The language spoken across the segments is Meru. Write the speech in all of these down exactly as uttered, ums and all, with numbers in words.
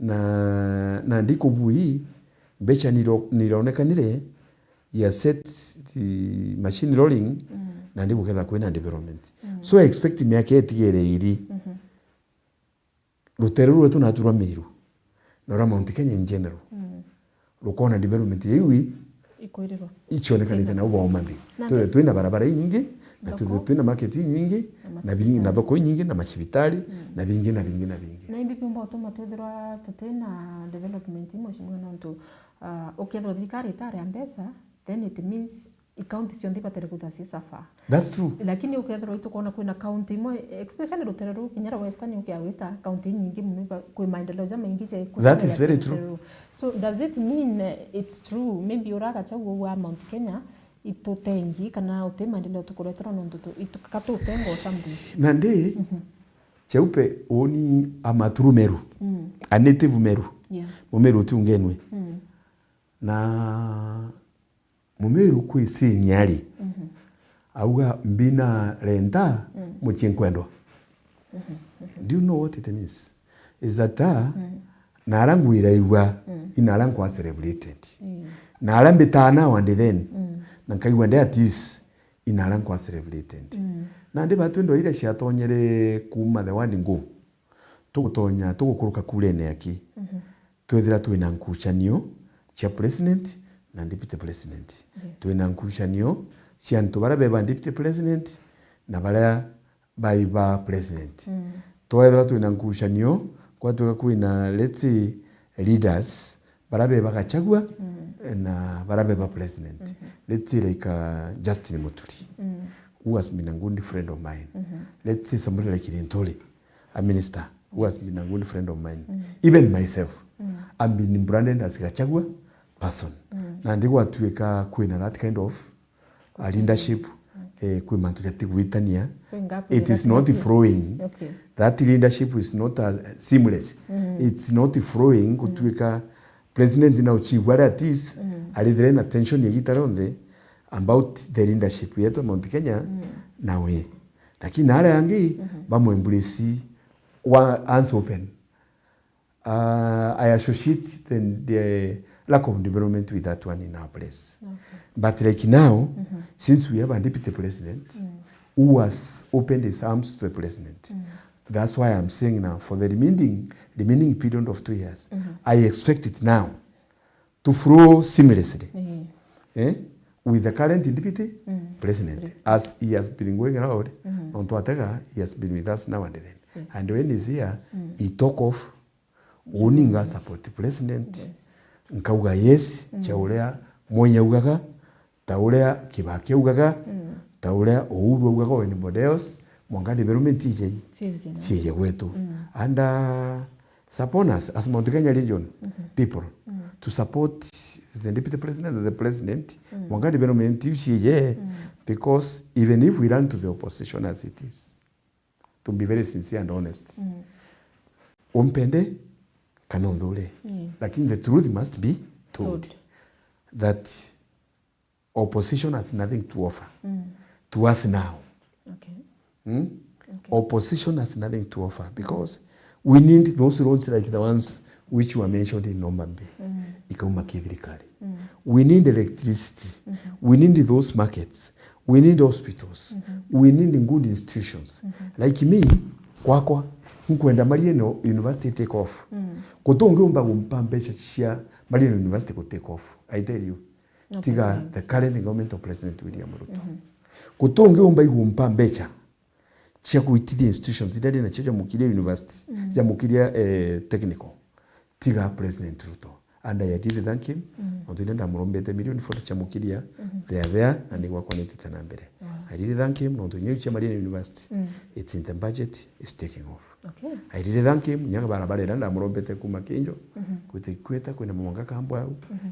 Na, na ndikubui, mbeca niro-, nironekanire, ya set the machine rolling, mm, na ndigukeethira kwina development. Mm. So I expect miaka itigere iri, mhm, rutere rwetu natu rwa Meru, na rwa Mount Kenya in general, mm, rukoona development ya iu i-, ikwirirwa, icionekanite na uba Homa Bay. Na twi-, twina barabara inyingi, na twi-, thoko, twina market inyingi, na na bingi, na masibitari, thoko inyingi, na macibitari, mm, na bingi, na bingi, na bingi. Na imbi biumba utuma twithirwa tutina development, Mheshimiwa, nontu, ah, ukethirwa thirikari itari ya mbeca, then it means i county cionthe ibatere kwithirwa ci suffer. That's true. Lakini ukethirwa itukwona kwina county imwe, especially rutere ruu kinya rwa Western, ukea gwita county inyingi mono iba-, kwi maendeleo jamaingi ja That is very true. So does it mean, eh, it's true? Maybe ura Gachagua uu wa Mount Kenya, itutengi kana uti maendeleo tukureterwa nontu tu-, itu-, katutenga or something? Nandi, mhm, Cheupe uni a Maturu Meru, mm, a native Meru. Yeah. Mumeru uti ungenwe. Mm. Na Mumeru kwi senior ri, mhm, auga, "Mbina renta, mm, mucii nkwendwa." Mhm, mhm. Do you know what it means? Is that, uh, mm, nara ngwiraigua, mm, inara nkwa celebrated. Mm. Nara mbitaa now and then, mm, na nkaigua ndi at ease, inara nkwa celebrated. Mm. Nandi batwi ndo iria ciatonyere kuuma the word go. Tugutonya, tugukuruka kurene aki. Mhm. Twethira twina nkucanio cia president na deputy president. Yes. Twina nkucanio cia antu baria beba deputy president na baria baiba president. Mm. Twethira twina nkucanio, gwatwika kwina, let's say, leaders baria beba Gachagua, mm, na baria beba president. Mhm. Let's say like, uh, Justin Muturi, mm, who has been a good friend of mine. Mhm. Let's say somebody like Linturi, a minister who has been a good friend of mine. Mm. Even myself, mm, I've been branded as Gachagua person. Mm. Nandi gwatwika kwina that kind of, uh, leadership, mm, eh, kwi mantu jatigwitania. Kwi gap. It is not flowing. Okay. That leadership is not, uh, seamless. Mm. It's not flowing, mm, gutwika president na uchigua ari at ease, mm, arithire na tension ya gita rionthe about the leadership yetu Mount Kenya, mm, na we. Lakini na aria angi, mhm, bamwembrace wa hands open. Uh, I associate the, the lack of development with that one in our place. Okay. But like now, mhm, since we have a deputy president, mm, who has opened his arms to the president, mm, that's why I'm saying now, for the remaining, remaining period of two years, mhm, I expect it now to flow seamlessly, mm, eh, with the current deputy, mm, president, president, as he has been going around, mm-hmm, nontu atega, he has been with us now and then. Yes. And when he's here, mm, he talk of, uni nga, yes, support president. Yes. Nkauga yes, mm, cha uria Moi augaga, ta uria Kibaki augaga, mm, ta uria Uhuru augaga, or anybody else, mwanka development ije, cije gwetu. Mm. And, uh, support us as Mount Kenya region, mm-hmm, people, mm, to support the deputy president and the president, mm, mwanka development iu cije, mm, because even if we run to the opposition as it is, to be very sincere and honest, mm, umpende kana unthure, mm, lakini the truth must be told, told, that opposition has nothing to offer, mm, to us now. Okay. Hmm? Okay. Opposition has nothing to offer because we need those roads like the ones which were mentioned in Homa Bay. Mm. Ikauma ki thirikari. Mm. We need electricity. Mm-hmm. We need those markets. We need hospitals. Mm-hmm. We need good institutions. Mm-hmm. Like me, kwakwa, nkwenda Marieno University take off. Mm. Guti ungiumba gumpa mbeca cia Marieno University gu take off. I tell you. No, tiga president, the current government of President William Ruto. Mm-hmm. Guti ungiumba igumpa mbeca cia kuitithia institutions iria ri nacio cia Mukiria University, mm, cia Mukiria, eh, Technical. Tiga President Ruto. And I really thank him. Mm. Nontu iria ndamurombete milioni forty cia Mukiria, mm-hmm, they are there, na nigwa kwanitite na mbere. Wow. I really thank him, nontu inya iu cia Marieno University, mm, it's in the budget, it's taking off. Okay. I really thank him, nyaga barabara iria ndamurombete kuma Kinjo, mm-hmm, kwita Ikweta, kwina Mwanga Kambwa au. Mm-hmm.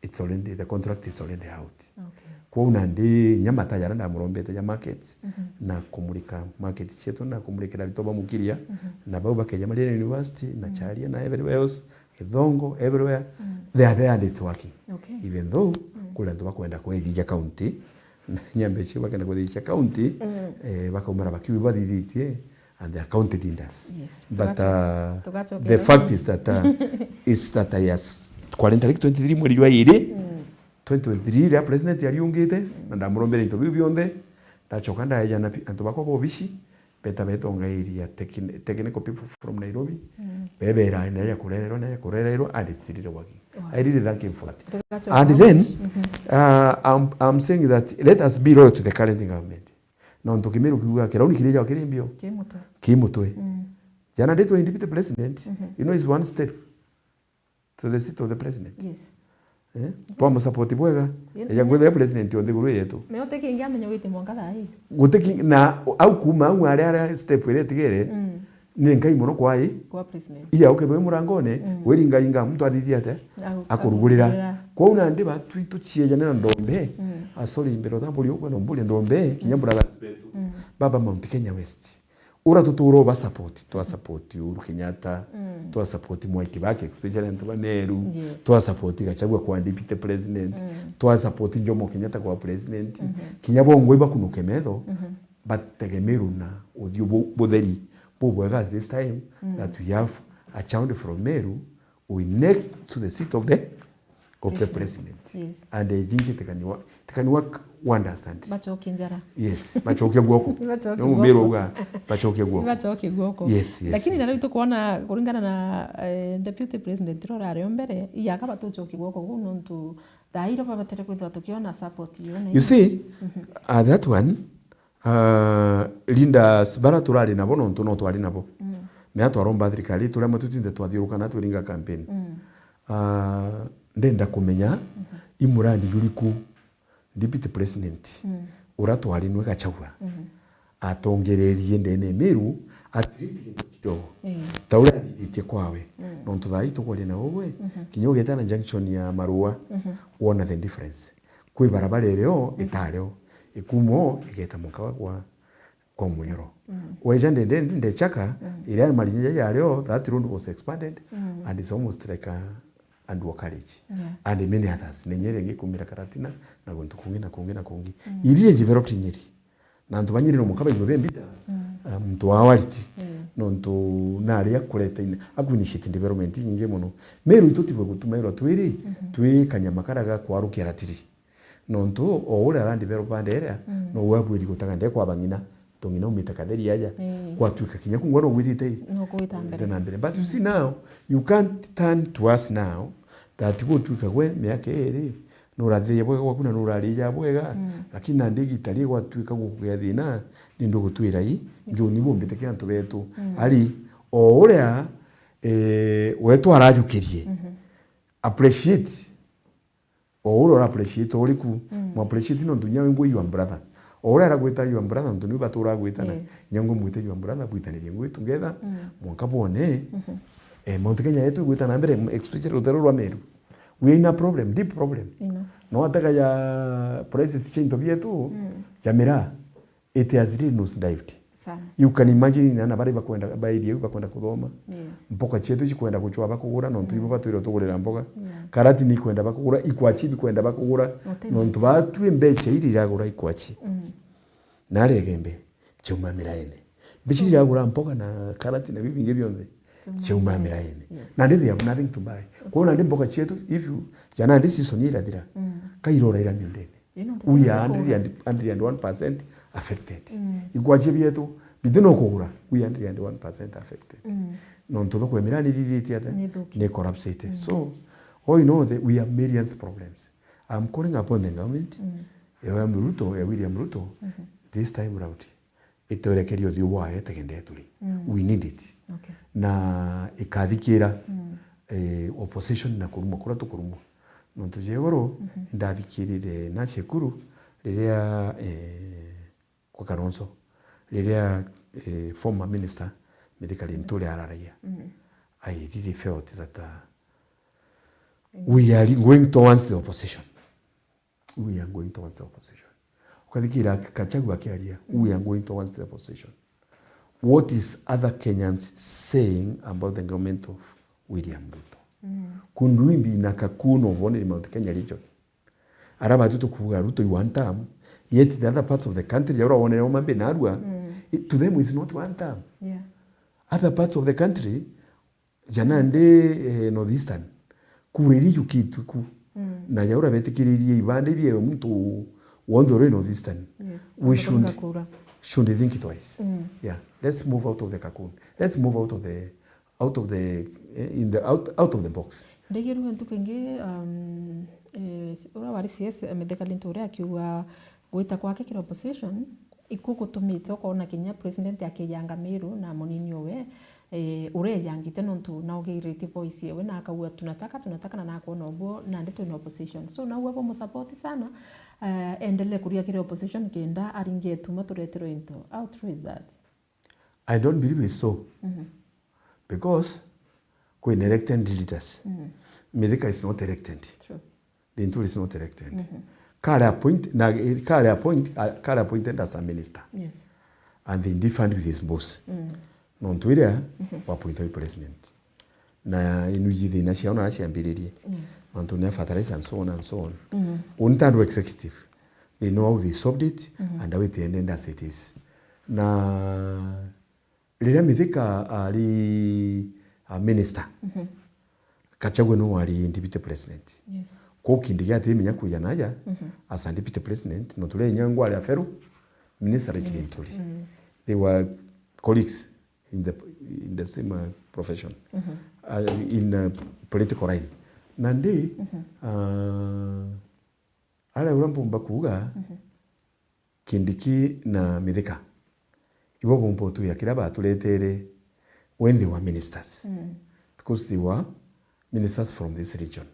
It's already, the contract is already out. Okay. Kwou nandi inya mata jaria ndamurombete ja markets, mhm, na kumurika markets cietu na kumurikira aritwa ba Mukiria, mhm, na bau bakeja Marieno University, na, mm, Charia na everywhere else, Githongo, everywhere, mm, they are there and it's working. Okay. Even though, mm, kuri antu bakwenda kwithithia county, na inya mbeca iu bakwenda kwithithia county, mm, eh, bakaumira bakiuga bathithitie, and they are counted in us. Yes. But, Tugacho- uh, tugachoka the rero. Fact is that, uh, is that I has, kwarenta like twenty-three mweri jwa iri, Mm. twenty twenty-three, riria president ariungite, na ndamurombera into biu bionthe, ndachoka ndaeja na pi-, antu bakwa ba obici, beta betongairia techni-, technical people from Nairobi, Mm. bebera naja kurererwa, naja kurererwa, and it's really working. Wow. I really thank him for that. Tugachoka And then, Mhm. uh, I'm, I'm saying that let us be loyal to the current government. Nontu Kimiru kiuga, kirauni kiria jao kiri mbio, Ki mutwe. Ki mutwe. Mm. Jana nditwa deputy president, Mhm. you know, is one step to the seat of the president. Yes. Eh? Twamusupport bwega. Yes. Eja kwithira president o nthiguru yetu. Me uti kingi amenya wite mwanka thaa ii. Guti ki-, na au kuma au ari, ari step iria itigere, Mm. ni nkai muno kwai. Kwa president. Iya ukethwe murangone, Mm. wiringaringa muntu athithia ate? Aku-, Akurugurira. akurugurira. Kwou nandi batwi tuciejane na ndombe. Mm. Ah, sorry, mbere o thambo rio kwena mburi ndombe, kinya Mm. brothers betu. Mm. Baba Mount Kenya West. Ura tutura uba support, twa support Uhuru Kenyatta, Mm. twa support Mwai Kibaki, especially antu ba Meru, Yes. twa support Gachagua kwa deputy president, Mm. twa support Jomo Kenyatta kwa president. Mhm. Kinya bongwa ibakunuke metho, Mhm. batege Meru na uthiu bu-, butheri bubwega at this time Mm. that we have a child from Meru who is next to the seat of the of the President. president. Yes. And I think it can work, it can work wonders and Bachoke njara. Yes, bachoke guoko. Bachoke No guoko. Mumero uga, bachoke guoko. Bachoke guoko. Yes, yes, Lakini yes, na riu yes. tukwona kuringana na, eh, deputy president rora ario mbere, iyaka batuchoke guoko guu nontu thaa iro babatere kwithirwa tukiona support iyo na You see, Mhm. uh, that one, uh, leaders bara turari nabo nontu no twari nabo. Mm. Mea twaromba thirikari, turia matutinde twathiuruka na twiringa campaign. Mm. Ah, ndenda kumenya Mhm. i murandi juriku deputy president Mm. ura twari nwe Gachagua Mhm. atongererie ndene Meru at least gintu kidogo. Mm. Ta uria athithitie kwawe. Mm. Nontu thaa ii tukwaria na ugwe, Mhm. kinya ugeta na junction ya Marua, Mhm. wona the difference. Kwi barabara irio Mhm. itareo, ikumo igeta mukawa kwa kwa Munyoro. Mm. Weja ndende ndechaka, Mm. iria marinya jaria ario, that road was expanded Mm. and it's almost like a, and Walker Ridge. Yeah. And many others. Ni Nyeri ingi kumira Karatina, na guntu kungi na kungi na kungi. Mm. Iri ni developed Nyeri. Na antu ba Nyeri no muka baigwe bembita, Mm. uh, muntu wa wariti. Mm. Nontu naria kureta in-, aku initiate development nyingi muno. Meru itu tibwe gutumairwa twiri, Mhm. twi kanyama karaga kwarukia ratiri. Nontu o uria arandi bero bande iria, Mm. no wabwiri gutaga nde kwa bang'ina, tong'ina umite katheri aja, Mm. gwatuika kinya kungwa no gwitite i-, No gwita mbere. gwitite na mbere. But you see now, you can't turn to us now that gutuika gwe miaka iri, nurathiria bwega gwaku na nurarija bwega, Mm. lakini nandi igita ri gwatuika gukugia thina, ni ndugutwira i, njuni bumbite ki antu betu. Mm. Ari, o uria, eh, wetu arajukirie, Mhm. appreciate. O uria ura appreciate uriku, Mm. mu appreciate nontu nya wingwe your brother. O uria aragwita your brother, nontu niu baturaga gwitana. Yes. Nya ngwe mwite your brother, bwitanirie ngwi together, Mm. mwanka bwone, Mhm. eh, Mount Kenya yetu igwita na mbere, especially rutero rwa Meru. We are in a problem, deep problem. Ino. No ataka ya prices cia into bietu, Mm. ja miraa. It has really nosedived. Sana. You can imagine na, na bari bakwenda, ba area iu bakwenda kuthoma. Yes. Mboka cietu cikwenda gucwa bakugura, nontu Mm. ibo batwire tugurira mboga. Yeah. Karati ni ikwenda bakugura, ikwachi bikwenda bakugura, Gute nontu mbeca. Batwi mbeca iri iragura ikwachi. Mm. Na ari Igembe, ciauma miraene. Mbeca Mm. iragura mboga na karati na biu bingi bionthe, Ciauma ciauma miraene. Miraene. Yes. Na they have nothing to buy. Kwou nandi mboga cietu, if you, jana ndi season irathira, Mm. kairora ira miundene. You know, We are tunakuwa hundred and, hundred and one percent affected. Mm. Igwachi bietu, biti no kugura, we are hundred and one percent affected. Mm. Nontu thoko ya miraa ni thithitie atia? Ni thuki. Ni collapsite. Mm. So, all in all, the, we have millions problems. I'm calling upon the government, Mm. ya William Ruto, ya William Ruto, Mhm. this time round, iturekerie uthiu bwayo, itegende turi. Mm. We need it. Okay. Na ikathikira, Mm. eh, opposition na kurumwa kuria tukurumwa. Nontu ja iguru, Mhm. ndathikirire na Chekuru riria, eh, kwa Kalonzo, riria, eh, former minister Mithika Linturi araragia. Mm. I really felt that, uh, Mm. we are going towards the opposition. We are going towards the opposition. Ukathikira Gachagua akiaria, we are going towards the opposition. What is other Kenyans saying about the government of William Ruto? Mm. Could we be in a cocoon of only Mount Kenya region? Ara batu tukuuga Ruto i one term, yet the other parts of the country, ya urawonere Homa Bay narua, Mm. it, to them is not one term. Yeah. Other parts of the country, jana ndi, eh, North Eastern, kura iria ijukitwe ku. Mm. Na jaura betikiririe ibande biewe muntu wonthe uri North Eastern. Yes. We should, should think twice. Mm. Yeah. Let's move out of the cocoon. Let's move out of the, out of the, eh, in the, out, out of the box. Ndegirwe ntuku ingi, um, eh, uria wari C S, eh, Mithika Linturi akiuga gwita kwake kiri opposition, iku gutumite ukona kinya president akiyanga Miru na munini owe, eh, ureyangite nontu naugirite voice yewe na akauga, "Tunataka, tunataka," na nakwona uguo, nandi twina opposition. So, naugua bumusupport sana, eh, endelee kuria kiri opposition kenda aringe tuma tureterwe into. How true is that? I don't believe it's so. Mhm. Because kwina elected leaders. Mhm. Mithika is not elected. True. Linturi is not elected. Mhm. Kari appoint-, na, kari appoint-, a-, kari appointed as a minister. Yes. And they defunct with his boss. Mm. Nontu iria, mhm, waappointwa i president. Na inwiji thina ciao na ciambiririe. Yes. Mantu ni a fertilizer and so on and so on. Mhm. Uni tandu executive. They know how they solved it, mhm, and how it ended as it is. Na riria Mithika ari a minister, mhm, Gachagua no wari deputy president. Yes. Kwou Kindiki atimenya kuja naja, mhm, as a deputy president, no turia inya ngwari a Ferro, minister like Linturi. Mm. They were colleagues in the, in the same, uh, profession, mhm, uh, in, uh, political line. Nandi, mhm, uh, aria uria mpumba kuuga, mhm, Kindiki na Mithika, ibo bumba utwira kiria baturetere when they were ministers. Mm. Because they were ministers from this region.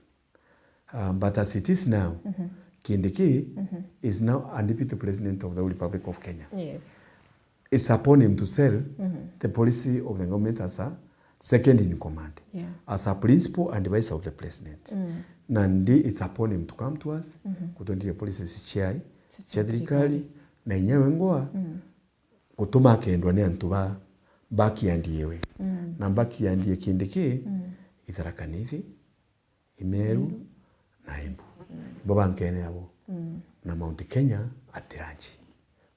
Um, but as it is now, mhm, Kindiki, mhm, is now a deputy president of the Republic of Kenya. Yes. It's upon him to sell, mhm, the policy of the government as a second in command, yeah, as a principal advisor of the president. Mm. Nandi it's upon him to come to us, mhm, kutwenderia policies ciai, cia thirikari, na inya we ngwa, mm, gutuma akendwa ni antu ba, bakiandie we. Mm. Na bakiandie Kindiki, mm, i Tharaka Nithi, i Meru, Meru, na Embu. Mm. Ibo bankene abo. Mm. Na Mount Kenya at large.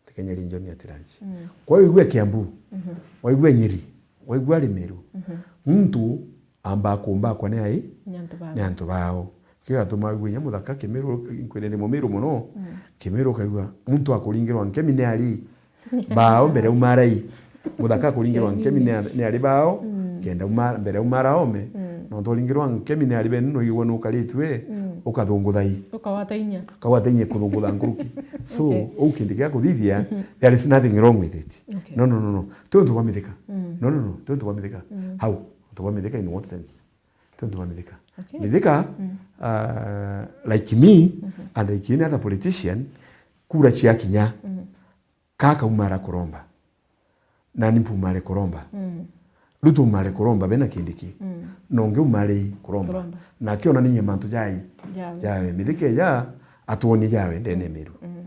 Mount Kenya region at large. Mm. Kwa waigua Kiambu, mhm, waigua Nyeri, waigua Meru, mhm, muntu amba kumbakwa ni ai? Ni antu bao. Ni antu bao. Kigatuma waigua inya muthaka Kimiru, nkwirire Mumiru muno, mm, Kimiru ukaigua muntu akuringirwa nkemi ni ari bao mbere aumara i. Muthaka akuringirwa nkemi ni a-, ni ari bao, mm, kenda uma-, mbere aumara ome. Mm. Nontu uringirwa nkemi ni ari benu no igwe nukaritue, mm, ukathungutha i. Ukawata inya. Ukawata inya kuthungutha nkuruki. So, okay, uu kindi gia kuthithia, mhm, there is nothing wrong with it. Okay. No, no, no, no. Ti untu bwa Mithika. Mm. No, no, no. Ti untu bwa Mithika. Mm. How? Untu bwa Mithika in what sense? Ti untu bwa Mithika. Okay. Mithika, mm, uh, like me, mhm, and like any other politician, kura ciakinya, mm, kaka umara kuromba. Nani mpumare kuromba. Mm. Ruto umare kuromba, bena Kindiki. Mm. Na ungi umare kuromba. Kuromba. Nake ona ninye mantu jai. Jawe. Jawe. Mithika eja atwonie jawe, ndene, mm, Meru. Mm.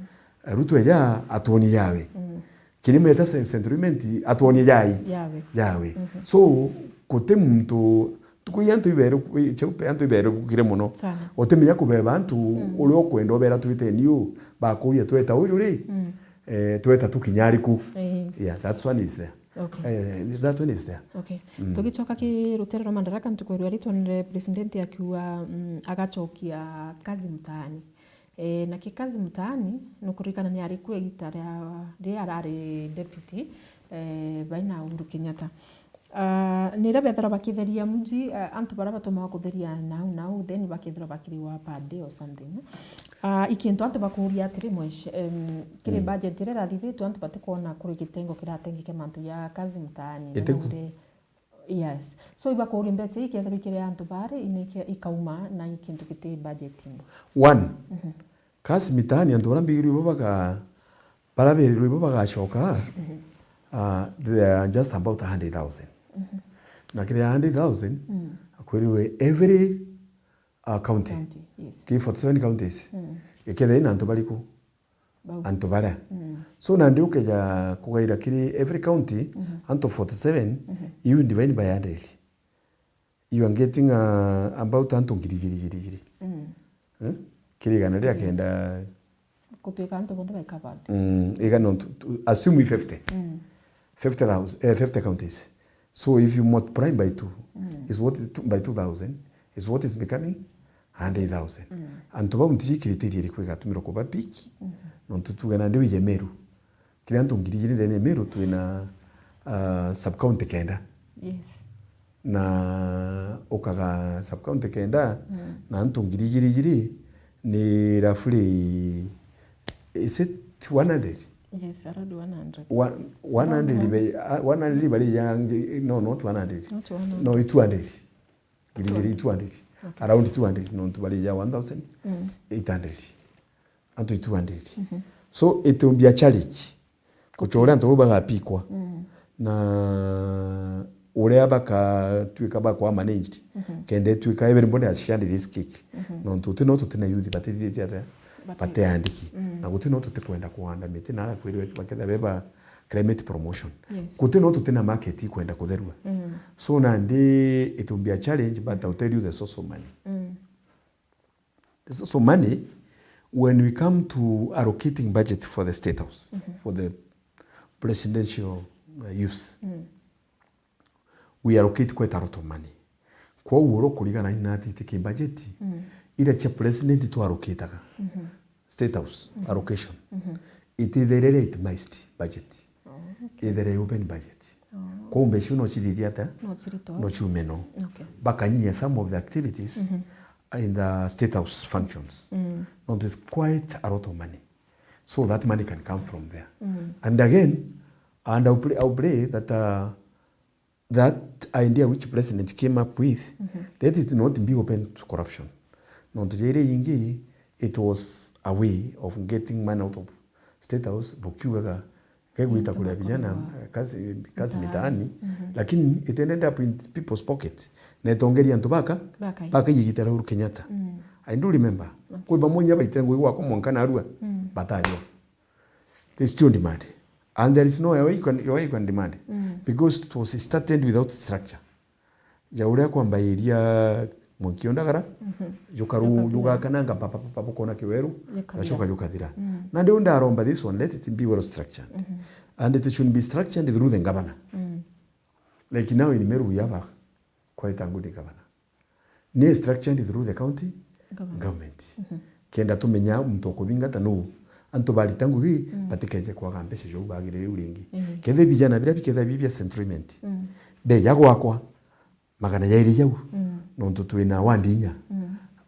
Ruto eja atwonie jawe. Mm. Kirima eta se-, Central Imenti atwonie jai. Jawe. Jawe. Mhm. So, guti muntu, tukuya antu iberu, cheupe antu iberu kire muno. Sana. Utimenya kubeba antu, mm, uria ukwenda ubera twite niu, bakuria tweta uyu ri? Mm. Eh, tweta tukinya ariku? Eh. Yeah, that's one is there. Okay. Eh, that one is there. Okay. Mm. Tugicoka ki rutere rwa Madaraka, ntuku ya rua ritwonere president akiuga, mm, agacokia kazi mtaani. Eh, na ki kazi mtaani, nukuririkana ni ari ku igita ria, ria arari deputy, eh, baina Uhuru Kenyatta. Ah, ni iria bethirwa bakitheria muji, ah, antu baria batumaga kutheria nau nau, then bakethirwa bakiriwa per day or something. Ah, ikintu antu bakuria atiri, mwesh-, em, kiri, mm, budget iria irathithitwe, antu batikwona kuri gitengo kiratengeke mantu ya kazi mtaani, na itiku. Nauri, yes. So, ibakuria mbeca ii ikethirwa ikiri antu bari, inike ikauma na ikintu giti budgeting. One, mhm. Kazi mitaani, antu baria mbigirwe ibo baga-, baria birirwe ibo bagacoka, mhm, ah, they are just about a hundred thousand. Mhm. Na kiri a hundred thousand, mm, kwiriwe every, ah, county. County, yes. Ki forty-seven counties. Mm. Ikethira ina antu bariku? Bau. Antu baria. Mm. So, nandi ukeja kugaira kiri every county, mhm, antu forty-seven, mhm, you divide by hundred. You are getting, uh, about antu ngiri, ngiri, ngiri, ngiri. Mm. Eh? Kiri igana riria, mm, kenda. Gutwika antu bonthe bai covered. Mm, igana ntu, tu-, assume fifty. Mm. fifty thousand, eh, fifty counties. So if you multiply by two, is what is two, by two thousand, is what is becoming hundred thousand. Antu bau ntiji criteria iriku igatumirwa kuba pick? Nontu tuge nandi wije Meru. Kiri antu ngiri igiri ndene ya Meru twina, ah, sub county kenda. Yes. Na ukaga sub county kenda, na antu ngiri igiri igiri ni roughly, is it one hundred? Yes, around one hundred. One, one hundred. Around one. Be, ah, one hundred bari ya ngi-, no, not one hundred. Not one hundred. No, it's two hundred. Ngiri igiri, two hundred. Okay. Around two hundred, nontu bari ya one thousand eight hundred. Antu i two hundred. So, it will be a challenge. Gucua uria antu bau bagapikwa. Na uria bakatuika bakwa managed. Kenda ituika everybody has shared this cake. Nontu tuti no tuti na youth batithiritie atia? Bate- bateandiki. Na guti no tutikwenda kuanda miti na ara kwirwe baketha beba climate promotion. Yes. Guti no tuti na market ikwenda kutherua. So nandi it will be a challenge, but I'll tell you the source of money. The source of money, when we come to allocating budget for the State House, for the presidential, uh, use, we allocate quite a lot of money. Kwou uru kurigana ni nati iti ki budget, ira cia president tu allocataga, State House allocation, ititherere itemized budget. Oh, okay. Ithere open budget. Oh. Kwou mbeca iu no cithithie atia? No ciritwe. No ciume no. Okay. Bakanyia some of the activities in the State House functions. Nontu is quite a lot of money. So that money can come from there. And again, and I'll pray, I'll pray that, uh, that idea which president came up with, let it not be open to corruption. Nontu ja iria ingi, it was a way of getting money out of State House, bukiugaga, kegwita kuria vijana, eh, kazi, kazi mitaani, lakini it ended up in people's pocket. Na itongeria antu baka, baka igita ria Uhuru Kenyatta. I do remember. Okay. Kwi bamwe inya baitire ngugi gwakwa mwanka narua, batarua. They still demand. And there is no way you can, way you can demand. Because it was started without structure. Ja uria kwambairia mwanki o ndagara, jukaru-, jukathira, jugakananga papa, papa, bukona kiweru, jukathira, gacoka jukathira. Na ndiu ndaromba this one, let it be well structured. And it should be structured through the governor. Like now in Meru we have a quite a good governor. Ni structured through the county government. Kenda tumenya muntu ukuthingata nuu. Antu barita ngugi, batikeje kwaga mbeca jau bagirire riu ringi. Kethe vijana biria biketha bi bia Central Imenti, beja gwakwa, magana jairi jau. Nontu twina ward inya.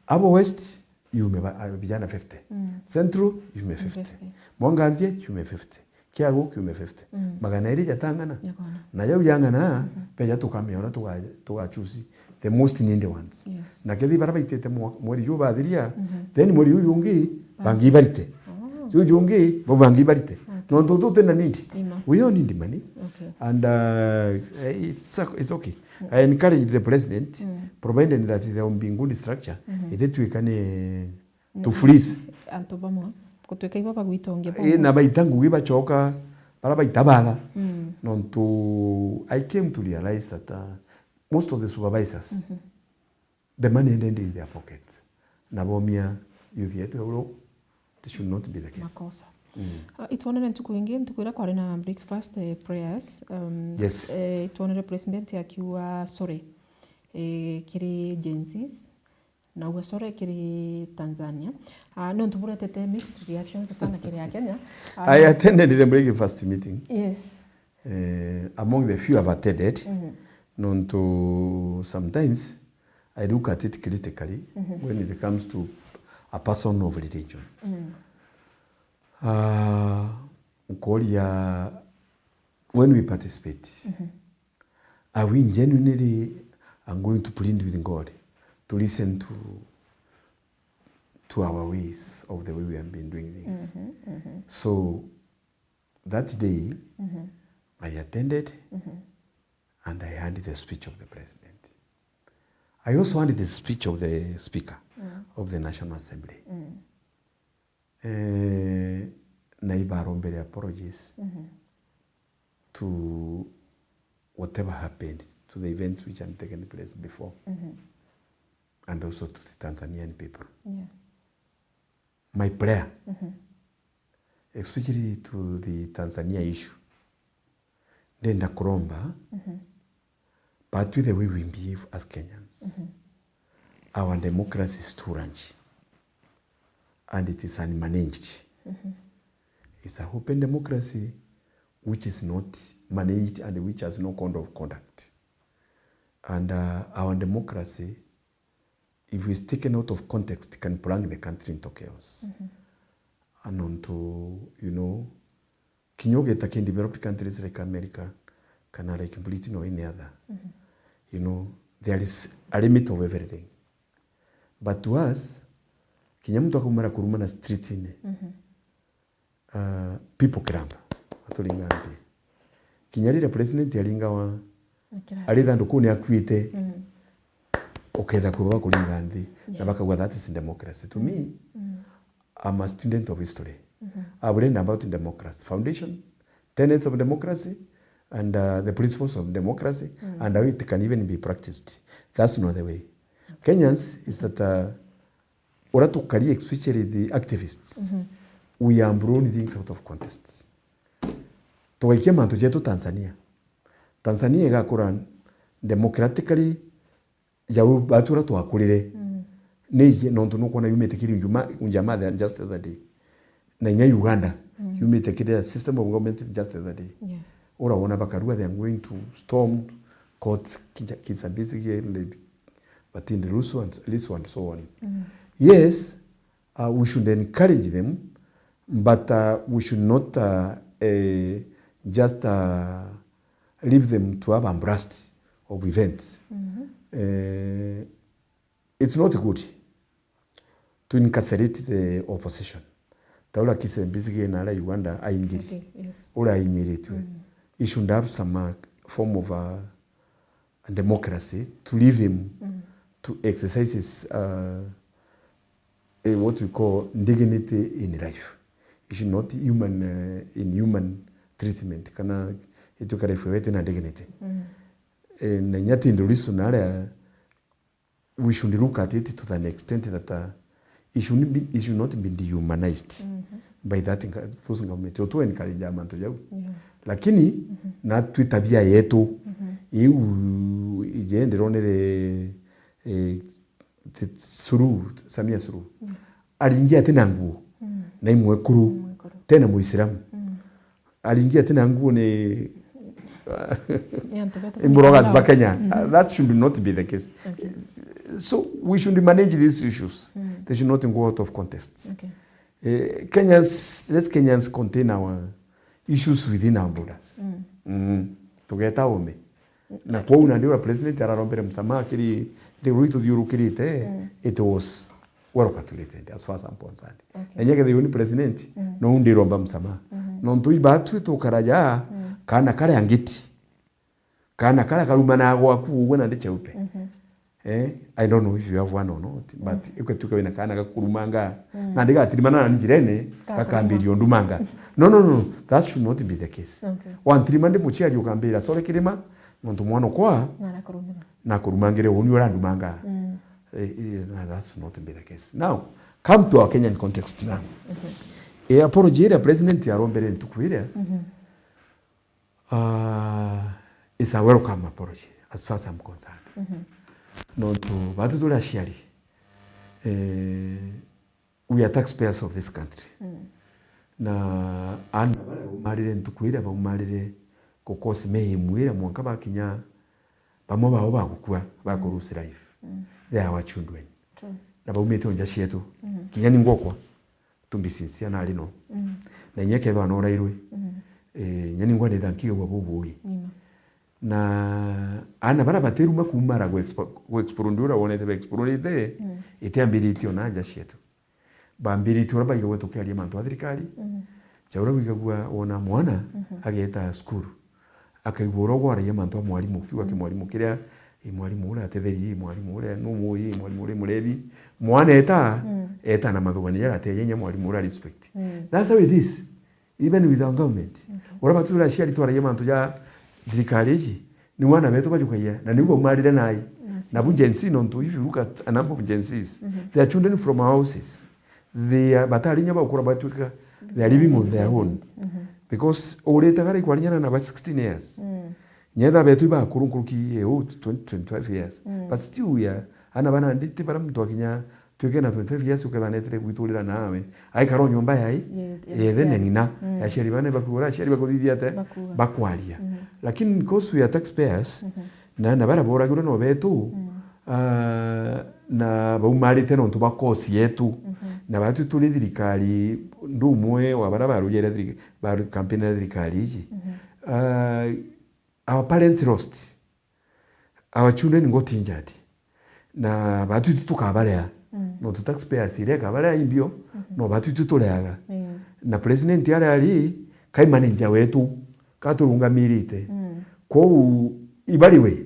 Abo West, yume ba-, a, vijana fifty. Central, yume fifty. Fifty. Mwanganthia, yume fifty. Kiagu kiume fifty. Magana eri jatang'ana. Yakona. Na jau yang'ana, beja tukamenya uria tuga-, tugachusi the most needy ones. Yes. Na kethi bara baitite mwa-, mweri juu bathiria, then mweri juu jungi, bangi barite. Oh. Juu jungi, bo bangi barite. Okay. Nontu tuti na need. We all need money. Okay. And, uh, it's, it's okay. I encourage the president, provided that there will be good structure, ititwika ni to freeze. Antu bamwe gutwika ibo bagwitongia. Ii, bamwe na baita ngugi bacoka, bara baita batha. Nontu I came to realize that, uh, most of the supervisors, the money ended in their pocket. Na bomia youth yetu ya uro, it should not be the case. Makosa. Ah, itwonere ntuku ingi, ntuku iria kwari na breakfast, eh, prayers, um, yes, eh, itwonere president akiuga sorry, eh, kiri Gen Zs. Na uga sorry kiri Tanzania. Ah, nontu buretete mixed reactions sana kiri Akenya. Ah, I attended the breakfast meeting. Yes. Eh, among the few I've attended, nontu sometimes I look at it critically when it comes to a person of religion. Ah, nkoria, when we participate, are we genuinely and going to plead with God to listen to, to our ways of the way we have been doing things? So that day, I attended and I heard the speech of the president. I also heard the speech of the speaker of the National Assembly. Eh, na ibarombere apologies to whatever happened, to the events which had taken place before, and also to the Tanzanian people. Yeah. My prayer, especially to the Tanzania issue, Ndenda kuromba, Mhm. but with the way we behave as Kenyans, Mhm. our democracy is too rangy and it is unmanaged. Mhm. It's a open democracy which is not managed and which has no code of conduct. And, uh, our democracy, if it's taken out of context, can plunge the country into chaos. Mhm. And onto, you know, kinya ugeta ki developed countries like America, kana like Britain or any other, Mhm. you know, there is a limit of everything. But to us, kinya muntu akaumara kurumana street-ini, Mhm. uh, people kiramba, aturinga nthi. Kinya riria president aringawa, Akira. ari thandukuni akuite, Mm. uketha kwi baba kuringa nthi, na Yeah. bakauga, "That is democracy." To me, Mm. I'm a student of history. Mm-hmm. I've read about democracy, foundation, tenets of democracy, and, uh, the principles of democracy, Mm. and how it can even be practiced. That's not the way. Kenyans is that, uh, uria tukari, especially the activists, Mhm. we are blowing things out of context. Tugaikia mantu jetu Tanzania. Tanzania igakura democratically, jau batu uria twakurire. Mm. Ni iji, nontu nukwona yumite kiri Unjuma-, Unjamaa just the other day. Na inya Uganda, Mm. yumite kiri a system of government just the other day. Yeah. Uria wona bakarua, they are going to storm court, Kizza Besigye, Martin Lissu and, Lissu and so on. Mm. Yes, uh, we should encourage them, but, uh, we should not, uh, eh, just, uh, leave them to have a blast of events. Mm-hmm. Eh, it's not good to incarcerate the opposition. Ta uria Kizza Besigye na aria Uganda aingiri. Okay, yes. Uria ainyiritwe. Mm. He should have some, uh, form of a, a democracy to leave him Mm. to exercise his, uh, eh, what we call dignity in life. He should not human, uh, inhuman treatment, kana ituika life yete na dignity. Mm. Eh, na inya Tundu Lissu na aria we should look at it to an extent that, uh, it should be, it should not be dehumanized Mhm. by that, those government. Otu encourage mantu jau. Yeah. Lakini, Mhm. na twi tabia yetu, Mhm. iu ije ndironere, eh, Suluhu, Samia Suluhu. Yeah. Aringi ati na nguo, Mm. na imwekuru, Imwekuru. tena Muislamu. Mm. Aringi ati na nguo ni, Ni antu betu imburogas ba Kenya. Mhm. Uh, that should not be the case. Okay. So we should manage these issues. Mm. They should not go out of context. Okay. Eh, Kenyans, let Kenyans contain our issues within our borders. Mm. Mm. Tugeta ome. Na kwou nandi uria president ararombere msamaha kiri nthiguru ituthiurukirite, Mm. it was well calculated as far as I'm concerned. Okay. Na inya kethira ni president, Mm. no ndiromba msamaha. Mhm. Nontu ibatwi tukaraja, Mm. kana karia ngiti. Kana karia karumanaga gwaku ugwe nandi cheupe. Mhm. Eh, I don't know if you have one or not, but Mm. ikwe tuka wina kana gakurumanga. Mm. Nandi gatirimana na njirene, Gakuruma. gakambiria undumanga. No, no, no, no, that should not be the case. Okay. Wantirima ndi muciari ukambira, "Sorry, Kirima, nontu mwana okwa Narakurumira. nakurumangire uni urandumanga." Mm. Eh, eh, no, that's not be the case. Now, come to our Kenyan context now. Mhm. E apology iria president arombere ntuku iria, Mhm. uh, is a welcome apology as far as I'm concerned. Mhm. Nontu batu turi aciari, eh, we are taxpayers of this country. Mm. Na ana baria baumarire ntuku iria baumarire gukosi mehimu iria mwanka bakinya bamwe bao bagukua, baku lose life. Mm. They are our children. True. Na baumite o nja cietu. Mm. Kinya ni ngokwa, to be sincere, nari no. Mm. Na inya kethwa norairwe. Mm. Eh, inya ni ngwa nitha nkigagua bubui. Nima. Na ana baria batiruma kumara gu expo-, gu explore ndi uria wonete ba explorete, Mm. itiambiritie ona nja cietu. Bambiritie uria baigagua tukiaria mantu a thirikari. Mhm. Ja uria wigagua wona mwana Mhm. ageeta cukuru, akaigua uria ugwaragia mantu a mwarimu, ukiuga ki Mm. mwarimu kiria, i mwarimu uria atetherie, i mwarimu uria numui, i mwarimu uria murebi. Mwana eta, Mm. eta na mathugania jaria ateagia inya mwarimu uria respect. Mm. That's how it is. Even with our government. Okay. Uria batu turi aciari twaragia mantu ja thirikari iji, ni wana betu bajukagia, na niu baumarire nai. Yes. Nabu Gen Z, nontu if you look at a number of Gen Zs, Mhm. they are children from our houses. They are, batari inya bagukura batwika, they are living on their own. Mhm. Because urite gari kwarinyana na ba sixteen years. Mm. Nyetha betu ibakuru nkuruki eu twenty, twenty-five years. Mm. But still we are, ana bana nditi bara muntu akinya twike na twenty-five years uketha netire gwiturira nawe. Aikara o nyomba yai, Ye-, ye-, yethe na aciari. Ng'ina. Mm. Aciari bane bakura, aciari bakuthithia ate? Bakua. Bakwaria. Mm-hmm. Lakini because we are taxpayers, mm-hmm, na, na bara boragirwe no betu, mm, ah, na baumarite nontu ba cause yetu. Mm-hmm. Na batu turi thirikari, ndu umwe wa bara barujere thirikari, ba campaign ya thirikari iji. Mhm. Ah, our parents lost. Our children got injured. Na batwiti tukabarea. Mm. Nontu taxpayers iria ikabarea imbio, mhm, no batwiti tureaga. Mm. Na president aria ari, kai manager wetu, katurungamirite. Mm. Kwou, ibariwe.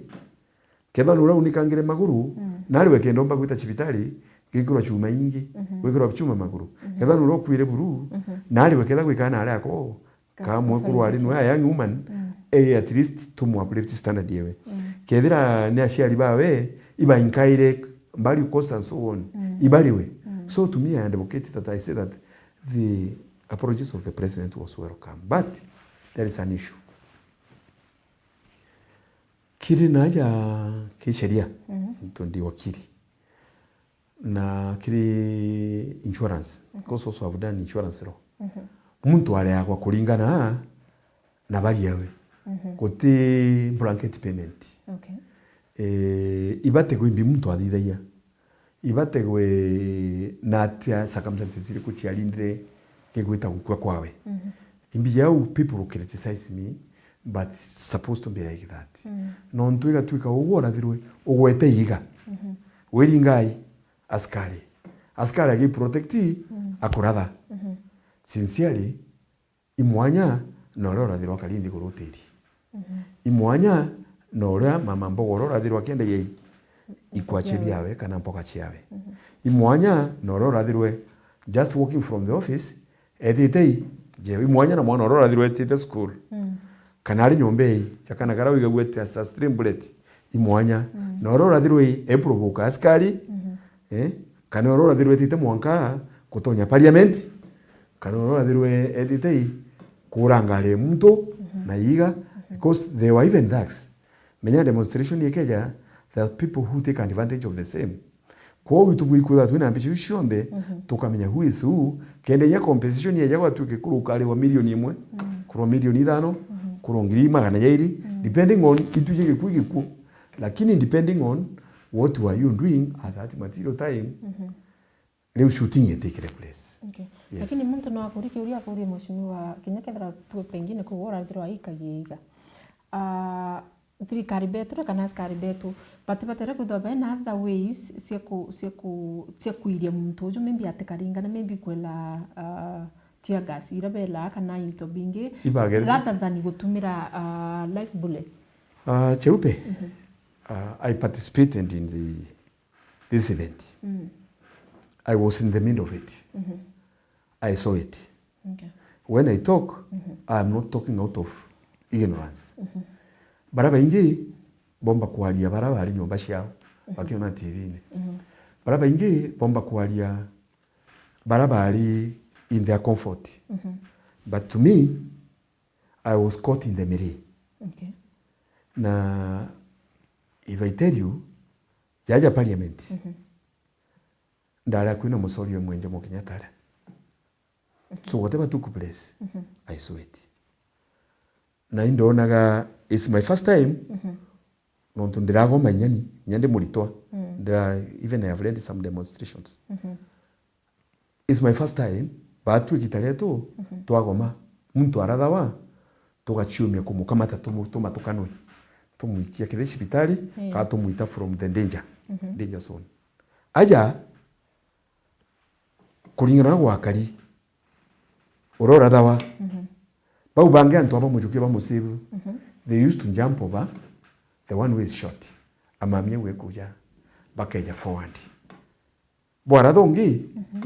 Kethira nuria unikangire maguru, mm, nariwe kenda omba gwita cibitari, gwikirwa chuma ingi, mhm, gwikirwa chuma maguru. Mhm. Kethira nuria ukuire buru, mhm, nariwe kethira gwikana aria ako, ka, ka mwekuru ari nwe a young woman, mm, eh, at least tumu uplift standard yewe. Mm. Kethira ni aciari bawe, ibainkaire, burial cost and so on, mm, ibariwe. Mm. So to me, I advocate that, I say that the apologies of the president was welcome. But there is an issue. Kiri naja ki sheria, mhm, nontu ndi wakiri. Na kiri insurance, mhm, because also I've done insurance law. Mhm. Muntu areagwa kuringana na baria we. Mhm. Guti blanket payment. Okay. Eh, ibategwe imbi muntu athithagia. Ibategwe na atia, circumstances iriku ciarindire gigwita gukua kwawe. Mhm. Imbi jau people will criticize me, but it's supposed to be like that. Mm. Nontu igatwika uguo urathirwe, ugwete iga. Mhm. Wiringai, askari. Askari agi protect, mm, akuratha. Mhm. Sincerely, i mwanya na uria urathirwa akari nthiguru utiri. Mhm. I mwanya na uria mama mboga uria urathirwa akiendagia i-, ikwa cia biawe kana mboga ciawe. Mhm. I mwanya na uria urathirwe just walking from the office, etite i, je, i mwanya na mwana uria urathirwe etite school. Mm. Kana ari nyomba ii, ja kana karia wigagua ati as a stream bullet, i mwanya. Mm. Na uria urathirwe i, e provoke askari, mhm, eh, kana uria urathirwe etite mwanka gutonya parliament, kana uria urathirwe etite i, kuranga ari muntu, mhm, na iga, mhm, because they were even thugs. Menya demonstration ikeja, there are people who take advantage of the same. Kwou itubwiri kwithirwa twina mbica iu cionthe, mhm, tukamenya who is who, kenda inya compensation yeja gwatuike kurwa ukariwa milioni imwe, mhm, kurwa milioni ithano, mhm, kurwa ngiri magana jairi, mhm, depending on ituje gikuu gikuu. Lakini depending on what were you doing at that material time, mhm, riu shooting yetikire place. Okay. Yes. Lakini muntu no akuri kiuria, akurie mheshimiwa, kinya kethira tu pengine kuu urathirwa aikagia iga. Ah, thirikari betu ri kana askari betu, batibatere kwithirwa bena other ways cia ku-, cia ku-, cia kwiria muntu uju, maybe atikaringana, maybe kwela, ah, tear gas ira belaa kana into bingi, ibagerete, rather than gutumira, ah, live bullet? Ah, Cheupe, mhm, ah, I participated in the, this event. Mm. I was in the middle of it. Mhm. I saw it. Okay. When I talk, mhm, I am not talking out of ignorance. Mhm. Bara baingi bomba kwaria bara bari nyomba ciao, mhm, bakiona T V-ini. Mhm. Bara baingi bomba kwaria bara bari in their comfort. Mhm. But to me, I was caught in the middle. Okay. Na if I tell you, jaja parliament, mhm, ndari akui na mucori umwe Jomo Kenyatta aria. So whatever took place, mhm, I saw it. Na indonaga, it's my first time, mhm, nontu ndiragoma inyani, inya ndi muritwa. Mm. Ndira, even I have led some demonstrations. Mhm. It's my first time, but tu igita rietu, mhm, twagoma, muntu arathawa, tugaciumia kumukamata tumu-, tumatukanwe. Tumwikia kithi cibitari, mm, kana tumwita from the danger, mhm, danger zone. Aja, kuringana na gwakari, uria urathawa. Mhm. Bau bangi antu aba mujukie ba musibu, mhm, they used to jump over the one who is short. Amamia gwikuja, bakeja forward. Bwaratha ungi, mhm,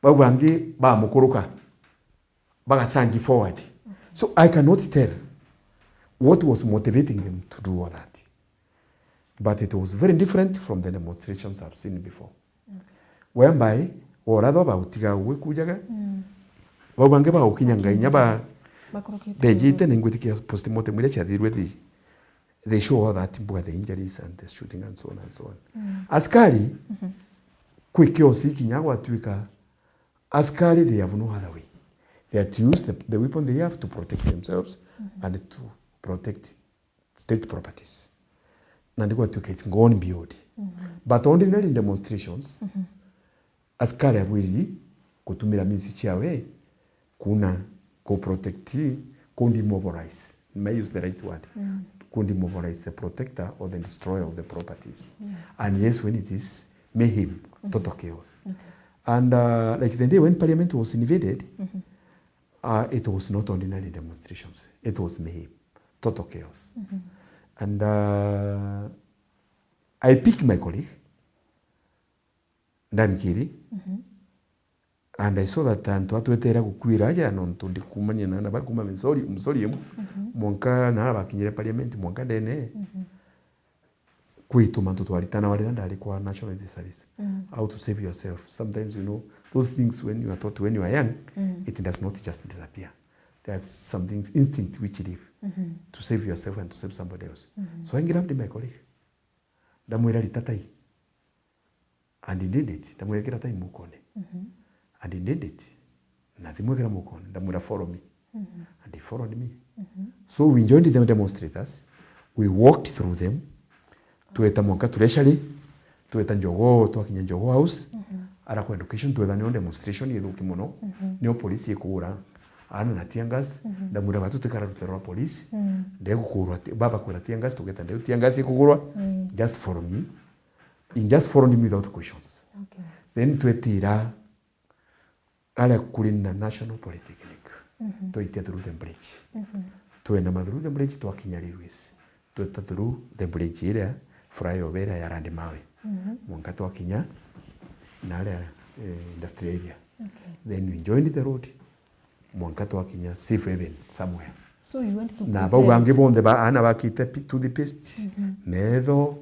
bau bangi bamukuruka, bagacanji forward. Okay. So I cannot tell what was motivating them to do all that. But it was very different from the demonstrations I've seen before. Okay. Whereby, worathwa bagutiga gwikujaga, mm, bau bangi bagukinyanga inya ba, Bakurukite Bejite na ingwitikia postmortem iria ciathirwe thi, they show all that mbuga, the injuries and the shooting and so on and so on. Askari, kwi chaos kinya gwatuika, askari, they have no other way. They have to use the, the weapon they have to protect themselves and to protect state properties. Na ndigwatuika it's gone beyond. But ordinary demonstrations, askari abwiri kutumira means ciawe kuna ku protect, ku demobilize. May I use the right word? Ku demobilize the protector or the destroyer of the properties. Unless when it is mayhem, total chaos. And uh, like the day when parliament was invaded, uh, it was not ordinary demonstrations. It was mayhem, total chaos. And uh, I pick my colleague, Dan Kiri, and I saw that antu atwetera gukwira aja nontu ndikumania na na bakuma msori msori emu, mwanka na bakinyire parliament, mwanka ndene. Kwitu mantu twaritana warira ndari kwa National Health Service. How to save yourself. Sometimes, you know, those things when you are taught when you are young, it does not just disappear. There are some things, instinct which live to save yourself and to save somebody else. So I grabbed my colleague. Ndamwira, "Rita tai." And he did it. Ndamwira, "Kira tai mukone." And he did it. Na thimwekera mukone. Ndamwira, "Follow me." And he followed me. So we joined the demonstrators. We walked through them. Tweta mwanka Treasury. Tweta Njogoo, twakinya Njogoo House. Ara kwa education, twetha nio demonstration ithuki muno. Nio polisi ikugura ana na tear gas. Ndamwira, "Batu tikara rutero rwa polisi." Ndegukugurwa ti-, baba kwira tear gas, tugeta ndeu tear gas ikugurwa. Just follow me. He just followed me without questions. Okay. Then twetira aria kuri na National Polytechnic. Twaitia through the bridge. Twenama through the bridge, twakinya railways. Tweta through the bridge iria flyover iria ya Randi Mawe. Mwanka twakinya na aria, eh, industrial area. Okay. Then we joined the road. Mwanka twakinya safe haven somewhere. So you went to Na prepare. Bau bangi bonthe ba, ana bakite pi-, toothpaste, metho,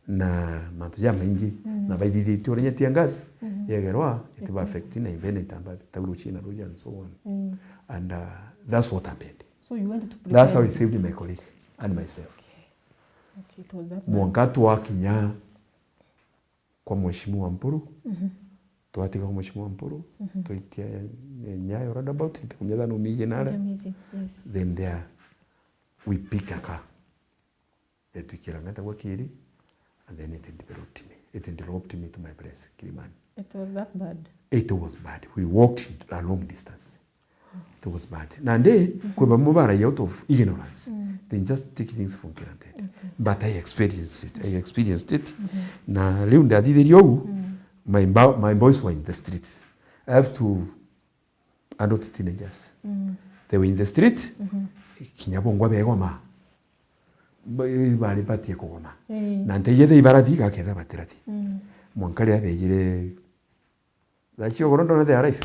na mantu jamaingi. Na baithithitie uria tear gas yegerwa, itiba affect na imbene itamba tauro china ruja and so on. And uh, that's what happened. So you went to prepare. That's how I saved my colleague and myself. Okay. Okay, it was that bad. Mwanka twakinya kwa Mheshimiwa Mpuru, twatiga kwa Mheshimiwa Mpuru, twaitia, eh, Nyayo roundabout, ntikumenya thaa numije nara. Ntikumenya, yes. Then there we picked a car. Yatwikira ngata gwa Kiri, and then it enveloped me. It enveloped me to my place, Kilimani. It was that bad? It was bad. We walked a long distance. It was bad. Nandi, kwi bamwe baragia out of ignorance. They just take things for granted. Okay. But I experienced it. I experienced it. Na riu ndathithirie uu, my, bo- my boys were in the street. I have to adult teenagers. They were in the street. Kinya bongwa begoma. Ba- bari batie kugoma. Na nteije the ibarathi gaketha batirathi. Mwanka ria bejire Thaa cia ugoro ndona they are alive.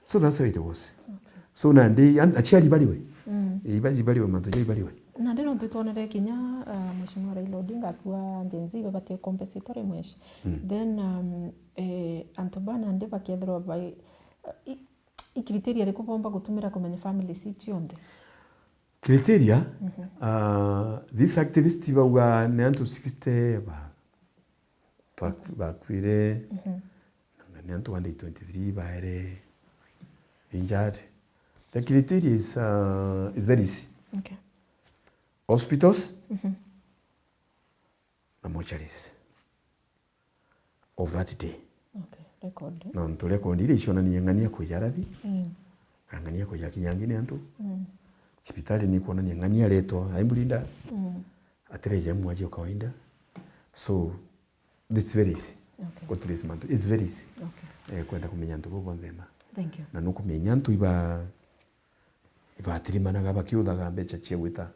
So that's how it was. Okay. So nandi an- aciari bariwe. Mm. Iba ibariwe mantu ja ibariwe. Nandi nontu twonere kinya, uh, Mheshimiwa Raila Odinga akua Gen Z babatie compensatory mwesh. Mm. Then um, eh, antu ba nandi bakethirwa bai uh, i, i criteria riku bomba gutumira kumenya family si cionthe? Criteria, uh, this activist bauga ni antu sixty ba twa- bakwire. Mhm. Na ni antu one hundred twenty-three baere injured. The criteria is, uh, is very easy. Okay. Hospitals, mhm, na mortuaries of that day. Okay, record. Nontu record iria icionania ng'ania kwija arathi, mm, na ng'ania kwija kinya angi ni antu. Mm. Cibitari ni kwonania ng'ania aretwa aimurinda. Mm. Atiraija mwaji o kawaida. So, it's very easy. Okay. Go to this month. It's very easy. Okay. Eh, kwenda kumenya antu bau bonthe ma. Thank you. Na nukumenya antu iba, ibatirimanaga bakiuthaga mbeca cia gwita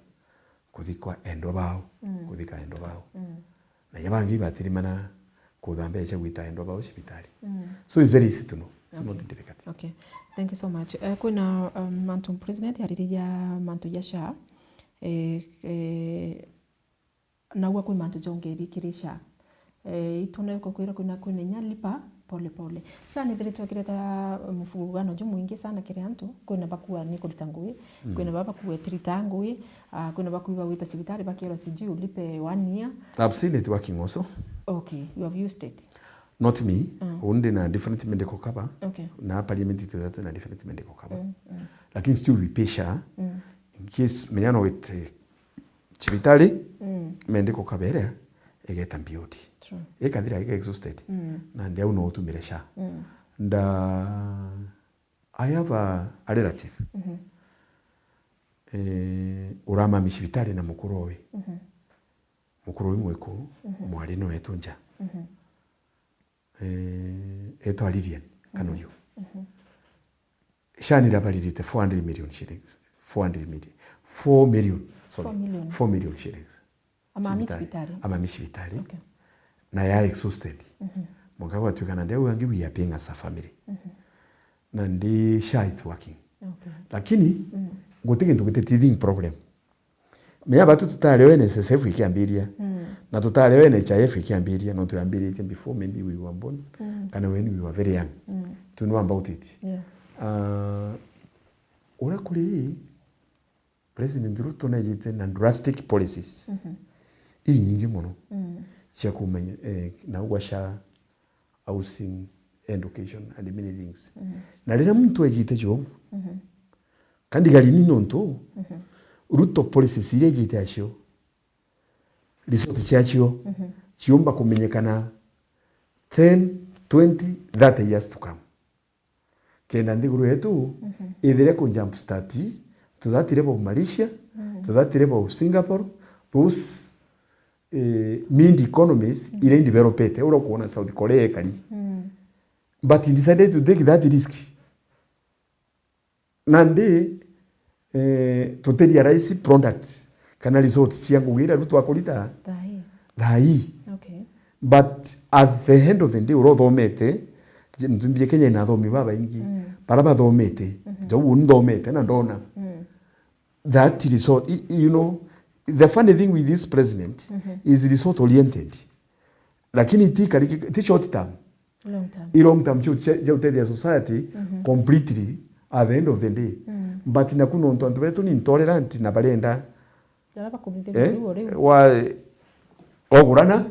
kuthikwa endwa bao, mm, kuthika endwa bao. Mm. Na inya bangi ibatirimana kutha mbeca gwita endwa bao cibitari. Mm. So it's very easy to know. It's, okay, not difficult. Okay. Thank you so much. Eh, kwina, um, mantu president aririria mantu ya SHA. Eh, eh, Naua kwi mantu jongerie kiri SHA. Eh, itune kukwira kwina, kwina inya lipa Pole pole. SHA nithiritwe ikireta muvurugano jumwingi sana kiri antu. Kwina bakua ni kurita ngui, mm, kwina baba bakua itirita ngui, ah, kwina bakua bagwita cibitari bakirwa sijui ulipe one year. I've seen it working also. Okay, you have used it? Not me. Mm. Uni ndi na different medical cover. Okay. Na parliament itwithira twina different medical cover. Mm, mm. Lakini still we pay SHA. Mm. In case menya no wite cibitari, mm, medical cover iria igeta mbiodi. True. Ikathira iga exhausted. Mm. Nandi au no utumire SHA. Mm. Nda, I have a, a relative. Mhm. Eh, uramami cibitari na mukuru owe. Mhm. Mukuru owe mwiku, mhm, mwari no etu nja. Mhm. Eh, etwa Lilian Kanurio. Mhm. SHA nirabaririte four hundred million shillings. Four hundred million. Four million, sorry. Four million. Four million shillings. Amami cibitari. Cibitari. Amami cibitari. Okay. Na ya exhausted. Mhm. Mwanka gwatuika nandi au angi we are paying as a family. Mhm. Nandi SHA is working. Okay. Lakini, mm, guti gintu giti teething problem. Menya batu tutari o N S S F ikiambiria. Mm. Na tutari o N H I F ikiambiria, nontu yambiritie before maybe we were born, mm, kana when we were very young. Mm. To know about it. Yeah. Ah, uria kuri, President Ruto nejite na drastic policies, mhm, inyingi mono, mm, cia kumenya, eh, na ugwa SHA, housing, education and many things. Mhm. Na riria muntu ejite job, mhm, kandi gari ni nontu, mhm, Ruto policies iria ejite acio, result ciacio, mhm, ciumba kumenyekana ten, twenty, thirty years to come. Kenda nthiguru yetu, mhm, ithire ku jump start, to that level of Malaysia, mhm, to that level of Singapore, those, eh, mid economies, mhm, iria developete, uria ukuona South Korea ikari. Mm. But he decided to take that risk. Nandi, eh, tuti realize products kana results cia ngugi iria riu twakurita thaa ii. Thaa ii. Okay. But at the end of the day, uria uthomete, je-, ntumbie Kenya ina athomi babaingi, mm, baria bathomete, mhm, jau uni nthomete na ndona. Mm. That result, y-, you know, the funny thing with this president, mhm, is result oriented. Lakini ti kari-, ti short term. Long term. I long term cio cia, cia gutethia society, mhm, completely at the end of the day. Mm. But naku nontu antu betu ni intolerant na barenda, jaria bakuthithia, eh, riu o riu, wa, ogurana,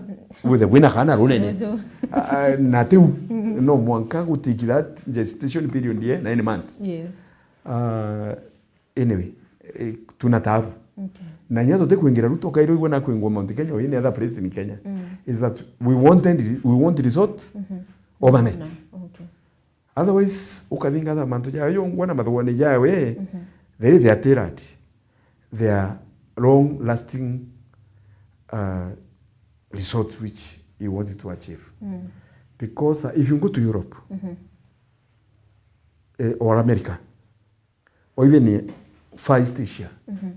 withe wina kana runene. Uju. Ah, na tiu, mm, no mwanka gutiki that gestation period ye nine months. Yes. Ah, Anyway, eh, tuna taabu. Okay. Na inya tutikwingira Ruto, kairwa igwe na kwingwa Mount Kenya, we any other place in Kenya, mm, is that we wanted, we want result, mhm, overnight. No. Okay. Otherwise, ukathingatha mantu jawe jongwa na mathuguani jawe, mhm, they, they are tailored. They are long lasting, uh, results which you want to achieve. Mm. Because, uh, if you go to Europe, mhm, eh, or America, or even Far East Asia, mhm,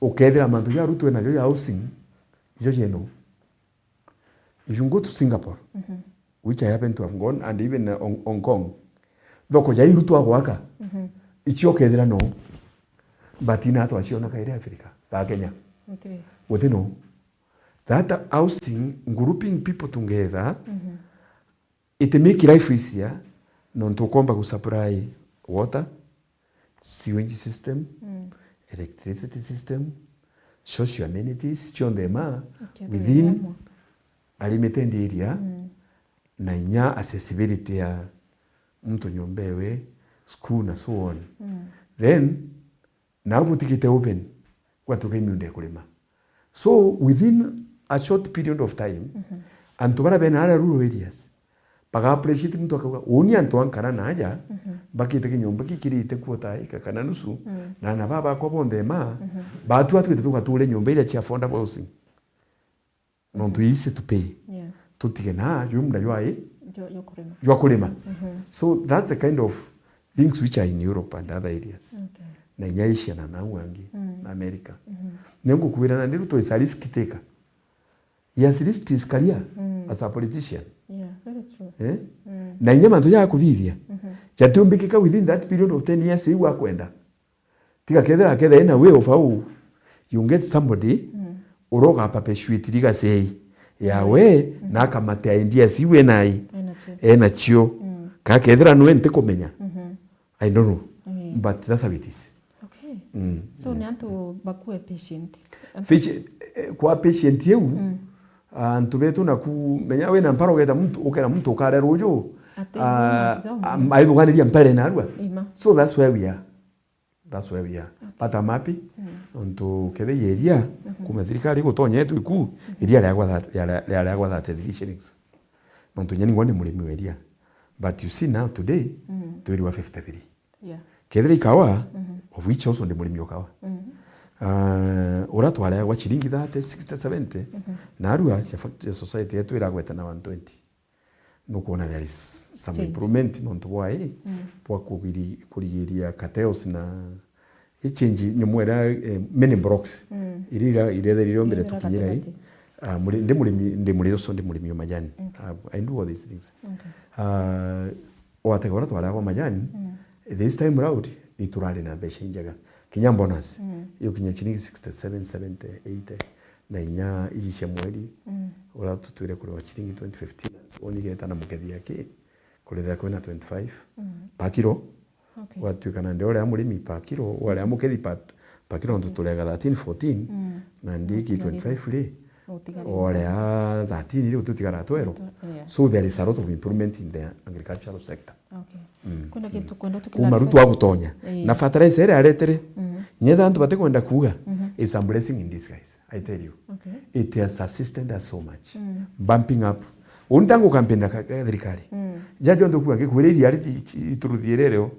ukethira mantu ja Ruto enajo ja housing, ijo jeno. If you go to Singapore, mhm, which I happen to have gone, and even, uh, Hong, Hong Kong, thoko ja Ruto agwaka, mhm, icio ukethira no, but ina twaciona kairi Africa, ba Kenya. Gutiri. Guti no. That housing, grouping people together, mhm, it make life easier, nontu ukomba gu supply water, sewage system, mm, electricity system, social amenities, cionthe ma, okay, within a limited area, mm, na inya accessibility ya muntu nyomba ewe, school na so on. Mm. Then, nau butigite open, gwatuka imiunda ya kurima. So, within a short period of time, mhm, antu baria bena aria rural areas, baga appreciate muntu akauga, "Uuni antu ankara na aja, mhm, mbakite kinyomba gikirite quarter acre kana nusu, mm, na aana baa bakwa bonthe ma, mhm, batua twite tugature nyomba iria cia affordable housing." Nontu easy to pay. Yeah. Tutige na jumla jwa i-, jwa, jwa kurima. Jwa kurima. Mhm. So that's the kind of things which are in Europe and other areas. Okay. Na inya Asia na nau angi, mm, na America. Mhm. Ni ngukwira nandi Ruto is a risk taker. He has risked his career, mm, as a politician. Yeah, very true. Eh? Mm. Na inya mantu ja kuthithia. Mhm. Jatiumbikika within that period of ten years iu akwenda. Tiga kethira, kethira ena way of how you get somebody, mm, uria uga perpetuate legacy ya, mm, we, mm, na akamate ideas iu enai. Ena cio. Enacio. Mm. Ka kethira nwe ntikumenya. Mhm. I don't know. Mm. But that's how it is. Okay. Mm. So, mm, ni antu bakue patient. Antu patient, eh, kwa patient iu, mm, antu betu naku, menya wina mpara ugeta muntu, ukera muntu ukare ruju, ati, ah, ati, am-, aithuganiria mpere narua. Ima. So that's where we are. That's where we are. Okay. But I'm happy. Mm. Nontu kethira i iria, mhm, kuma thirikari gutonya yetu iku, mhm, iria riagwa that, riaria, riagwa thirty-three shillings. Nontu nyeni ngwa ni murimi wa iria. But you see now today, mm, twiriwa fifty-three. Yeah. Kethira ikawa, mhm, of which also ndi murimi o kawa. Mhm. Ah, ura twareagwa ciringi thirty, sixty, seventy, mhm, narua, cia fact, society yetu iragweta na one twenty. Nukwona there is some change, improvement nontu bwa i, mm, bwa kugiri-, kurigiria cartels na i change nyomo iria, eh, many blocks. Mm. Iria ira-, iria iria mbere tukinyira i. Gatagatĩ. Ah, muri-, ndi murimi, ndi muri ucio, ndi murimi o majani. Okay. Ah, I do all these things. Okay. Ah, watega ura twareagwa majani, mm, this time round, iturari na mbeca injega. Kinya bonus, mm, iyo kinya ciringi sixty-seven, seventy, eighty. Na inya iji cia mweri, mm, ura tutwire kuriwa ciringi twenty fifteen, so nigeta na mukethi aki, kurithira kwina twenty-five, mm, per kilo. Okay. Gwatuika nandi uria murimi per kilo, uria mukethi per, per kilo, nontu tureaga thirteen, fourteen, mm, nandi iki twenty-five ri, utigarire, uria thirteen ri, ututigara twero. Twe-, yeah. So there is a lot of improvement in the agricultural sector. Okay. Mm. Kwina kintu kwenda tukila kuma riu twagutonya. Eh. Na fertilizer iria aretere, mhm, nyetha antu batikwenda kuuga, mhm, is a blessing in disguise, I tell you. Okay. It has assisted us so much. Mm. Bumping up. Uni tangu kampeni na ka-, ka thirikari. Mm. Jaji onthe kuuga ngikwira iria ri-, ti-, ti-, ituruthiire rio.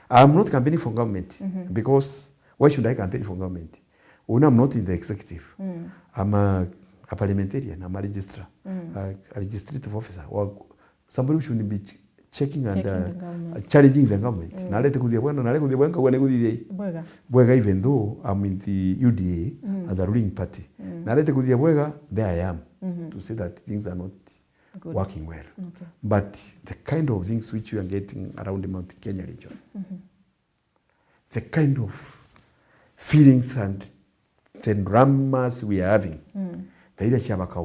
I'm not campaigning for government, mhm, because why should I campaign for government? Uni I'm not in the executive. Mm. I'm a, a parliamentarian, I'm a registrar, mm, a, a legislative officer. Wa somebody who should be ch-, checking and, checking, uh, the government, uh, challenging the government. Mm. Narete kuthia bwega, narete kuthia bwega, nkauga ni kuthithia i bwega. Bwega, even though I'm in the U D A, mm, as the ruling party. Mm. Narete kuthia bwega, there I am, mm-hmm, to say that things are not good, working well. Okay. But the kind of things which you are getting around Mount Kenya region, mm-hmm, the kind of feelings and the dramas we are having, mm, tha iria cia baka,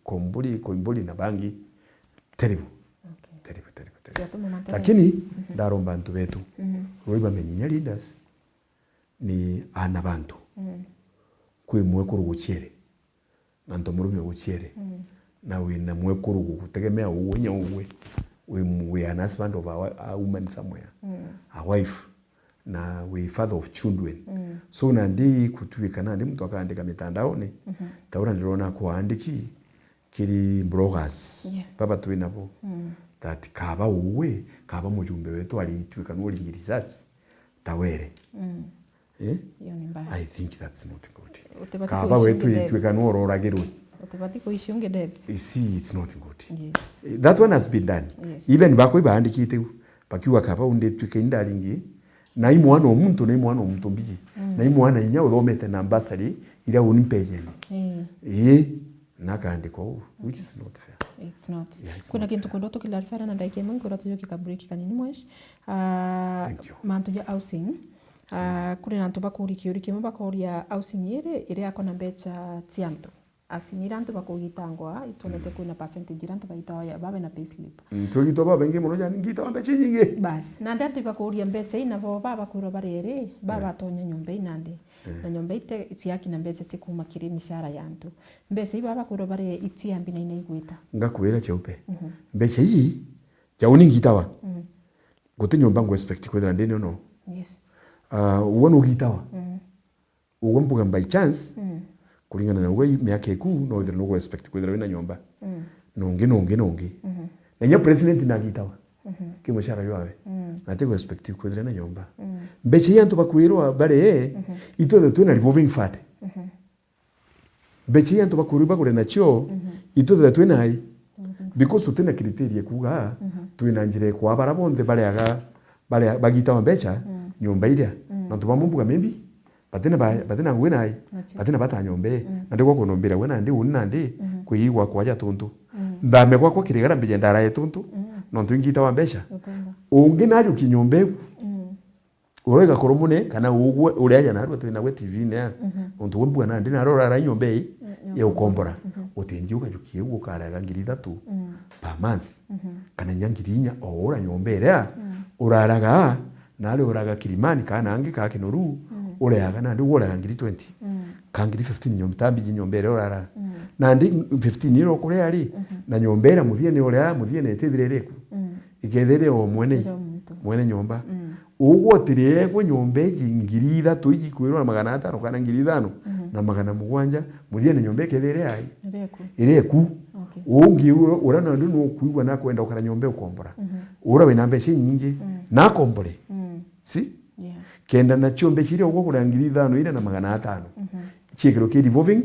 Koimburi, Koimburi na bangi, terrible. Okay. Terrible, terrible, terrible. Ciatuma mantu lakini, mhm, ndaromba antu betu, mhm, rwai bamenye inya leaders ni ana bantu. Mm. Kwi mwekuru guciere. Na nto murume uguciere, mm, na wina mwekuru gugutegemea uwe nya uwe, wi mu-, wi an husband of a, a woman somewhere, mm, a wife, na wi father of children. Mm. So nandi kutuika nandi muntu akaandika mitandaoni, mhm, ta uria ndirona kwa andiki kiri bloggers, yeah, baba twi nabo, mm, that kaba uwe, kaba mujumbe wetu arituika nu ringi risasi ta were. Mm. Eh? Iyo ni mbaya. I think that's not good. Utibati kaba wetu kuici ungi death. Itwika nu uroragirwe. Utibati kuici ungi death. You see, it's not good. Yes. Eh, that one has been done. Yes. Even bakwa ibaandikite u, bakiuga kaba undi twike indaringi, na i mwana o muntu, na i mwana o muntu mbiji. Mm. Na i mwana inya uthomete na bursary ira uni mpejeni. Eh. Eh, na akaandikwa u, which is not fair. It's not. Yeah, it's not fair. Kwina kintu kwenda tukilarifaira na ndagika imwe, nkwira tujuke ka break kanini mwesh. Ah, thank you. Mantu ja housing. Ah, kuri na antu bakuria kiuria kimwe, bakoria housing iri, iri yako na mbecha cia antu. Housing iri antu bakugitangwa, itwonete, mm, kwina percentage ira antu baitawa ya, babe na payslip. Mm, twigitwa babaingi muno, jani ngitawa mbecha inyingi. Bas, nandi antu ibakuria mbecha ii nabo babakwirwa bari eri, eh, babatonya nyomba ii nandi. Eh. Na nyomba ii te ciaki na mbecha cikuma kiri mishara ya antu. Mbecha ii babakwirwa bari itiambi na inaigwita. Ngakwira cheupe. Mhm. Mbecha ii, jau ni ngitawa. Mhm. Guti nyomba ngu expect kwithira ndini uno. Yes. Ah, uwe nugitawa. Mm. Uwe mbuga by chance, mm, kuringana na uwe miaka iku, no withire nugu expect kwithira wina nyomba. Mm. Nungi, nungi, nungi. Mhm. Na inya president nagitawa. Mhm. Ki mushara jwawe. Mm. Na atigu expect kwithira na nyomba. Mm. Mbecha ii antu bakwirwa bari, mhm, itwethe twina revolving fund. Mhm. Mbecha ii antu bakwirwa bagure nacio, mhm, itwethe twina ai. Mhm. Because utina criteria kuuga, mhm, twina njira ikwa bara bonthe bariaga, baria bagitawa mbecha, mm, nyomba iria. Mm. Nontu bamwe mbuga maybe, batina ba-, batina ngugi nai, nacio, batina bata nyomba ii. Mm. Na ndigwa kunombira gwe nandi uni nandi, mhm, kwigigwa kwaja tuntu. Mm. Nthame gwakwa kirigara mbije ndarae tuntu, mm, nontu ingitawa mbecha. Utonga. Ungi najukie nyomba iu. Mm. Uria igakorwo mune, kana ugwe uria aja narua twina gwe T V-ini ya. Mhm. Nontu gwe mbuga nandi narora ara nyomba ii, mm, ya ukombora. Mhm. Utinji ukajukie ukarega ngiri ithatu, mm, per month. Mhm. Kana inya ngiri inya, o ura nyomba iria, mm, uraraga, nari uraga Kilimani, kana angi ka Kinoru, mm, ureaga, nandi ugwe urega ngiri twenty. Mm. Ka ngiri fifteen nyomba, ta mbiji nyomba iria uraraga. Mm. Nandi fifteen iria ukurea ri, mhm, na nyomba iria muthia ni urea, muthia ni itithire iriku. Mm. Ikethire o mwene, iri o muntu, mwene nyomba. Mm. Ugwe utiriegwe nyomba iji ngiri ithatu iji ikwirwa na magana atano kana ngiri ithano, mhm, na magana mugwanja, muthia ni nyomba ikethire ai. Iriku. Iriku. Okay. Ungi ura, ura nandi nukwigua nakwenda ukara nyomba ukombora. Mhm. Ura wina mbeca inyingi, mm, nakombore. Mm. Si? Yeah. Kenda nacio mbeca iria ugwe ukurea ngiri ithano iria na magana atano, mhm, ciikirwe ki revolving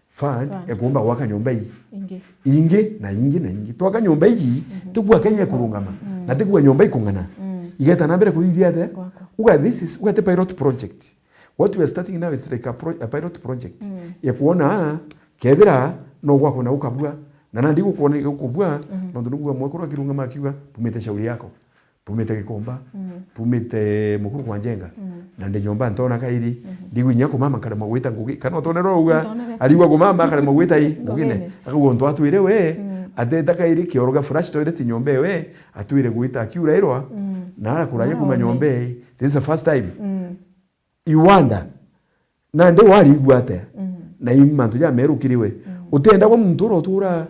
fund, fund, ekumba gwaka nyomba ii. Ingi. Ingi, na ingi, na ingi. Twaka nyomba ii, mhm, tigua Kenya ikurungama, mm, na tigua nyomba ikung'ana. Mm. Igeta na mbere kuthithia atia? Gwaka. Uga this is, uga ti pilot project. What we are starting now is like a pro-, a pilot project. Mm. Ya kuona, kethira no gwakwa na ukabua. Na nandi gukwona gukubua, mhm, nontu niguo mwekuru akirungama akiuga, "Pumite shauri yako." Pumite Gikomba, mm, pumite Mukuru kwa Njenga. Mm. Na ndi nyomba ntona kairi, mhm, ndigwi inya kumama nkaremwa gwita ngugi. Kana utonere uga, ntonere, arigwa kumama akaremwa gwita i, ngugine. Ngugine. Akauga untu atwire we, mm, ateta kairi kioro gia flush toilet nyomba ewe, atwire gwita akiura irwa, mm, na arakuraja no, kuma nyomba ii. This is the first time. Mm. You wonder, nandi warigua atia? Mm. Na i mantu jameru kiri we. Mm. Utiendagwa muntu urotura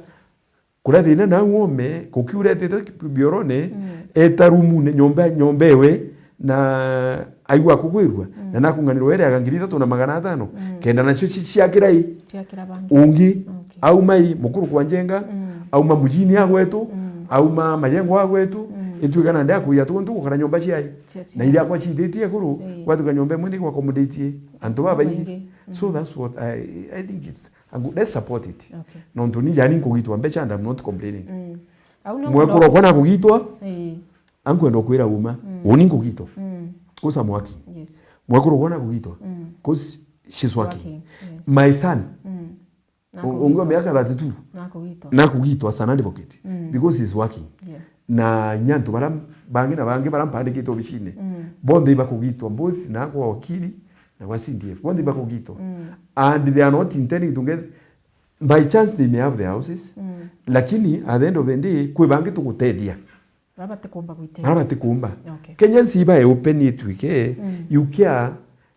kuria thina nau ome, kukiura etite biorone, mm, eta rumune, nyomba, nyomba ewe, na aigua akugwirua, mm, na nakung'anirwa ere aga ngiri ithatu na magana atano, mm, kenda nacio ci-, ciakira i. Ciakira bangi. Ungi, okay, auma i Mukuru kwa Njenga, mm, auma mujini agwetu, mm, auma majengo agwetu, mm, ituika nandi akuya tuntu gukara nyomba ciai. Cia, cia. Na iria akwa ciititie kuru, ii, gwatuka nyomba imwe ni gwa accommodate antu babaingi. Babaingi. So, mm, that's what I, I think it's a good, let's support it. Okay. Nontu ni jani nkugitwa mbeca and I'm not complaining. Mm. Au no mwekuru okwa nakugitwa, ii, ankwenda kwira uma, mm, uni nkugitwa. Mm. 'Cause I'm working. Yes. Mwekuru okwa nakugitwa, mm, 'cause she's working. Working, yes. My son, mm. U-, ungi wa miaka thirty-two. Nakugitwa. Nakugitwa as an advocate. Mm. Because he's working. Yeah. Na inya antu bara bangi na bangi bara mpandikite obicine. Mm. Bonthe ibakugitwa, both na kwa wakili na kwa C D F. Bonthe ibakugitwa. Mm. And they are not intending to get, by chance they may have their houses. Mm. Lakini at the end of the day, kwi bangi tugutethia. Bara batikumba gwiteria. Bara batikumba. Okay. Kenyans ibae open itwike, mm, you care,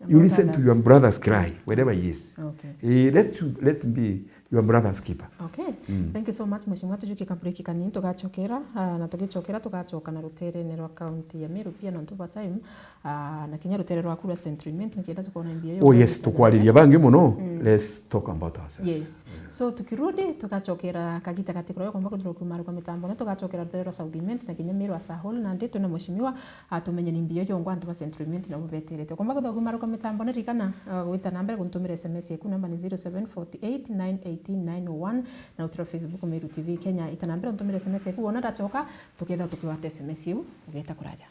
you listen to your brother's cry, wherever he is. Okay. Eh, let's, let's be your brother's keeper. Okay. Mm. Thank you so much, Mheshimiwa. Tujukie ka break kanini, tugacokera, ah, na tugicokera, tugacoka na ruterene rwa county ya Meru pia, nontu bwa time, ah, na kinya rutere rwaku rwa Central Imenti, nikenda tukona mbio. Oh, yes, tukwariria bangi muno. Mm. Let's talk about ourselves. Yes. So, tukirudi, tugacokera kagita gati kuria ukomba kuthirwa kumaruka mitambo, na tugacokera rutere rwa South Imenti na kinya Meru as a whole, nandi twina mheshimiwa, atumenye ni mbio jongwa antu ba Central Imenti na bubeterete. Ukomba kuthirwa kumaruka mitambo, ni ririkana, uh, gwita na mbere kuntumira S M S yaku, namba ni zero seven four eight nine eighteen nine oh one, na utira Facebook Meru T V Kenya. Ita na mbere untumire S M S yaku, wona ndacoka, tuketha tukigwata S M S iu, ugeta kuraja.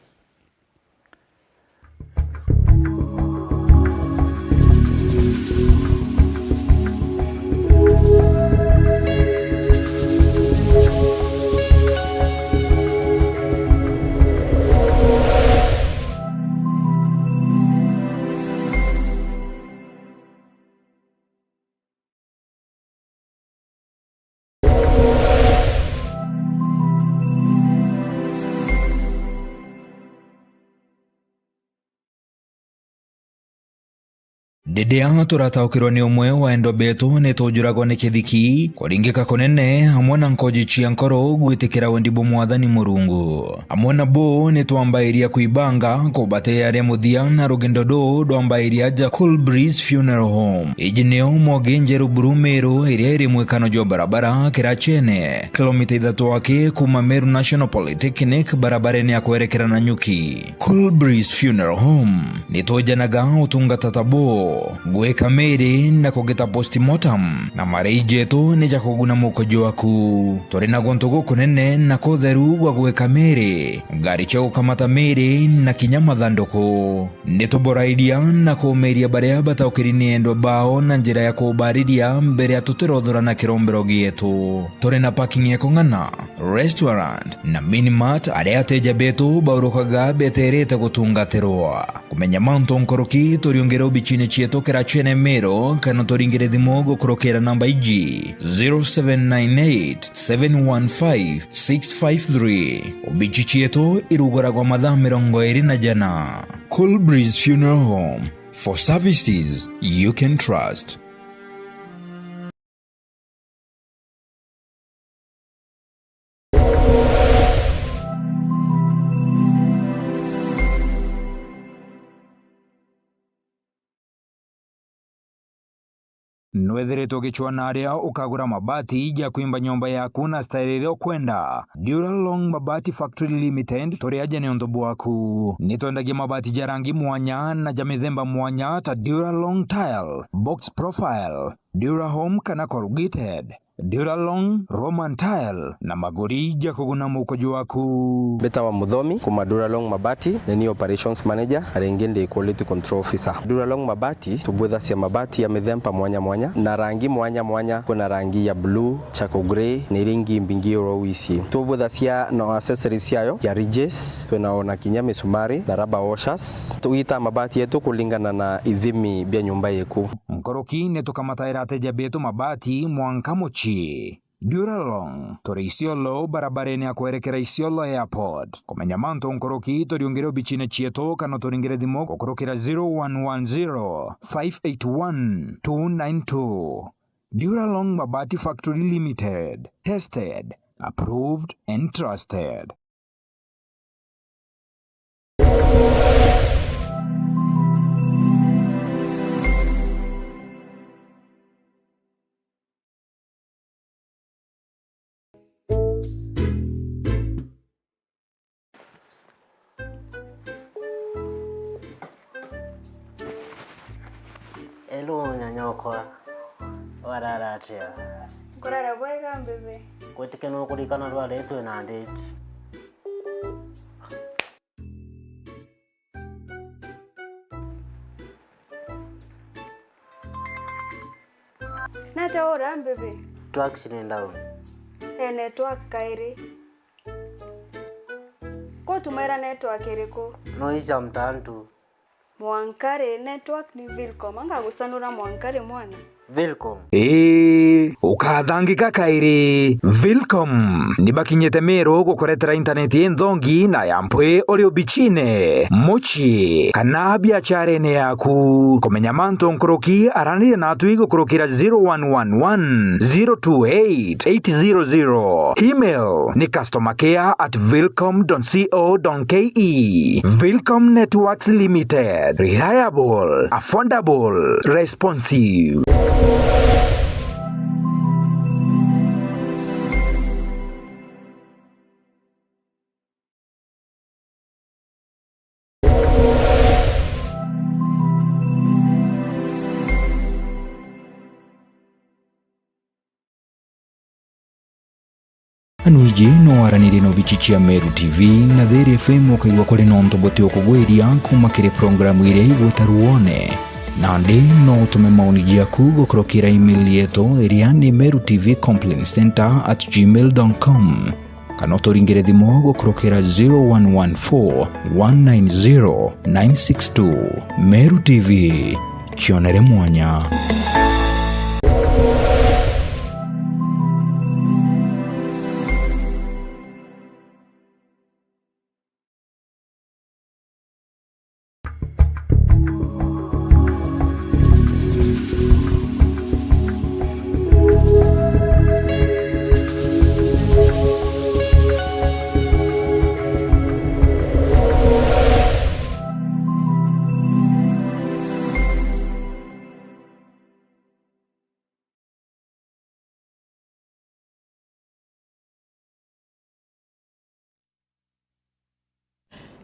Riria turataukirwa ni umwe wa endwa betu, ni tujuragwa ni kithiki, kuringika kunene, amwe na nkoji cia nkoro gwitikira wendi bwa Mwathani Murungu. Amwe na bo ni twambairia kwibanga kubatea ria muthia na rugendo ruu rwambairia aja Cool Breeze Funeral Home. Iji nio mbogi njeru buru Meru iria iri mwikano jwa barabara Kirachene, kilomita ithatu aki kuuma Meru National Polytechnic barabarene ya kwerekera Nanyuki. Cool Breeze Funeral Home ni twejanaga utungata ta buu, gwika miiri na kugita postmortem, na marei jetu ni ja kuguna mukojo waku. Turi na guntu gukunene na kutheru gwa gwika miiri, ngari cia gukamata miiri na kinya mathanduku. Ni tuborairia na kuumiria baria bataukiri ni endwa bao na njira ya kubaariria mbere ya tutirothora na kirombero gietu. Turi na parking ya kung'ana, restaurant na mini mart, aria ateja betu baurukaga beterete gutungatirwa. Kumenya mantu nkuruki, turiungire obicine cietu Kira chene Meru, kana turingire thimu gukurukira namba iji, zero seven nine eight, seven one five, six five three. Obichi cietu iruguragwa mathaa mirongo iri na jana. Cool Breeze Funeral Home, for services you can trust. Nwethiritwe ugicwaa na aria ukagura mabati ja kwimba nyomba yaku na style iria ukwenda? Duralong Mabati Factory Limited turi aja niuntu bwaku. Nitwendagia mabati ja rangi mwanya na ja mithemba mwanya ta Duralong Tile, Box Profile, Durahome kana Corrugated, Duralong, Roman Tile na maguri ja kuguna mukuju waku. Mbitawa Muthomi kuma Duralong Mabati, ni ni operations manager, na ringi ndi quality control officer. Duralong Mabati tubwithacia mabati ya mithemba mwanya mwanya na rangi mwanya mwanya. Kwina rangi ya blue, charcoal grey, na iria ingi mbingi oro wisi. Tubwithacia na accessories ciayo ya ridges, twina ona kinya misumari na rubber washers. Tugitaa mabati yetu kulingana na ithimi bia nyumba yeku. Nkuruki ni tukamataira ateja betu mabati mwanka mucii. Duralong, turi Isiolo, barabarene ya kwerekera Isiolo Airport. Kumenya mantu nkuruki, turiungire obichine cietu kana turingire thimu gukurukira zero one one zero, five eight one, two nine two. Duralong Mabati Factory Limited. Tested, approved and trusted. Hello, nyanyokwa. Warara atia? Nkurara bwega, mbibi. Ngwitikia nukurikana rwari twi na ndiji. Nate ura, mbibi? Network ni down. E, network kairi. Ko tumaira network iriku? No icia mtantu. Mwanka ri, network ni Vilcom. Anga gucanura mwanka ri mwana? Vilcom. Ii, ukathangika kairi. Vilcom ni bakinyite Meru gukuretera intaneti inthongi na ya mpwi uri obichine, mucii, kana biacharene yaku. Kumenya mantu nkuruki, araniria natwi gukurukira zero one one one, zero two eight, eight zero zero. Email ni customer care at vilcom dot co dot ke. Vilcom Networks Limited. Reliable, affordable, responsive. Anu iji no waranirie na obichi cia Meru T V na Thiri F M, ukaigua kuri na untu buti ukugwiria kuuma kiri programu iria igwita Ruone. Nandi no utume maoni jaku gukurukira email yetu iria ni meru T V complaint center at gmail dot com. Kana uturingire thimu gukurukira zero one one four, one nine zero, nine six two. Meru T V, kionere mwanya.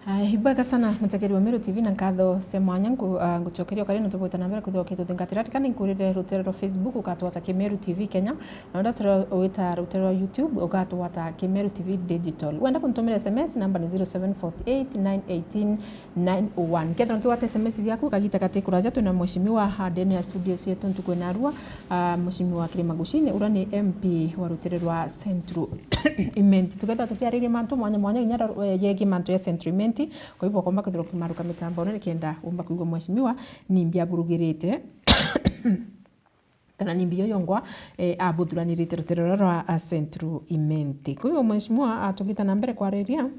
Aya, ibwega sana mutegeri wa Meru T V, na nkatho cia mwanya nku-, ah, ngucokeria ukari nontu bwita na mbere kwithirwa ukituthingatira. Ririkana inkurire rutere rwa Facebook, ugatwata ki Meru T V Kenya, na uria tura wita rutere rwa YouTube, ugatwata ki Meru T V Digital. Wenda kuntumira S M S, namba ni zero seven forty eight, nine eighteen, nine oh one. Kethira nkigwata S M S ciaku, kagita gati kuraja, twina mheshimiwa ha ndene ya studio cietu ntuku ya narua, ah, mheshimiwa Kirima Gushini, uria ni M P wa rutere rwa Central Imenti. Tukethira tukiariria mantu mwanya mwanya, inya ra-, eh, yegii mantu ya Central Imenti. Kwa hivyo, ukomba kwithirwa ukimaruka mitambone nikenda umba kwigua mheshimiwa nimbi aburugirite kana nimbi yo yongwa, eh, abuthuranirite rutere ruria rwa, ah, Central Imenti. Kwa hivyo, mheshimiwa, ah, tugita na mbere kwariria,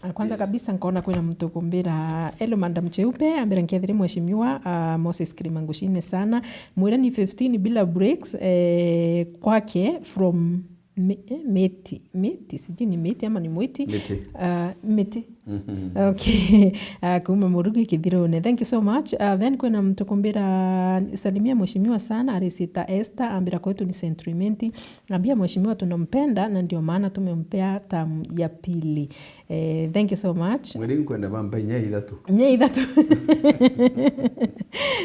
ah, kwanza kabisa nkona kwina muntu ukumbira, "Hello, Madam Cheupe, ambira nkethire mheshimiwa, ah, Moses Kirima ngushine sana. Mwire ni fifteen bila breaks, eh, kwake from Mi-, eh, Miti, Miti, sijui ni Miti ama ni Mwiti." Miti. Ah, Miti. Mhm. Okay. Ah, kuma Murugi Kithirone. Thank you so much. Ah, then kwina muntu kumbira, "Salimia mheshimiwa sana, arisita Esther, ambira kwetu ni Central Imenti. Ambia mheshimiwa tunampenda na ndio maana tumempea term ya pili." Eh, thank you so much. Mwiri nkwenda bampa inya ithatu. Inya ithatu.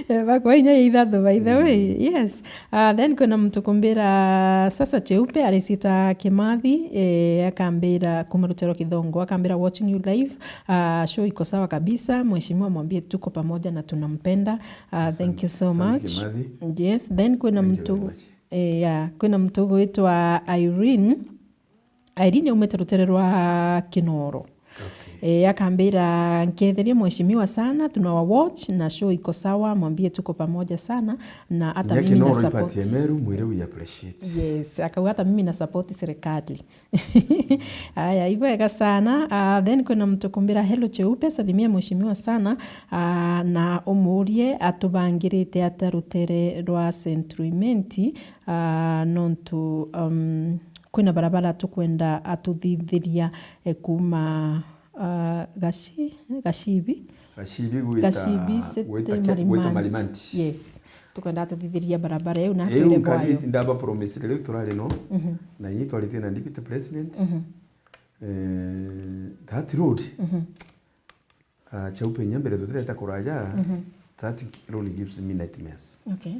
Eh, bakwa inya ithatu, by the way. Mm. Yes. Ah, then kwina muntu kumbira, "Sasa Cheupe, arisita Kimathi, eh, akambira kuma rutero Kithongo, akambira, 'Watching you live. Ah, show iko sawa kabisa. Mheshimiwa, mwambie tuko pamoja na tunampenda.'" Ah, thank you so much. Asante, asante Kimathi. Yes, then kwina muntu, eh, yeah, kwina muntu ugwitwa Irene. Irene aumite rutere rwa Kinoro. Okay. Eh, akambira, "Nketherie mheshimiwa sana, tunawa watch na show iko sawa, mwambie tuko pamoja sana, na hata mimi na support." Inya Kinoro ipati ya Meru, mwire we appreciate. Yes, akauga, "Hata mimi na support serikali." Aya, ibwega sana. Ah, then kwina muntu kumbira, "Hello Cheupe, salimia mheshimiwa sana, ah, na umurie atubangirite ata rutere rwa Central Imenti, ah, nontu, um, kwina barabara tukwenda atuthithiria, eh, kuma, ah, Gaci-, Gacibi." Gacibi gwita, Gacibi City gwita ke-, gwita Marimanti. Marimanti. Yes. Tukwenda atuthithiria barabara iu na atwire bwayo. Riu nkari ndaba promise riu turari no. Mhm. Na inyi twarite na deputy president. Mhm. Eh, that road. Mhm. Ah, Cheupe inya mbere tutireta kuraja, mhm, that road gives me nightmares. Okay.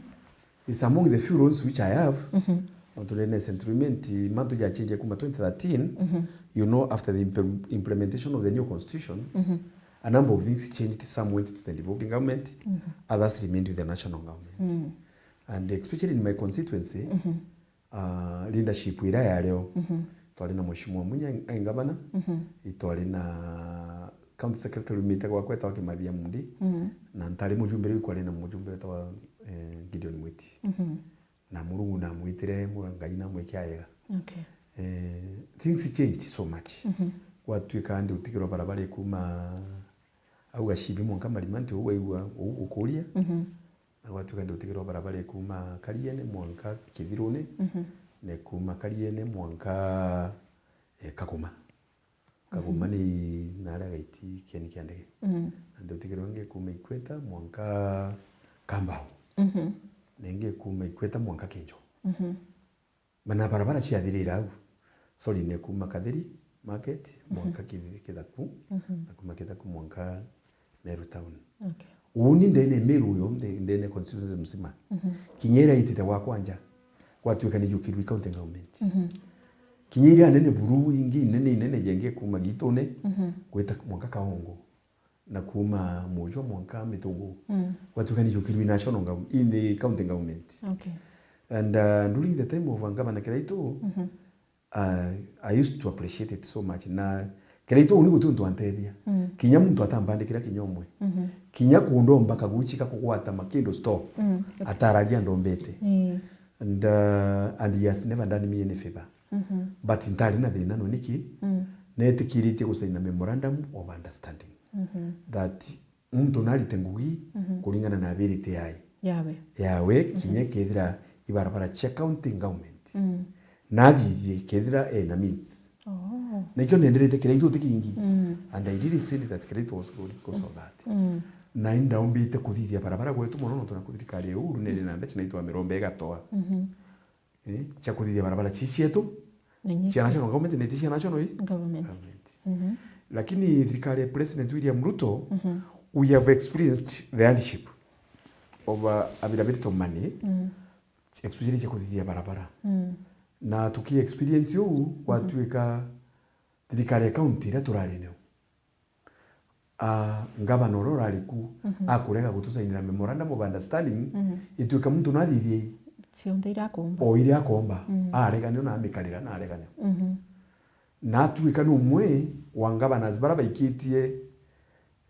It's among the few roads which I have. Mhm. Nontu ndene Central Imenti, mantu jachenjia kuma twenty thirteen, mhm, you know, after the imple-, implementation of the new constitution, mhm, a number of things changed. Some went to the devolving government, mhm, others remained with the national government. Mm. And especially in my constituency, mhm, ah, leadership iria yario, mhm, twari na Mheshimiwa Munya ai ngavana, mhm, itwari na county secretary umite gwakwa etagwa Kimathi Amundi, mhm, na ntari mujumbe riu kwari na mujumbe wetagwa, eh, Gideon Mwiti. Mhm. Na Murungu namwitire, mwa-, Ngai namwike ayega. Okay. Eh, things changed so much. Mhm. Gwatuika ndi utigirwa barabara ikuma au Gacibi mwanka Marimanti, uu waigua uu gukuria. Mhm. Na gwatuika ndi utigirwa barabara ikuma Kariene mwanka Kithirune, mhm, na ikuma Kariene mwanka, eh, Kagoma. Kagoma, mhm, ni naria gaiti kieni kia ndege. Mhm. Na ndi utigirwa ingi ikuma Ikweta mwanka Kambao. Mhm. Na ingi ikuma Ikweta mwanka Kinjo. Mhm. Mana barabara ciathirira au. Sorry, ni kuma Katheri Market, mhm, mwanka Kithi-, Kithaku, mhm, na kuma Kithaku mwanka Meru Town. Okay. Uni ndene Meru yonthe, ndene constituency mzima. Mhm. Kinya iria itite gwakwa nja, gwatuika ni jukirwe county government. Mhm. Kinya iria nene buru ingi nene, nene jenge kuma Gitune, mhm, gwita mwanka Kaongo. Na kuma Mujwa mwanka Mitungu, mm, gwatuika ni jukirwe national gov-, in the county government. Okay. And, uh, during the time of Ngavana Kiraitu, mhm, uh, I used to appreciate it so much. Na Kiraitu uni guti untu antethia. Mm. Kinya muntu atambandikira kinya umwe. Mhm. Kinya kundomba kaguchi ka kugwata makindo store, mm, atararia ndombete. Mm. And, uh, and he has never done me any favor. Mhm. But ntari na thina no niki? Mm. Netikiritie gusaina memorandum of understanding. Mhm. That muntu narite ngugi, mhm, kuringana na ability yae. Yawe. Yawe, mhm, kinya kethira ibarabara cia county government. Mm. Nathithie kethira ena means. Oh. Nikio nenderete Kiraitu ti kingi. Mm. And I really said that Kiraitu was good because of that. Mm. Na indaombite kuthithia barabara gwetu mono nontu na kuthirikari ya Uhuru nere na mbeca naitwa mirombe igatoa. Mhm. Eh, cia kuthithia barabara ci cietu, na inya cia national government, na ti cia national, eh? Government. Government. Mhm. Lakini thirikari ya President William Ruto, mhm, we have experienced the hardship of, uh, availability of money, mm, especially cia kuthithia barabara. Mm. Na tuki experience uu, mhm, gwatuika thirikari ya county iria turari nayo, ah, ngavana uria urari ku, mhm, akurega gutusainira memorandum of understanding, mhm, ituika muntu nathithie cionthe iria akomba. O iria akomba, mm, areganio na amikarira na areganio. Mhm. Na atuika ni umwe wa governors bara baikitie,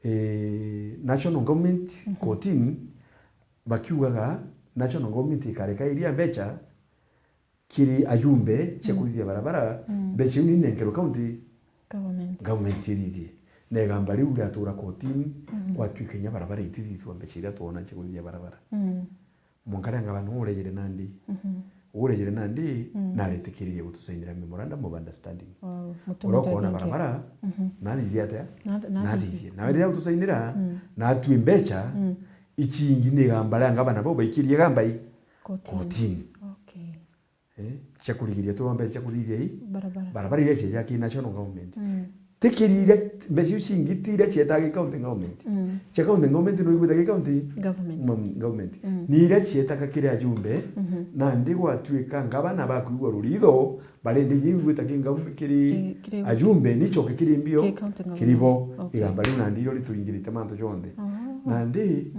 eh, national government kotini, bakiugaga national government ikareka iria mbecha kiri ajumbe cia kuthithia barabara, mbecha iu ni inenkerwe county government ithithie. Na igamba riu riatura kotini, gwatuika inya barabara itithithua mbecha iria twona cia kuthithia barabara. Mwanka ria ngavana uu urejire nandi. Uu urejire nandi, na aretikiririe gutusainira memorandum of understanding. Wow, uria ukoona barabara, nathithie atia? Nathithie. Nawe riria utusainira, na atue mbecha, ici ingi ni igamba ria ngavana bau baikirie igamba i kotini. Okay. Eh, cia kurigiria tu mbecha cia kuthithia i barabara. Barabara iria ciajaga ki national government. Ti kiri iria, mbecha iu cingi ti iria cietaga ki county government. Cia county government no igwita ki county government. Ni iria cietaga kiri ajumbe, nandi gwatuika ngavana bakwigua ruritho, barenda inya igwita ki ngau-, kiri ajumbe, ni icoke kiri mbio, kiri bo. Okay. Igamba riu nandi irio rituingirite mantu jonthe. Nandi,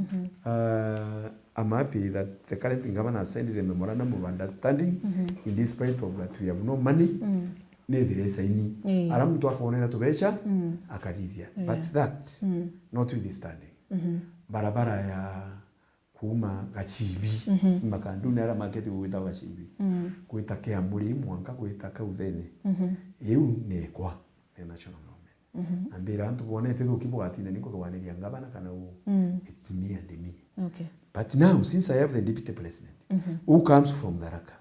ah, I'm happy that the current governor has signed the memorandum of understanding, in despite of that we have no money, nethire isaini. Ara muntu akonera tubecha, akathithia. But that, notwithstanding. Barabara ya kuuma Gachibi, makanduni ara maketi gwita Gachibi, gwita Kiamuri, mwanka gwita Kauthene. Iu nekwa, ni national government. Ambira antu bone ti thuki bugatinda ni kuthuganiria ngavana kana u, it's me and me. Okay. But now, since I have the deputy president, who comes from Tharaka,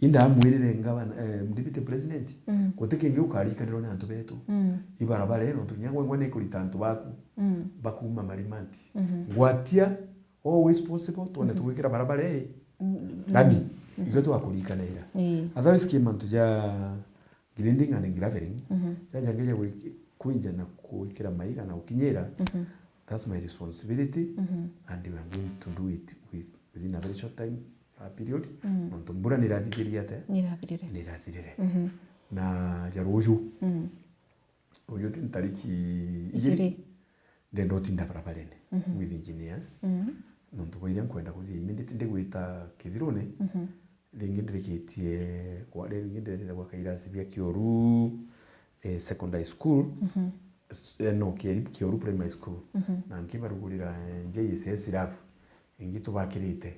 indamwirire ngavana, eh, deputy president, guti kingi ukarikanirwa ni antu betu. Ibarabara ino, nontu kinya gwengwa ni kurita antu baku, bakuma Marimanti. Ngwatia, always possible, twone tugwikira barabara ii lami, igo twakurikanaira. Otherwise, ki mantu ja grading and graveling, jaja ngeja gwiki-, kwinja na gwikira maiga na gukinyira, that's my responsibility, and we are going to do it with, within a very short time, uh, period. Nontu mbura nirathithirie atia? Nirathirire. Nirathirire. Na ja ruju, ruju ti ntariki igiri, ndenda utinda barabarene with engineers. Nontu bwa iria nkwenda kuthii immediately ndigwita Kithirune, ringi ndirikitie kwa, ringi ndiretete gwa Kairasi bia Kioru, eh, Secondary School, s-, eh, no, Kieri-, Kioru Primary School, na nkibarugurira, eh, J S S lab, ingi tubakirite.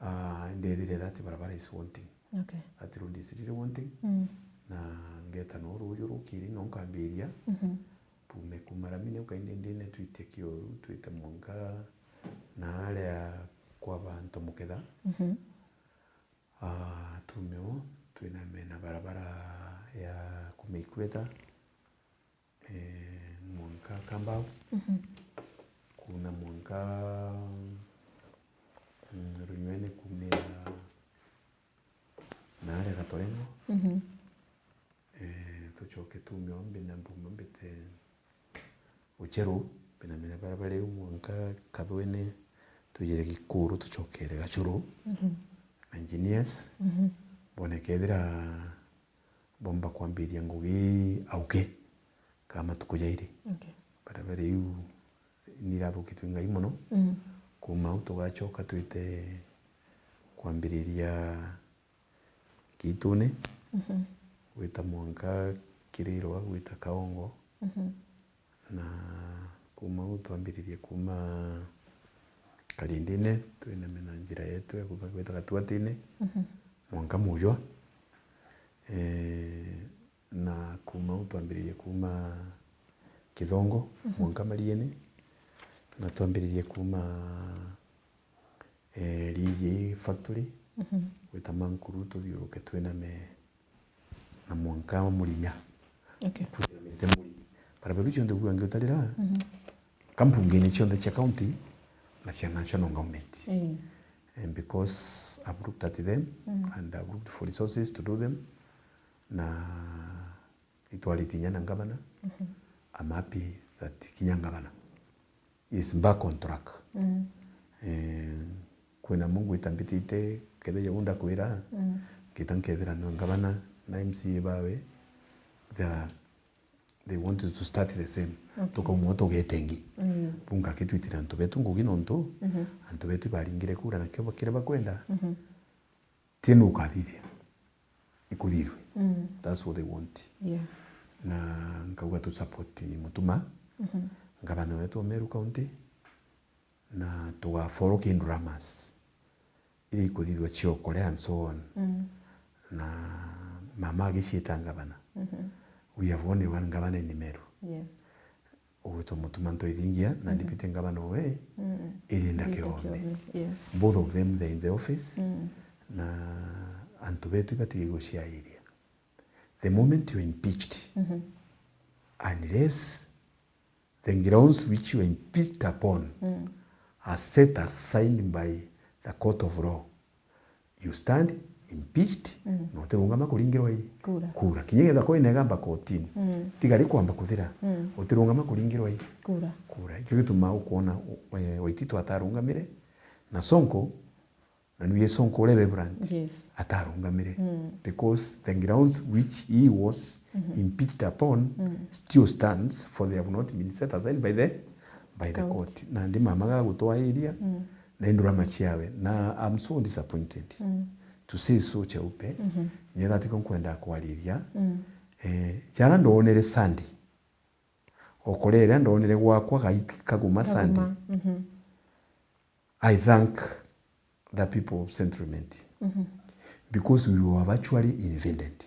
Ah, ndethire that barabara is wanting. Okay. That road is really wanting. Na ngeta no ruju rukiri no nkambiria. Pume kuma Ramine ukaindindine twite Kioru, twite mwanka na aria kwa bantu muketha. Ah, tume o, twiname na barabara ya kuma Ikweta, eh, mwanka Kambau. Kuna mwanka, mm, Runywene kumira na aria Gatorengo. Eh, tucoke tume o mbina mbuma mbite Ucheru, binamina barabara iu mwanka Kathwene, twijire Gikuru, tucokere Gachuru. Engineers, bone kethira bomba kwambiria ngugi auke, ka matuku jairi. Okay. Barabara iu nirathukitwe ngai mono. Kuma au tugacoka twite kwambiriria Kiitune, gwita mwanka Kirirwa, gwita Kaongo. Na kuma au twambiririe kuma Karindine, twiname na njira yetu ya kuma gwita Gatuatine, mwanka Mujwa. Eh, na kuma au twambiririe kuma Kithongo, mwanka Mariene, na twambiririe kuma eh, Riji factory, gwita Mankuru, tuthiuruke twiname na mwanka wa Murinya. Okay. Twinamite Muri. Barabara iu cionthe bwangi utarira, kambungini cionthe cia county na cia national government. And because I've looked at them and I've looked for resources to do them, na itwarite inya na ngavana, I'm happy that kinya ngavana is back on track. Eh, kwina mo ngwita mbitite, kethira jau ndakwira, ngita nkethira no ngavana na M C A bawe, they are, they want to start the same. Okay. Tukauma tugete ingi. Bu ngakitwitira antu betu ngugi nontu, antu betu baringire kura na kio bakira bakwenda. Ti nu ukathithia. ikuthithwe. Mm. That's what they want. Yeah. Na nkauga tu support Mutuma, mhm, ngavana wetu wa Meru County, na tuga follow kii dramas iria ikuthithwa cia Okolea and so on. Mm. Na mama agiciita ngavana. Mhm. We have only one governor in Meru. Yeah. Ugwitwa Mutuma Ntoithingia na, mm, deputy governor we, mm, Irinda Kiome. Yes. Both of them, they're in the office. Mm. Na antu betu ibatiga guciairia. The moment you are impeached, mhm, unless the grounds which you are impeached upon, mm, are set aside by the court of law, you stand impeached, mm, na utirungama kuringirwa i kura. Kura. Kinya getha kwina igamba kotini, mm, tiga ri kwamba kuthira, mm, utirungama kuringirwa i kura. Kura. Ikio gituma ukwona, eh, Waititu atarungamire, na Sonko, na nui Sonko uria Reverend, yes, atarungamire. Mm. Because the grounds which he was, mhm, impeached upon, mm, still stands, for they have not been set aside by the, by the court. Nandi mama gagutwairia, mm, na indurama ciawe. Na I'm so disappointed, mm, to say so cheupe. Mhm. Nyetha tiko nkwenda kwariria. Mm. Eh, jara ndonere Sunday, Okolea iria ndonere gwakwa gaiti kaguma Sunday. Kaguma. Mhm. I thank the people of Central Imenti, mhm, because we were virtually invaded.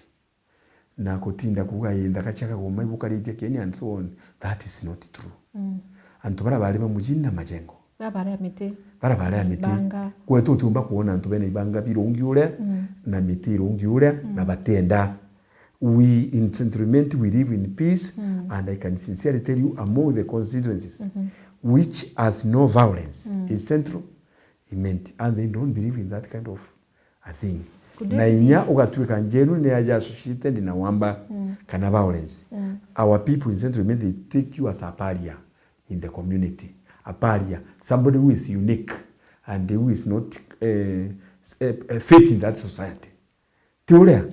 Na gutinda kuuga, "Ii, nthaka cia Kagoma ibukaritie Kenya and so on," that is not true. Mm. Antu baria bari ba mujini na majengo. Baria bari a miti. Baria bari a miti. Ibanga. Kwetu utiumba kwona antu bena ibanga birungi uria, mm, na miti irungi uria, mm, na batienda. We in Central Imenti, we live in peace, mm, and I can sincerely tell you, among the constituencies, mhm, which has no violence, mm, is Central Imenti, and they don't believe in that kind of a thing. Could it be? Na inya ugatuika njenu ni aja associated na wamba, mm, kana violence. Mm. Our people in Central Imenti, they take you as a pariah in the community. A pariah, somebody who is unique and who is not, eh, s-, eh, eh, fit in that society. Ti uria?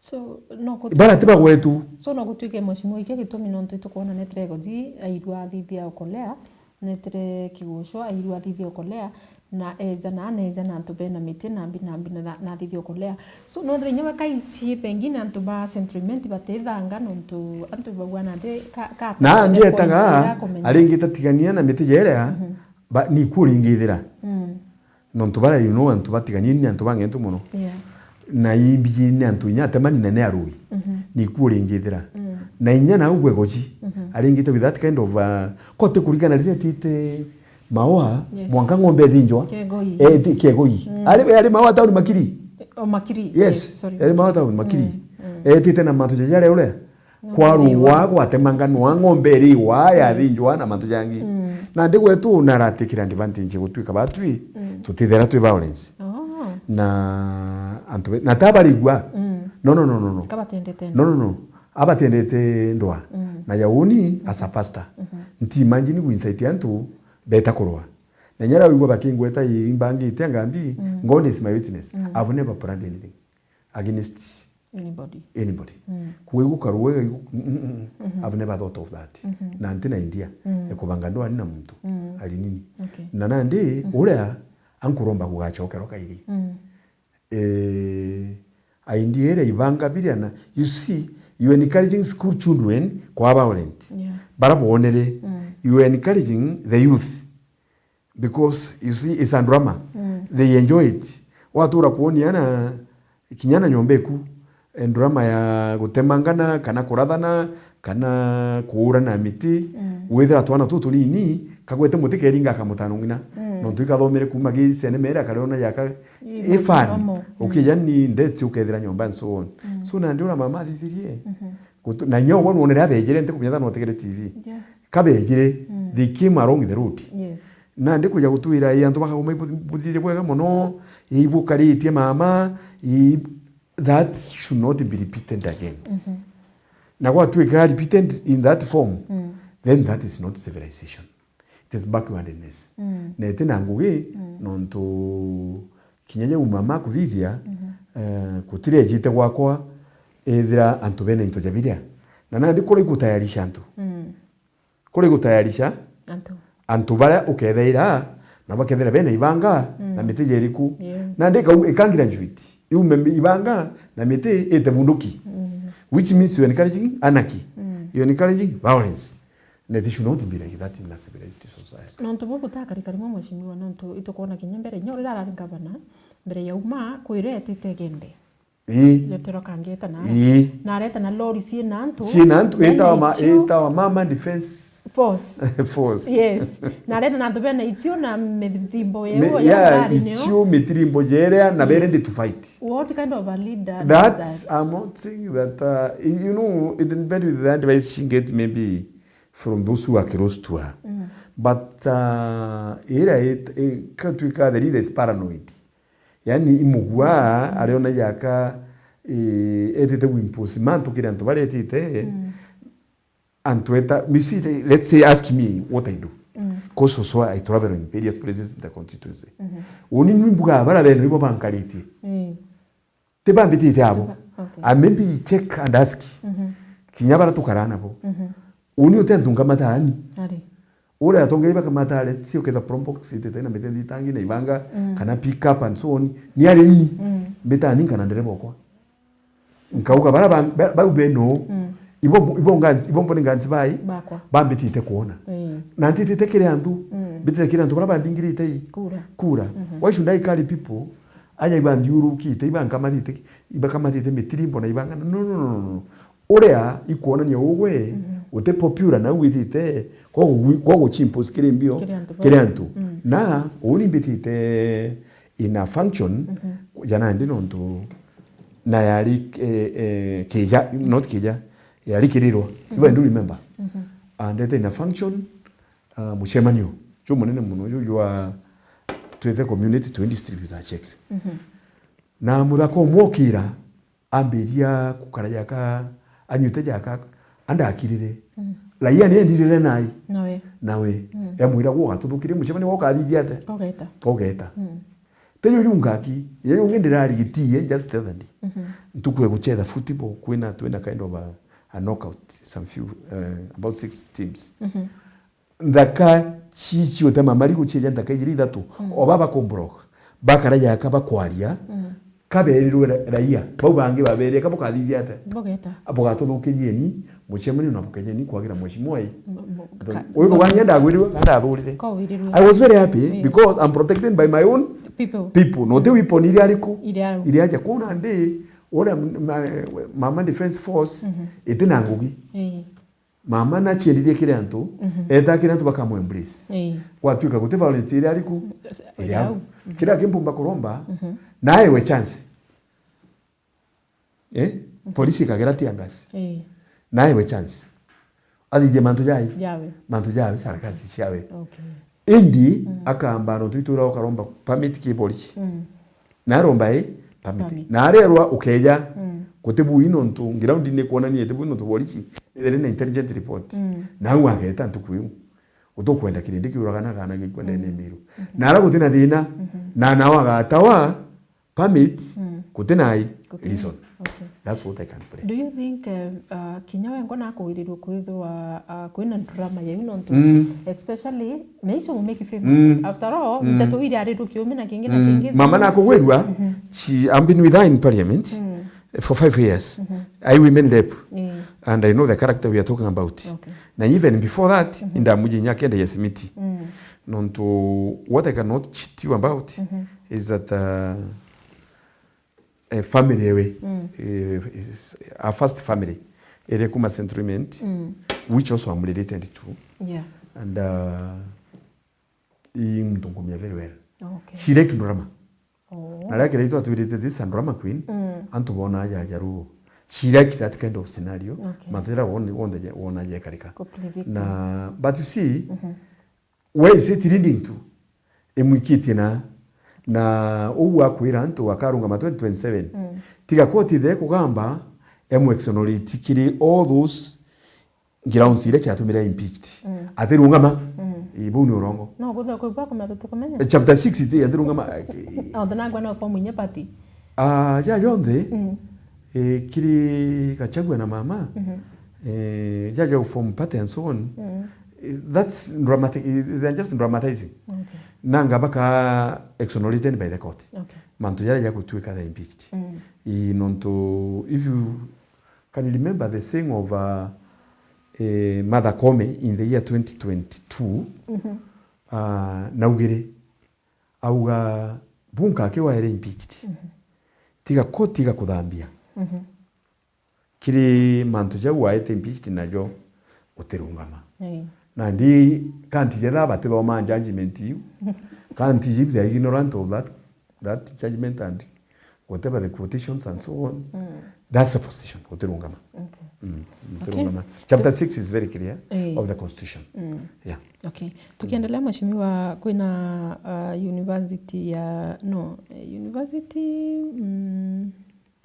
So, no gutu-, bara ti bagwetu. So, no gutuike, Mheshimiwa, ikio gitumi nontu itukwona netire Goji airua athithia Okolea, netire Kigucu airua athithia Okolea, na eja na aneja na antu bena miti na mbi na mbi na, na athithia Okolea. So, no ndire inya we kaici pengine antu ba Central Imenti batithanga nontu antu bauga nandi ka, ka, na ka, angi etaga, aringita tigania na miti jeria, mhm, ba, ni kuringithira. Mm. Nontu baria, you know, antu batiganie ni antu bangentu mono. Yeah. Na imbiji ni antu inya atemani na ni arui. Mhm. Ni kuringithira. Mm. Na inya nau gwe Goji, mhm, aringite with that kind of, uh, kote kurigana riria tite maoa, yes, mwanka ng'ombe ithinjwa. Kiegoi, eh, yes, ti-, Kiegoi. Mm. Ari, ari maoa town Makiri. O Makiri, yes, yes, sorry. Ari maoa town Makiri. Mm, mm. Eh, tite na mantu jajaria uria. Ng'ombe kwarua, iriwa, gwatemanganwa, ng'ombe iriwa, yes, yathinjwa na mantu jangi. Mm. Nandi gwetu naratikira advantage gutwika batwi, mm, tutithera twi violence. Oh. Na antu be-, na tabarigua. Mm. No, no, no, no, no. Kabatendete. No, no, no. Abatendete ndwa. Mm. Na yauni as a pastor. Mhm. Nti imagine gu incite antu beta kurwa. Na nyara wigua bakingweta imbangite ngambi, mm, God is my witness. Mm. I've never planned anything against anybody. Anybody. Mm. Kuigua karua, mm, mm, mm, mm. Mhm. I've never thought of that. Mhm. Na ntina idea, mm, ya kubanga ndwani na muntu, mm, ari nini. Okay. Na nandi, mhm, uria ankuromba gugacokerwa kairi. Mm. Eh, idea iria ibanga biria na, you see, you are encouraging school children kwa violent. Yeah. Bara bonere, mm, you are encouraging the youth. Because, you see, it's a drama. Mm. They enjoy it. Watura kuonia na kinya na nyomba eku, eh, drama ya gutemangana, kana kurathana, kana kuurana miti, mm, withira twana tutu tunini, kagwete muti keringa akamutano ng'ina. Mm. Nontu ikathomere kuma gi cinema iria akariona yaka, i fan. Normal. Mm. Ukija ni ndeti ukethira nyomba and so on. Mm. So, nandi ura mama athithirie. Mhm. Gutu-, na inya ugwe nwonere abejire, nti kumenya thana utegere T V. Yeah. Kabejire, mm, they came along the road. Yes. Nandi kuja gutwira, ii, antu bakaguma ibu-, buthire bwega mono, ii, bukaritie mama, ii, that should not be repeated again. Mhm. Na gwatwika repeated in that form, mm, then that is not civilization. It is backwardness. Mm. Na iti na ngugi, mm, nontu kinya jau mama kuthithia, mhm, eh, gutirejite gwakwa, ethira antu bena into ja biria. Na nandi kuria igutayarisha antu. Mm. Kuria igutayarisha antu. Antu baria ukethaira, na bakethira bena ibanga, mm, na miti jeriku. Yeah. Nandi ikau-, ikangira njuiti. Yume mi-, ibanga na miti ite bunduki. Mm. Which means you encouraging anarchy. Mm. You encouraging violence. And it should not be like that in a civilized society. Nontu bubu butakarika rimwe, mheshimiwa, nontu itukwona kinya mbere, inya uria arari gavana, mbere ya uma, kwire etite Gembe. Ii. Ndio turokangite na. Ii. Na areta na lori ciina antu. Ciina antu, itawa ma-, itawa Mama Defense Force. Force. Yes. Na areta na antu bena icio na mithimbo yeo ya, yeah, arari nio. Icio, mitirimbo jeria na, yes, be ready to fight. What kind of a leader does that? That, I'm not saying that, uh, you know, it depends with the advice she gets maybe from those who are close to her. Mm. But, uh, ira it-, ikatwika the leader is paranoid. Yani, imugua, mm, ariona jaka, eh, etite guimpose mantu kiri antu baria etite, mm, antu eta, you see, let's say, ask me what I do. Mm. 'Cause also I travel in various places in the constituency. Mm-hmm. Uni ni mbuga bara beno ibo bankaritie. Mm. Ti bambitite abo. Okay. I maybe check and ask. Mm-hmm. Kinya bara tukara nabo. Mm-hmm. Uni uti antu nkamata ani. Ari. Uria atongeria bakamata, let's say, uketha probox itete na miti thitangi na ibanga, mm, kana pick up and so on. Ni ari ni, mm, mbita ni nkana ndereba okwa. Nkauga bara ba-, ba-, bau beno, mm, ibo, ibo nganzi, ibo mbone nganzi bai, bakwa, bambitite kwona. Mm. Na ntitite kiri antu, mm, mbitite kiri antu bara bandingirite i. Kura. Kura. Mm-hmm. Why should I carry people? Aja ibanthiurukite, ibankamatite, ibakamatite mitirimbo na ibanga. No, no, no, no, no. Uria ikwonania ugwe, mhm, uti popular na witite, kwa gu-, kwa guchimpose kiri mbio, kiri antu bau, kiri antu. Mm. Na uni mbitite in a function, mhm, ya nandi nontu na yari, eh, eh, kija, not kija, yari kirirwa. Mhm. If I do remember. Mhm. And in a function, ah, mucemanio jumunene muno ju jwa twite community twi distribute our checks. Mhm. Na muthaka umwe ukira, ambiria gukara jaka, anyuite jaka, andakirire. Mm. Raia ni endirire nai. Nawe. Nawe. Mm. Yamwira, gwe ugatuthukirie, mucemanio gwe ukathithia atia? Ugeta. Ugeta. Mm. Teyo yu ngaki, yeyo ngi ndirarigitie just the other day. Mhm. Ntuku ya guchetha football, kwina, twina kind of a, a knockout, some few, uh, about six teams. Mhm. Nthaka ci-, ciothe mamari gucieja nthaka ijiri ithatu, mm, o baba kumblock, bakara jaka bakwaria, mm, kaberirwe ra-, raia, bau bangi baberia, ka bukathithia atia? Bugeta. Bugatuthukirie ni, mucemanio na bukejeni kwagira mheshimiwa i. Uyu rugania ndagwirirwe, na ndathurire. Ko wirirwe. I was very happy, yes, because I'm protected by my own people. People. No, ti weapon iria ariku? Iria aja kuna ndi, uria m-, ma-, Mama Defense Force, mhm, iti na ngugi. Eh. Mama naciendirie kiri antu, mhm, eta kiri antu bakamu embrace. Ii. Gwatuika guti violence iri ariku? Iri au. Mhm. Kiria kimpumba kuromba, mhm, naewe chance. Eh? Mhm. Polisi ikagira tear gas. Ii. Naewe chance. Athithie mantu jai. Jawe. Mantu jawe, sarakasi ciawe. Okay. Indi, mm, akamba nontu itura ukaromba permit ki polisi. Mm. Na aromba i permit. Permit. Na arerwa ukeja, mm, guti bui nontu ground ni kuonania ti bui nontu borichi. Ethire na intelligent report. Mm. Na au ageta ntuku iu. Utukwenda kirindi kiuragana kana gikwenda, mm, ni miru. Mhm. Na ara guti na thina, mhm, na nao agatawa permit, mm, guti na i reason. Okay. That's what I can play. Do you think, uh, uh, kinya wengwa nakugirirwe kwithirwa, uh, kwina drama ya yu nontu, mm, especially Meisha mu make famous. Mm. After all, mm, nteto iria arirwe kiume na kingi na, mm, kingi. Mama nakugwirua, mhm, she, I've been with her in parliament, mm, for five years. Mhm. I women rep. Mm. And I know the character we are talking about. Okay. Na even before that, mhm, indamuji nyakenda ya simiti. Mm. Nontu, what I cannot cheat you about, mhm, is that, uh, eh, family ewe, mm, eh, is, our first family, ere kuma Central Imenti, mm, which also I'm related to. Yeah. And, uh, i muntu ngumia very well. Okay. She liked drama. Oh. Na ria kira itu atwirite this is a drama queen, mm, antu bona aja ajaru. She liked that kind of scenario. Okay. Mantu jara won-, wonde je-, wona jekarika. Ku play victim. Na, but you see, mhm. Where is it leading to? Imwikitie na, na uu akwira antu akarungama twenty twenty-seven. Mm. Tiga koti the kugamba, emu exonerate kiri all those grounds iria ciatumire impeached. Mm. Atirungama. Mm. Ii, buu ni urongo. No, kuthe kwi bwa kumenya tukumenya. Eh, chapter six iti, atirungama. Onthe nagwa no form inya party. Ah, ja yonthe, mm, eh, kiri Gachagua na mama, mhm, eh, ja, ja form party and so on. Mm. Eh, that's dramatic, eh, they're just dramatizing. Okay. Nanga baka exonerated by the court. Okay. Mantu jaria ja gutuika they impeached. Mm. I nontu, if you can remember the saying of, uh, eh, Martha Koome in the year twenty twenty-two, Mhm. uh, naugire, auga, Bunka akiwa ere impeached. Mhm. Tiga court igakuthambia. Mhm. Kiri mantu jau waete impeached najo, utirungama. Ii. Nandi kanti jetha batithoma judgment iu. Kanti if they are ignorant of that, that judgment and whatever the quotations and so on. Mm. That's the position. Utirungama. Okay. Mm. Okay. Utirungama. Chapter six is very clear Ii. of the constitution. Mm. Yeah. Okay. Tukiendelea, mheshimiwa, kwina, uh, university ya, no, eh, university, mm,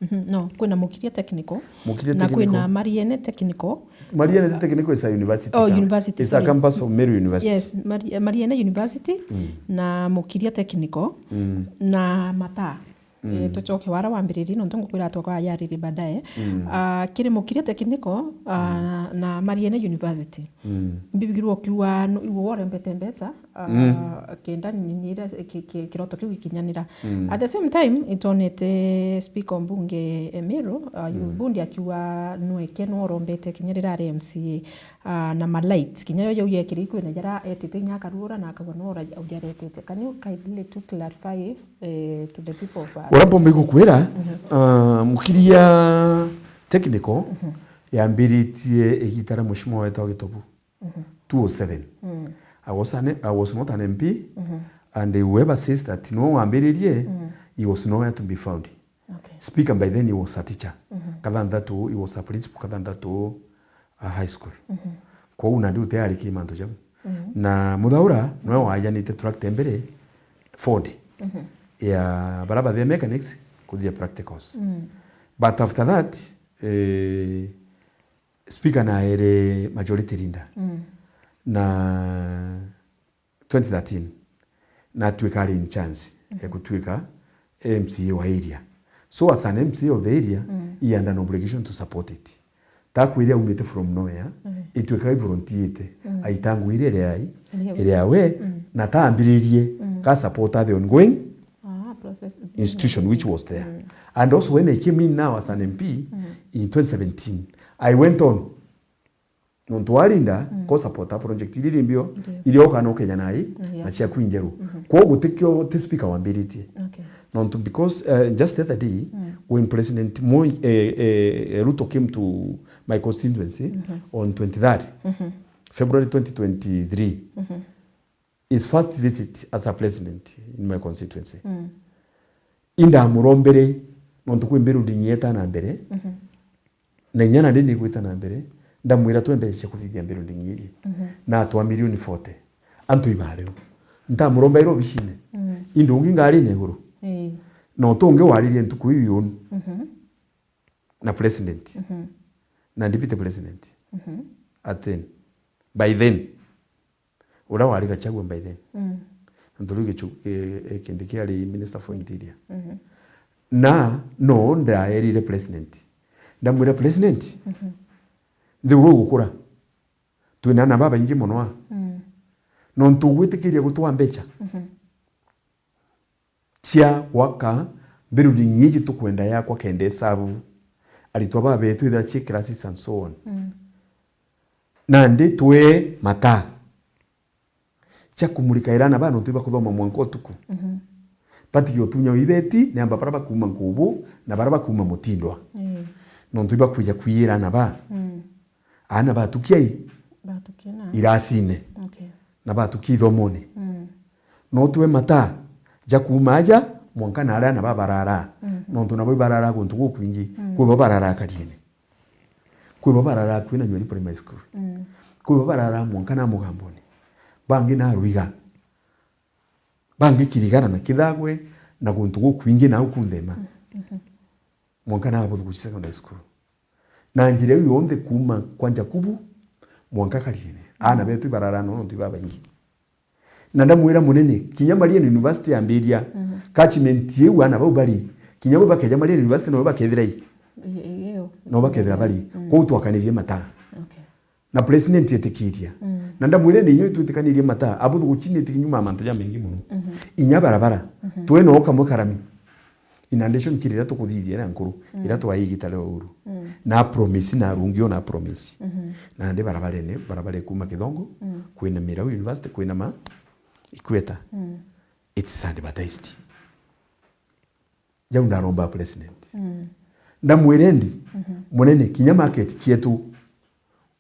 mhm, no, kwina Mukiria Technical. Mukiria Na Technical. Kwina Mariene Technical. Mariene Technical is a university. Oh, Ka-, university, it's a sorry. Campus of Meru University. Yes, Mari-, Mariene University Mm. na Mukiria Technical Mm. na Mataa. Mm. Eh, tucoke wara wambiririe, nontu ngukwira twakwa yariri baadaye. Mm. Ah, kiri Mukiria Technical, ah, na Mariene University. Mm. Mbibigirwo ukiuga no, iwe urembete mbeca, ah, Mm. kenda ni, ni ira ki-, ki-, kiroto kiu gikinyanira. Mm. At the same time, itwonete speaker o mbunge Emiru, ah, Youth Mm. Bundi akiuga nweke no urombete kinya rira ari M C A, ah, na malight. Kinya yo yau yekiri kwina jara etite inya akarura na akauga no ura-, ujaretete. Can you kindly to clarify, eh, to the people of, uh, Uria mpomba igukwira, uh, Mukiria Technical yambiritie igita ria mheshimiwa wetagwa Gitobu, Mhm. two oh seven. Mm. I was an, I was not an M P, Mhm. and whoever says that no wambiririe, Mm. he was nowhere to be found. Okay. Speaker by then he was a teacher. Mhm. Kathanthatu, he was a principal Kathanthatu, uh, high school. Mhm. Kwou nandi utearikie mantu jau. Mhm. Na Muthaura nwe wajanite tract mbere Ford Mhm. ya bara bathia mechanics kuthia practicals. Mm. But after that, eh, speaker naere majority leader. Mm. Na twenty thirteen, natuika ari in chance ya gutuika M C A wa area. So as an M C A of the area, Mm. he had an obligation to support it. Takwiria aumite from nowhere, Mm. ituika i volunteerite, Mm. aita ngugi iria iri ai, Iria- iri awe, Mm. na tambiririe, Mm. ka support the ongoing Ah, process. institution which was there. Mm. And also when I came in now as an M P Mm. in twenty seventeen, I went on nontu warinda Mm. ko support a project iria iri mbio, Ndio. iria ukana ukenya nai, Yeah. na ciaku injeru. Mhm. Kwou gutikio ti speaker wambiritie. Okay. Nontu because, uh, just the other day, Mm. when President Moi, eh, eh, Ruto came to my constituency Mhm. on twenty-third Mhm. February twenty twenty-three, Mhm. his first visit as a president in my constituency. Mm. Indamurombere, nontu kwi building yeta na mbere, Mhm. na inya nandi nigwita na mbere, ndamwira twe mbeca cia kuthithia building iji. Mhm. Na atwa milioni forty. Antu ibario. Ntamurombaira obicine. Mm. Indi ungi ngarine iguru. Eh. Na utu ungi waririe ntuku iu yonu. Mhm. Na president. Mhm. Na deputy president. Mhm. At then. By then. Uria wari Gachagua by then. Mm. Nontu riu Gichu-, ki-, eh, Kindiki ari Minister for Interior. Mhm. Na no ndaerire president. Ndamwira, "President, Mhm. nthi uru igukura. Twina ana babaingi mono a. Mm. Nontu ugwitikiria gutwa mbeca Mhm. cia gwaka building iji tukwenda yakwa kenda iserve aritwa babetu ithira ci classes and so on. Mm. Nandi twe mataa cia kumurikaira ana baa nontu ibakuthoma mwanka utuku. Mhm. Batige utunya ibeti, ni amba bara bakuuma Nkubu na bara bakuuma Mutindwa. Eh. Nontu ibakwija kwiira ana baa. Mm. Ana batukia i Batukia na. Iracine. Okay. Na batukia ithomone. Mm. No twe mataa ja kuuma aja mwanka na aria ana baa barara. Mhm. Nontu nabo ibarara guntu gukwingi. Mm. Kwi bo barara Kariene. Kwi bo barara akui na Nyeri Primary School. Mm. Kwi bo barara mwanka na Mugambone. Bangi na Ruiga. Bangi Kirigara na Kithagwe na guntu gukwingi na au kunthema. Mhm. Mwanka na Abuthuguchi Secondary School. Na njira iu yonthe kuuma kwa Njakubu mwanka Kariene. Ana betu ibarara no nontu ibabaingi. Na ndamwira munene, kinya Mariene University yambiria, Mhm. catchment iu ana bau bari, kinya bo bakeja Mariene University no bakethira i, I-, i-, iyo. no bakethira bari. Mm. Kwou twakanirie mataa. Okay. Na president etikiria. Mm. Na ndamwire ni inyo itwitikanirie mataa, abuthuguchi ni tikinyuma mantu ja mengi muno. Mhm. Inya barabara, mhm, twena o kamwe karami. In addition kiri iria tukuthithia iria nkuru, mm, iria twaii igita ria Uhuru. Mm. Na promise, na rungi o na promise. Mhm. Na ndi barabarene, barabara ikuma Kithongo, mm, kwina Mirau University, kwina ma Ikweta. Mm. It's advertised. Jau ndaromba president. Mm. Ndamwire ndi, mhm, munene, kinya market cietu,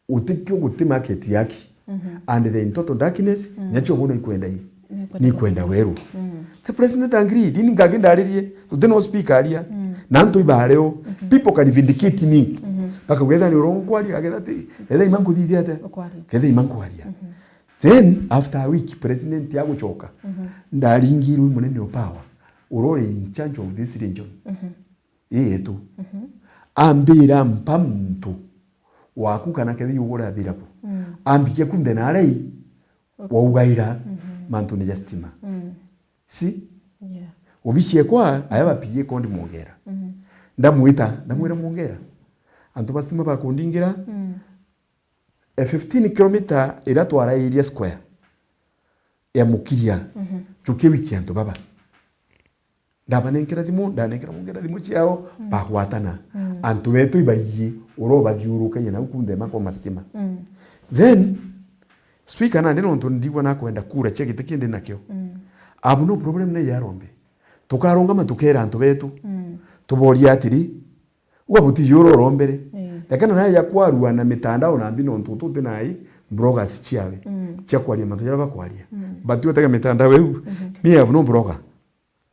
utikio guti market yaki. Mhm. And the in total darkness, mm, nyacio bono ikwenda i. Nikwenda nikwenda weru. Mm. The president agreed, ini ngagi ndaririe, tuti no speaker aria. Mm. Na antu ibareo, mhm, people can vindicate me. Mhm. Bakauga, "Etha ni urongo kwaria," agetha ti, "Etha ima nkuthithia ate." Ukwaria. Ketha ima nkwaria. Mhm. Then, after a week, president agucoka, mhm, ndaringirwe munene o power, uria uri in charge of this region. Mhm. Ii yetu. Mhm. Ambira, "Mpa muntu waku kana ketha ugure abira ku." Mm. Ambikia kunthe na arei, waugaira, mhm, mantune ja stima. Mm. Si? Yeah. Obici ekwa, aya ba P A ko ndimwongera. Mhm. Ndamwita, ndamwira, "Mwongera. Antu ba stima bakundingira." Mm. E fifteen kilometer iria twarairie square ya mukiria, mhm, njukie wiki antu baba. Ndabanenkera thimu, ndanenkera mwongera thimu ciao, mm, bagwatana. Mm. Antu betu ibaiji, uria ubathiurukagia nau kunthe makoma stima. Mm. Then, speaker nandi nontu ndigua nakwenda kura cia giti kindi nakio. Mm. I have no problem na yarombe. Tukarungama tukera antu betu. Mm. Tuboria atiri, uga butiji uria urombere. Mm. Rekana naye ya kwarua na mitandao na mbi nontu tuti nai bloggers ciawe. Mm. Cia kwaria mantu jaria bakwaria. Mm. But utega mitandao eu, mhm, me I have no blogger.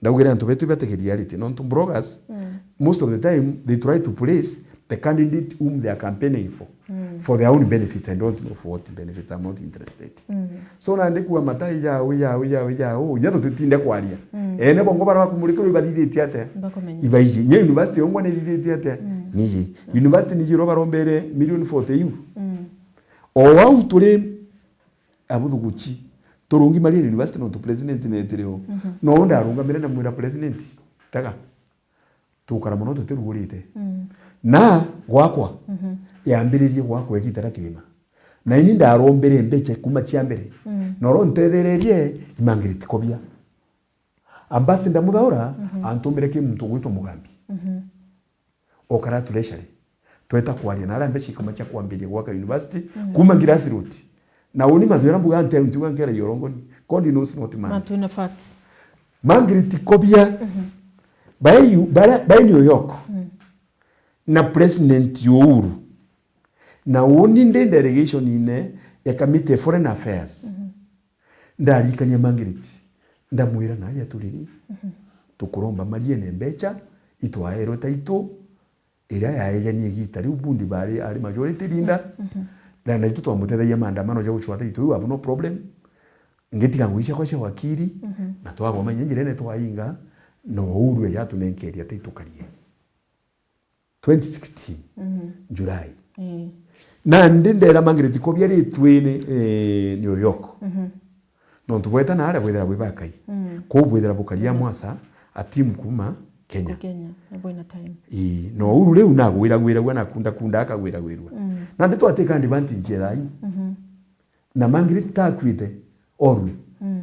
Ndaugire antu betu ibategeria reality. Nontu bloggers, mm, most of the time, they try to place the candidate whom they are campaigning for, mm, for their own benefit. I don't know for what benefit, I'm not interested. Mm. So, nandi kuwa matai jau, jau, jau, jau, inya tutitinde kwaria. Mm. Ene bongo bara bakumurikirwo ibathithitie atia? Bakumenya. Ibaiji. Inya university yongwa ni ithithitie atia? Mm. Niji. University niji ro barombere million forty iu. Mm. O wau turi abuthuguchi. Turungi Mariene University nontu president netire o. Mhm. No ndarungamire ndamwira president, tega. Tukara mono tutirugurite. Mm. Na gwakwa, mhm, yambiririe gwakwa igita ria kirima. Na ini ndarombere mbeca kuma cia mbere. Mm. Na oro ntethererie, imangirite kobia. Ambassador Muthaura, mhm, antumire ki muntu ugwitwa Mugambi. Mhm. Okara treasury. Tweta kwaria na aria mbeca ikuma cia kwambiria gwaka university, mhm, kuma grassroot. Na uni mathu jaria mbuga nti ntiuga nkera yorongoni. God knows not man. Matu na facts. Margaret Kobia, mhm, bai yu-, bara-, bai New York. Mm. Na President Uhuru. Na uni ndi delegation ine ya committee ya foreign affairs. Mhm. Ndarikania Margaret, ndamwira, "Na aja turiri, mhm, tukuromba Mariene mbeca, itwaerwe taitu, iria yaejanie igita riu bundi bari ari majority leader, mhm, na, na itu twamutethagia maandamano ja gucwata itu iu, I have no problem. Ngitiga ngugi ciakwa cia wakiri, mhm, na twagoma inya njirene twainga, na Uhuru eja atunenkeria taitu karie." Twenty sixteen, mhm, July. Eh. Nandi ndera Margaret Kobia ritwini, eh, New York. Mhm. Nontu bweta na aria bwithira bwi bakai. Mm. Kuu bwithira bukaria, mm, mwasa a team kuma Kenya. Ku Kenya, na bwina time. Ii, no Uhuru riu nagwiragwiragua na kunda kunda akagwiragwirua. Mm. Nandi twateka advantage ya thayu. Mhm. Na Margaret takuite orwe. Mm.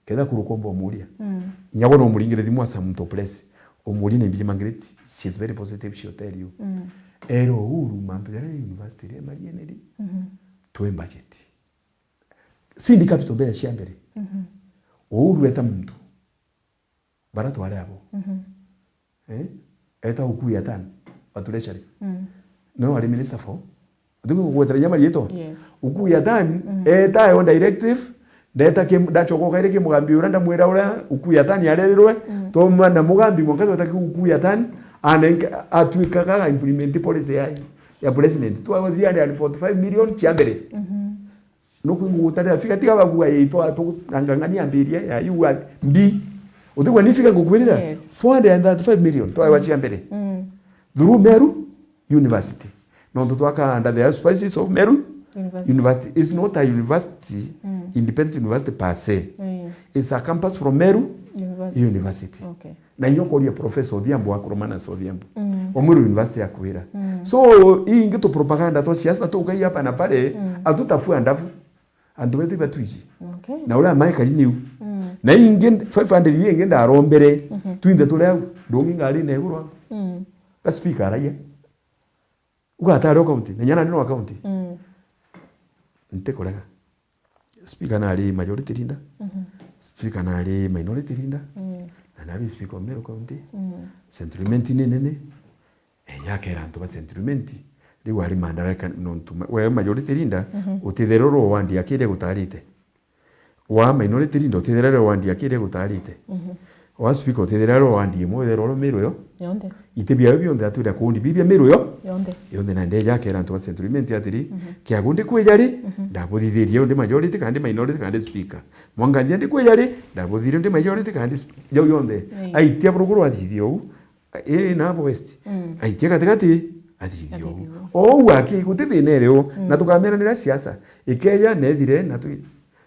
Ketha kuru komba umuria. Mm. Inya wona umuringire thimu asa muntu place. Umuria ni mbiji Margaret, she is very positive, she'll tell you. Mm. Ero Uhuru mantu jaria university ria Mariene ri. Mhm. Twe budget. Sindi capital mbeca cia mbere. Mhm. Uhuru eta muntu. Bara twari abo. Mhm. Eh? Eta Uku Yatan, wa treasury. Mm. Niwe wari minister for. Uti kugwetera inya mariitwa? Yes. Uku Yatan, mm, eta yo directive, ndeta kim-, ndachoka ukaire ki Mugambi uria ndamwira uria Uku Yatan arerirwe, mm, toma na Mugambi mwanka tweta ki Uku Yatan, anenke, atwikaga aga implement policy ya, ya president. Twa three hundred and forty-five million cia mbere. Mhm. Nukwigua gutarira figure, tiga bakuga, "Ii, twa-, tu-, angang'ania mbiria ya iu a-, mbi." Utigwa ni figure ngukwirira? Yes. Four hundred and thirty-five million, twaewa cia mbere. Mm. Through Meru University. Nontu twaka under the auspices of Meru University. University. It's not a university, mm, independent university per se. Mm. It's a campus from Meru University. University. Okay. Na inya ukoria Professor Odhiambo wa Kurumanas Odhiambo. Mm. Omuru University ya Kwira. Mm. So, hii ingi tu propaganda twa siasa tu ukai hapa na pale, mm, hatutafua ndafu. Antu betu batwiji. Okay. Na uria mai kari niu. Mm. Na ingi five hundred ingi ndarombere. Mhm. Twinthe turi au. Ndungi ngari na iguru au. Mm. Ga speaker araia. Ugatari o county. Na nyana ni no county. Mm. Ntikurega. Speaker nari majority leader. Mhm. Speaker nari minority leader. Mm. Na nabi speaker o Meru County. Mm. Central Imenti ni nene. Eh, yakera antu ba Central Imenti. Riu ari mandareka nontu ma-, we majority leader, mhm, utithere ro wandi akiri gutarite. Wa minority leader utithere ro wandi akiri gutarite. Mhm. Wa speaker utithere ro wandi imwe, utithere ro Meru yo. Yonthe. Iti biawe bionthe atwira kundi bibia Meru yo. Yonthe. Yonthe na ndeja akera antu ba Central Imenti atiri, mhm, kiagu ndi kwija ri, mhm, ndabuthithirie ndi majority kandi minority kandi speaker. Mwangandia ndi kwija ri, ndabuthithirie ndi majority kandi sp-, jau yonthe. Ii. Aitia buruguru athithia uu. Ii na abo West. Mm. Aitia gatigati athithia uu. Athithia uu. Ou aki guti thina iri uu. Mm. Na tukameranira siasa. Ikeja nethire na tu-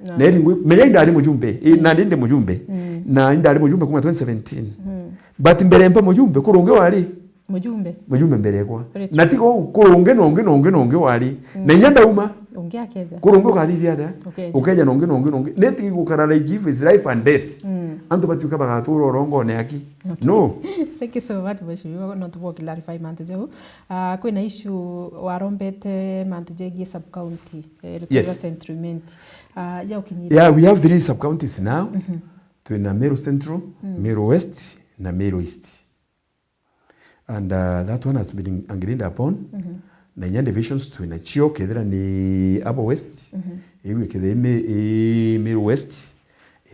No. Neri ngwi-, menya indari mujumbe, i, mm, nandi ndi mujumbe. Mm. Na indari mujumbe kuma twenty seventeen. Mm. But mbere mba mujumbe, kurungi wari? Mujumbe? Mujumbe mbere ekwa. Very true. Na tiga uu, kurungi nongi, nongi, nongi wari. Mm. Na inya ndauma. Ungi akeja. Kurungi ukathithia atia? Ukeja. Ukeja nongi, nongi, nongi. Neti gukara like if is life and death. Mm. Antu batuika bagatura urongone aki. Okay. No. Thank you so much, Mheshimiwa, nontu bwa clarify mantu jau. Ah, kwina issue warombete mantu jegie sub county, eh, Elgeyo, yes, Central Imenti. Ah, ya ukinyire. Yeah, we have three sub counties now. Mhm. Twina Meru Central, mm, Meru West, na Meru East. And, uh, that one has been agreed upon. Mhm. Na inya divisions twina cio, kethira ni abo West, mhm, iu ikethira i Me-, i Meru West,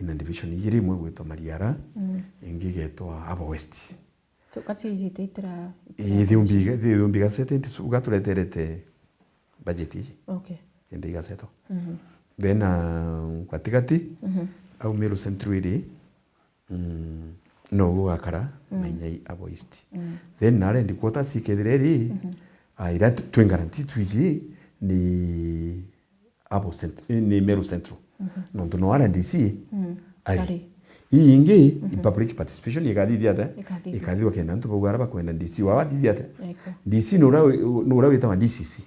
ina division igiri, imwe gwitwa Mariara, mm, ingi igetwa abo West. So, kati iji itaitira. Ii, thiumbi iga-, thiumbi igasetenti, so, ugatureterete budget iji. Okay. Kenda igaseto. Mhm. Then, uh, gatigati, mhm, au Meru Central iri, mm, no gugakara, mm, na inya i abo East. Mm. Then, nare ndi quarters ikethira iri, mhm, ah, ira tu-, twi guarantee twiji ni abo cent-, ni Meru Central. Mhm. Nontu no aria D C, mm, ari. Ari. Ii ingi, mhm, i public participation ikathithia atia? Ikathithia. Ikathithua kenda antu bau aria bakwenda D C wao athithia atia? Eko. D C nura wi-, nura witawa D C C.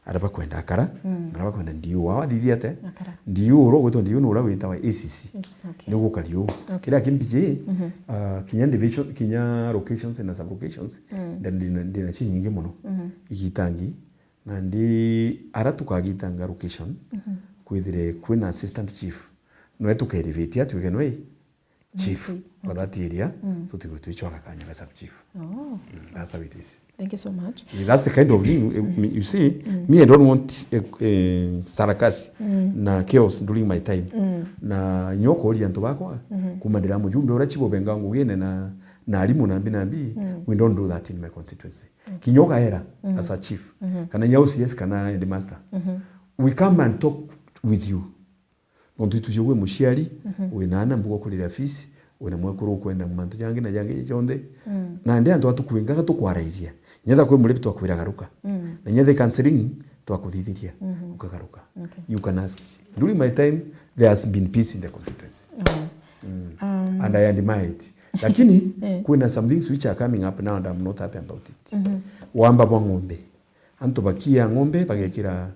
Aria bakwenda akara, mm, na aria bakwenda D O wao athithia atia? Akara. D O uria ugwitwa D O nura witawa A C C. Okay. Ni gukari uu. Okay. Kiria kimbiji, mhm, ah, kinya division, kinya locations na sub-locations, mm, nda-, ndina, ndina cio nyingi mono. Mhm. Igitangi, Nandi aria tukagitanga location, mhm, kwithire kwina assistant chief, nwe tukerivate atwike nwe chief, chief, wa that area, mm, tutigwe twicwara kanya ga sub chief. Oh. Mm, that's how it is. Thank you so much. Yeah, that's the kind of thing, eh, me, you see, mm, me, I don't want, eh, eh, sarakasi, mm, na chaos during my time. Mm. Na nyokoria antu bakwa, mhm, kuma ndira mujumbe uria chief obenga ngugine na, na arimu nambi nambi, mm, we don't do that in my constituency. Okay. Kinya ukaera, mhm, as a chief, mhm, kana inya O C S kana headmaster, mhm, we come and talk with you. Nontu ituje wi muciari, mhm, wina ana mbuga ukurira fees, wina mwekuru ukwenda mantu jangi na jangi jonthe. Mm. Nandi antu atukwingaga tukwarairia. Nyetha kwi muribi twakwira garuka. Mm. Na nyetha counseling twakuthithiria, mhm, ukagaruka. Okay. You can ask. During my time, there has been peace in the constituency. Oh. Mm. Um, and I admire it. Lakini, eh, kwina some things which are coming up now and I'm not happy about it. Mhm. Wamba bwa ng'ombe. Antu bakia ng'ombe bagekira,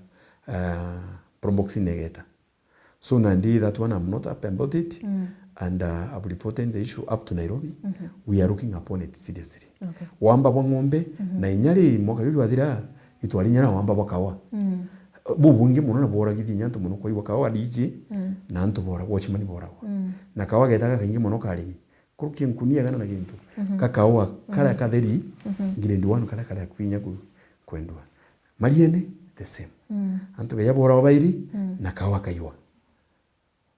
uh, probox negeta. So nandi that one I'm not happy about it. Mm. And, uh, I've reported the issue up to Nairobi. Mhm. We are looking upon it seriously. Okay. Wamba bwa ng'ombe, mhm, na inya ri mwaka juju jwathira, itwari inya na wamba bwa kawa. Mm. Bubwingi mono na bworagithia inya antu mono kwaigua kawa D J, mm, na antu bora, watchman boragwa. Mm. Na kawa getaga kaingi mono ka arimi. Kurukia nkunia igana na gintu. Mhm. Ka kawa karia, mhm, katheri, mhm, grade one karia kari akui inya ku-, kwendwa. Mariene, the same. Mm. Antu beya boragwa bairi, mm, na kawa kaiwa.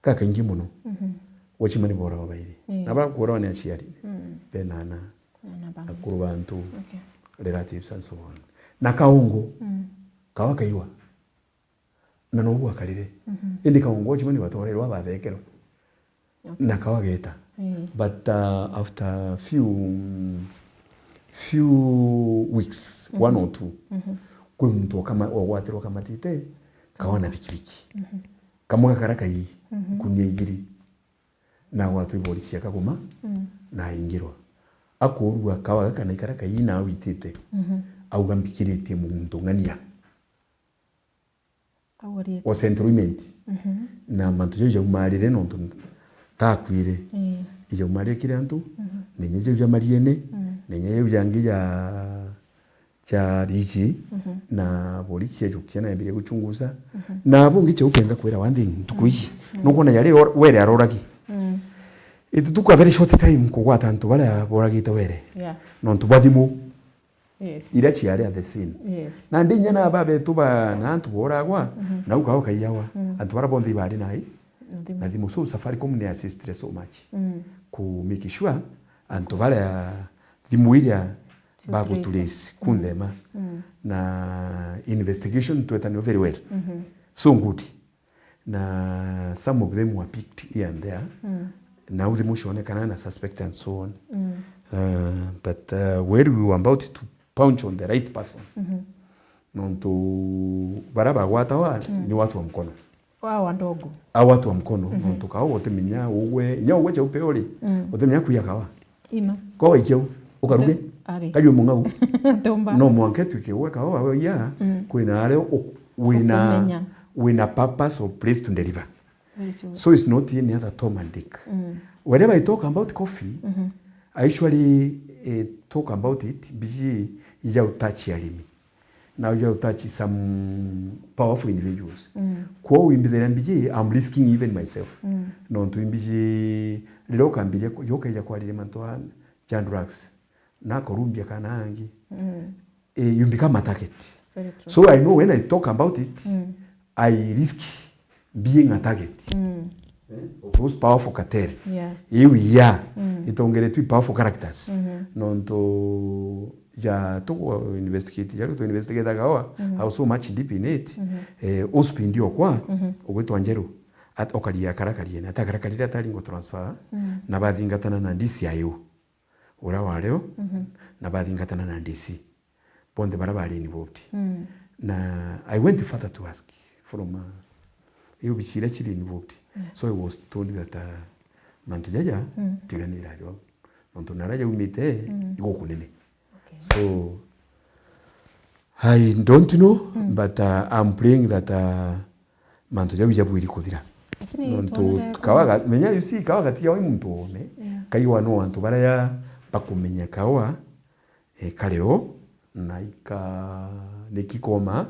Gakaingi mono. Mhm. Watchman boragwa bairi. Ii. Na baria kuuragwa ni aciari. Mm. Bena ana. Ana bamwe. Akuru ba antu. Okay. Relatives and so on. Na kaungu. Mm. Kawa kaiwa. Na nobu gwakarire. Mhm. Indi kaungu watchman batwarirwe bathekerwe. Okay. Na kawa geta. Ii. But, uh, after few, few weeks, mhm, one or two, mhm, kwi muntu okama-, ogwatirwe akamatite, kawa na, mhm, pikipiki. Mhm. Kamwe gakaria kai, mhm, nkunia igiri. Na agwatwa i borisi akaguma, mm, na aingirwa. Akurua kawa gaka na ikaria kai na awitite. Mhm. Auga, "Mbikiritie muntu ng'ania." was enrollment. Na mantu jau jaumarire nontu takwire. Ijaumarire kiri antu, na inya jau ja mariene, na inya jau jangi ja ja richi, na borisi yajukia na yambiria guchunguza. Na bungi chau kenga kwira one thing, ntuku iji. Nukwona yari or-, were aroragi. It took a very short time kugwata antu baria boragite were. Nontu bwa thimu iria ciari at the scene. Na ndi inya na babetu ba, na antu boragwa, na uka ukaiyawa. Antu baria bonthe ibari nai na thimu. So Safaricom ni assistire so much ku make sure antu baria thimu iria bagutrace kunthema. Na investigation tweta nayo very well. So good. Na some of them were picked here and there. Na thimu cionekana na suspect and so on. Uh, but, uh, where we were about to punch on the right person. Nontu baria bagwatawa ni watu wa mkono. Wa wadogo. A watu wa mkono, nontu kawa utimenya ugwe, nya ugwe chaupe uri, utimenya kuya kawa. Ima. Kwa waikia u, ukaruge, ari, kajwe mung'au. Tumba. No mwanka tuike ugwe kawa waiya, kwina aria u-, wina, wina purpose or place to deliver. Very true. So it's not any other Tom and Dick. Whenever I talk about coffee, I usually, eh, talk about it, biji ija utachi arimi. Now you touch some powerful individuals. Kwou imbithiria mbiji, I'm risking even myself. Nontu imbiji, riria ukambiria ku-, ukeja kwariria mantu a ja drugs, na korumbia kana angi, eh, you become a target. Very true. So I know when I talk about it, I risk being a target, eh, of those powerful cartel. Yeah. Iu iya, itongeretwe i powerful characters. Nontu ja tuku investigate, ja tu investigate kawa, how so much deep in it, eh, uspindi okwa, ugwitwa Njeru, at-, okaria kara kariene, ata kara karire atari ngo transfer, na bathingatana na D C I O, uria wario, na bathingatana na D C. Bonthe baria bari involved. Na I went further to ask from, uh, iu bici iria ciri involved. So I was told that, uh, mantu jaja, tiganira jo. Nontu nara jaumite, igukunene. Okay. So, I don't know, but, uh, I'm praying that, uh, mantu jau jabwiri kuthira. Lakini nontu twonere kawa ga-, menya, you see, kawa gatigawa i muntu ome, kaigwa no antu baria bakumenya kawa, eh, kari o, na ika-, niki koma,